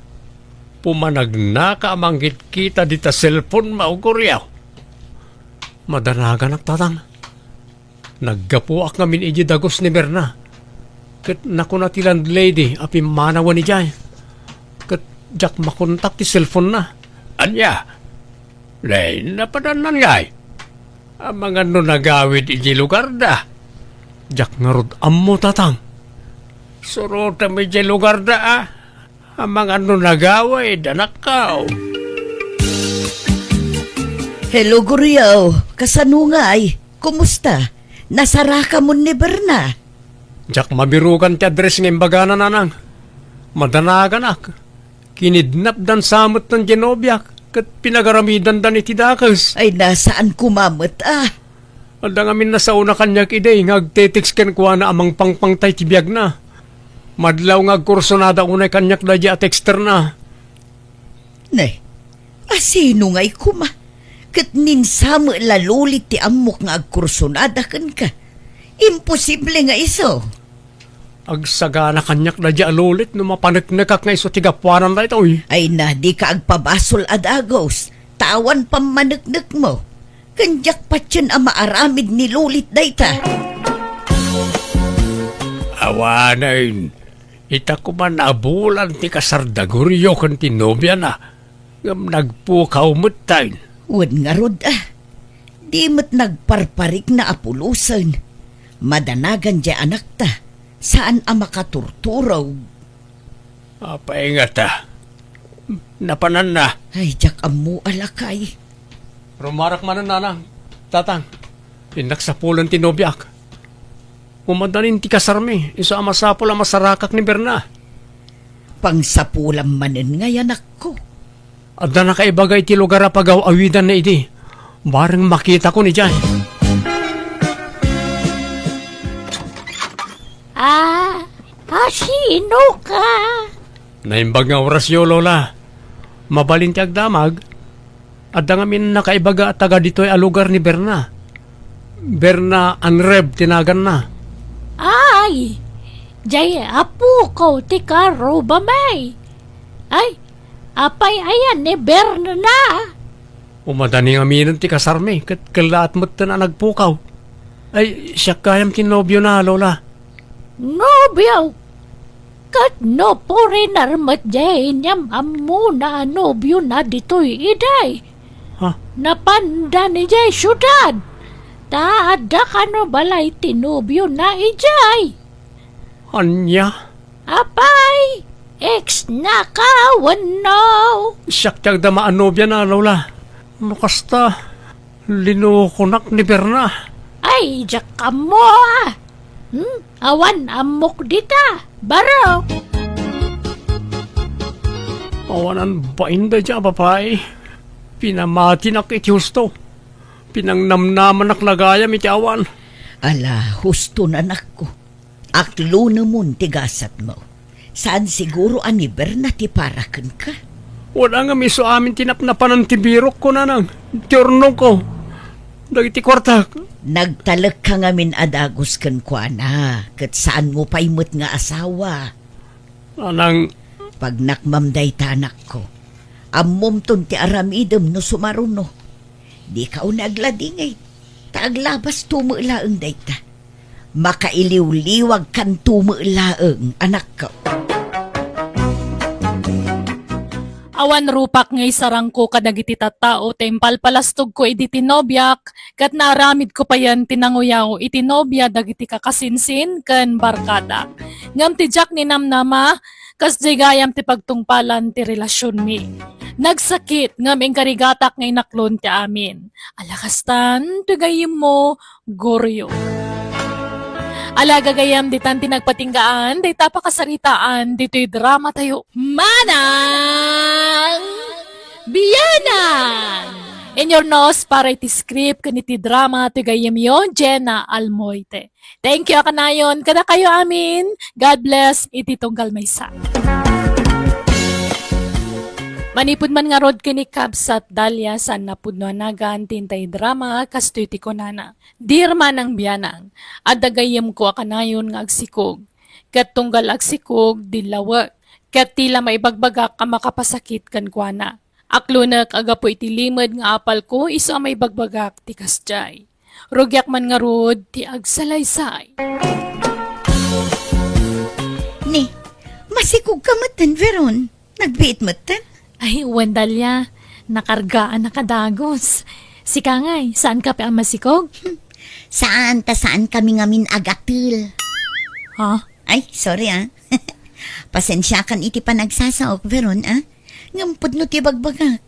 Pumanagnaka a mangkitkita dita cellphone mo, Goryo. Madanaganak, tatang. Naggapuak ngamin idiay dagus ni Berna. Ket nakuna ti landlady a pimmanawen idiay. Ket diak makontak ti cellphone-na. Ania? Nay, napadannan ngay? Amangan no nagawid idiay lugarda? Diak ngarud ammo, tatang. Surotem idiay lugarda, a. Amangan no nagawid, anakko. Hello, Goryo. Kasano ngay? Kumusta? Nasarakamon ni Berna? Diak mabirugan ti address nga imbagana, nanang. Madanaganak. Kinidnapdan sa met diay nobiak, ket pinagaramidanda iti dakes. Ay, nasaan koma met, ah. Adda ngamin nasaona kaniak idi nga agte-text kenkuana a mangpangpangta iti biagna. Madlaw nga agkursunada unay kaniak daydiay a texterna. Ne, asino ngay koma? Ket ninsa met la Lolit ti ammok nga agkursunada kenka. Imposible nga isu. Agsagana kaniak daydiay a Lolit no mapaneknekak nga isu ti gapuanan daytoy. Ay na, dika agpabasol a dagus, ta awan pammaneknekmo. Ken diak patien a maaramid ni Lolit dayta. Awanen, ita koma a bulan ti kasar da Gorio ken ti nobiana, ngem nagpukaw metten. Wen ngarud a, di met nagparparikna a pulosen. Madanagan diay anakta, saan a makaturturog. Apay ngata? Napananna. Ay, diak ammo a lakay. Rumarak manen, nanang, tatang. Innak sapulen ti nobiak. Umadanin ti kasarmi, isu a masapul a masarakak ni Berna. Pangsapulam manen ngay, anakko. Adda nakaibaga iti lugar a pagaw-awidanna idi. Bareng makitakon idiay. Ah, asino ka? Naimbag nga orasyo, Lola. Mabalin ti agdamag. Adda ngamin nakaibaga a taga ditoy a lugar ni Berna. Berna Anreb ti naganna. Ay, diay apukaw ti karubami. Ay, apay ayan ni Berna? Umadani ngaminen ti kasarmi, ket kellaat metten a nagpukaw. Ay, siak gayam ti nobiona, Lola. Nobio? Ket no foreigner met diay inyam-ammona a nobiona ditoy idi. Ha? Napanda idiay siudad. Ta adda kano balay ti nobiona idiay. Ania? Apay, ex na ka wenno? Siak ti agdama a nobiana, Lola. No kasta, linokonak ni Berna. Ay, diak ammo a. Hmm? Awan ammok dita, baro. Awanan bain daydiay a babai. Pinamatinak iti husto. Pinangnamnamanak la gayam iti awan. Ala, huston, anakko. Aklonemon ti gasatmo. Saan siguro a ni Berna ti para kenka? Wala nga miso amin ti napnapanan ti birokko, nanang. Ti urnongko. Dagiti kuartak. Nagtalekka ngamin a dagus kenkuana, ket saanmo pay met nga asawa. Nanang. Pagnakmam dayta, anakko. Ammomton ti aramidem no sumaruno. Dika unay agladingit, ta aglabasto met laeng dayta. Makailiwliwagkanto met laeng, anakko. Awan rupak nga isarangko kadagiti tattao ta impalpalastogko idi ti nobiak, ket naaramidko payen ti nanguyaw iti nobia dagiti kakasinsin ken barkadak. Ngem ti diak ninamnama, kasdiay gayam ti pagtungpalan ti relasionmi. Nagsakit ngem inkarigatak nga inaklon ti amin. Ala kastan, ti gayyemmo, Gorio. Ala gagayyem, ditan ti nagpatinggaan dayta a pakasaritaan ditoy dramatayo, Manang Bianang! Inurnos para iti script ken iti drama ti gayyemyo, Jenna Almoite. Thank you a kanayon kadakayo amin. God bless iti tunggal maysa. Manipud man ngarud ken ni Kabsat Dalia, saan a pudno a nagan ti intay drama, kastoy ti kunana. Dear Manang Bianang, adda gayyemko a kanayon nga agsikog. Ket tunggal agsikog, dillawek. Ket ti la maibagbagak a makapasakit kenkuana. Aklonek a gapu iti limed nga apalko isu a maibagbagak ti kasdiay. Rugiak man ngarud ti agsalaysay. Ni, masikog ka metten, Veron. Nagbiit metten? Ay, wen, Dalia. Nakargaan a kadagus. Sika ngay, saan ka pay a masikog? Saan ta saan kami ngamin agatel. Ha? Ay, sorry, ah. Pasensiakan iti panagsasaok, Veron, ah. Ngem pudno ti bagbagak.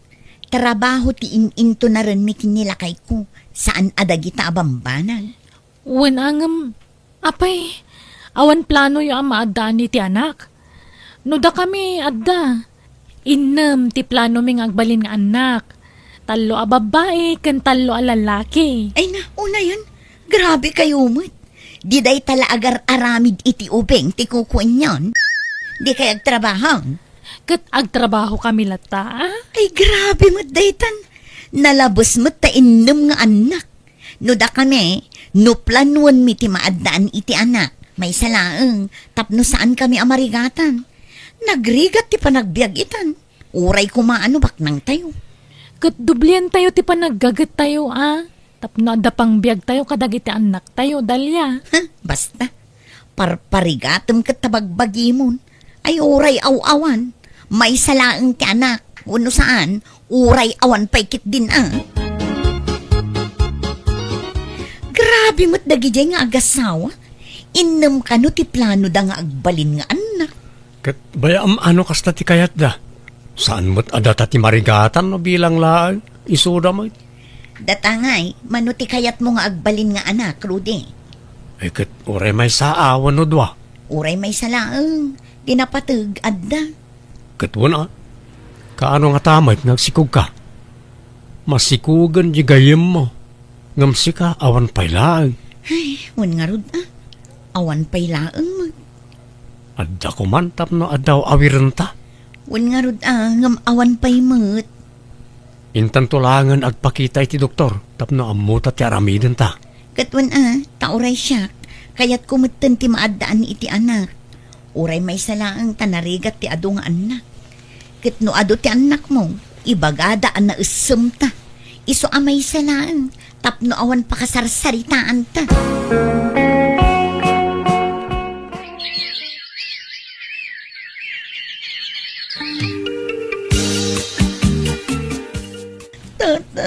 Trabaho ti in-intunarenmi ken ni lakayko, saan a dagita a bambanag. Wen a ngem, apay, awan planoyo a maaddaan iti anak? No dakami adda, innem ti planomi nga agbalin nga annak. Tallo a babbai ken tallo a lallaki. Ay na, unayen, grabe kayo met. Di dayta la agar-aramid iti ubing ti kukuenyon. Di kay agtrabaho. Ket agtrabaho kami latta, a? Ay, grabe met daytan. Nalabes met ta innem nga annak. No dakami, no planuenmi ti maaddaan iti anak, maysa laeng, tapno saankami a marigatan. Nagrigat ti panagbiag itan. Uray koma a no baknangtayo. Ket doblientayo ti panaggagettayo, a? Tapno adda pangbiagtayo kadagiti annaktayo, Dalia. Huh, basta. Parparigatem ket ta bagbagimon. Ay, uray aw-awan. Maysa laeng ti anak. Wenno saan, uray awan pay ketdin, a. Grabe met dagidiay nga agasawa. Innem kano ti planoda nga agbalin nga annak. Ket bayam a no kasta ti kayatda. Saan met a data ti marigatan no bilang laeng. Isuda met. Data ngay, mano ti kayatmo nga agbalin nga anak, Rudy? Ay, ket uray maysa a wenno dua. Uray maysa laeng. Ti napateg, adda. Ket wen a, kaano ngata met nga agsikogka? Masikogen di gayyemmo, ngem sika awan pay laeng. Ay, wen ngarud a. Awan pay laeng met. Adda koman tapno adda awirenta. Wen ngarud a, ngem awan pay met. Intanto laengen agpakita iti doktor tapno ammota ti aramidenta. Ket wen a, ta uray siak, kayatko metten ti maaddaan iti anak. Uray maysa laeng ta narigat ti adu nga annak. Ket no adu ti annakmo, ibagada a naessemta. Isu a maysa laeng, tapno awan pakasarsaritaanta. Tata.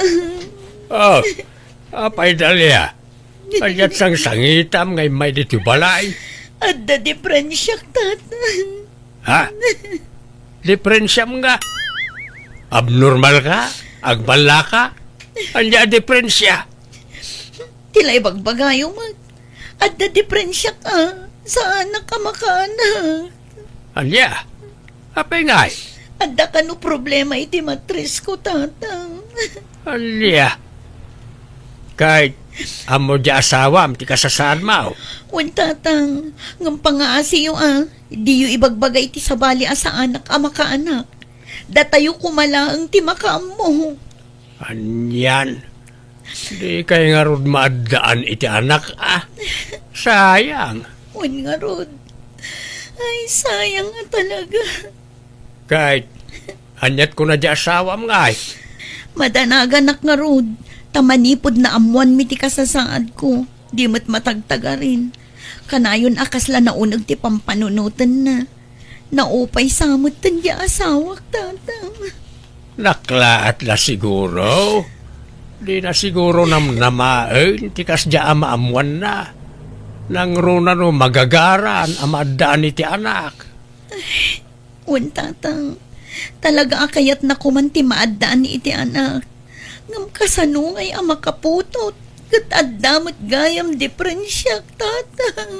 Oh, apay, Dalia? Kadiat sangsangitam nga immay ditoy balay. Adda diferensiak, Tata. Ha? Diferensiam nga? Abnormal ka? Agballa ka? Ania a diferensia? Ti la ibagbagayo met. Adda diferensiak a, saanak a makaanak. Ania? Apay ngay? Adda kano problema iti matrisko, Tatang. Ania? Kay, ammo di asawam ti kasasaadmo? Wen, Tatang, ngem pangaasiyo a, diyo ibagbaga iti sabali a saanak a makaanak. Datayo koma laeng ti makaammo. Anian? Dikay ngarud maaddaan iti anak, a? Sayang. Wen ngarud. Ay, sayang nga talaga. Kay, aniat kuna di asawam ngay? Madanaganak ngarud, ta manipud naammoanmi ti kasasaadko, di met matagtagarin. Kanayon a kasla nauneg ti pampanunotenna. Naupay sa metten di asawak, Tatang. Naklaat la siguro. Di na siguro namnamaen ti kasdiay a maammoanna. Nangruna no magagaran a maaddaan iti anak. Wen, Tatang, talaga a kayatna koman ti maaddaan iti anak. Ngem kasano ngay a makaputot? Ket adda met gayam diferensiak, Tatang.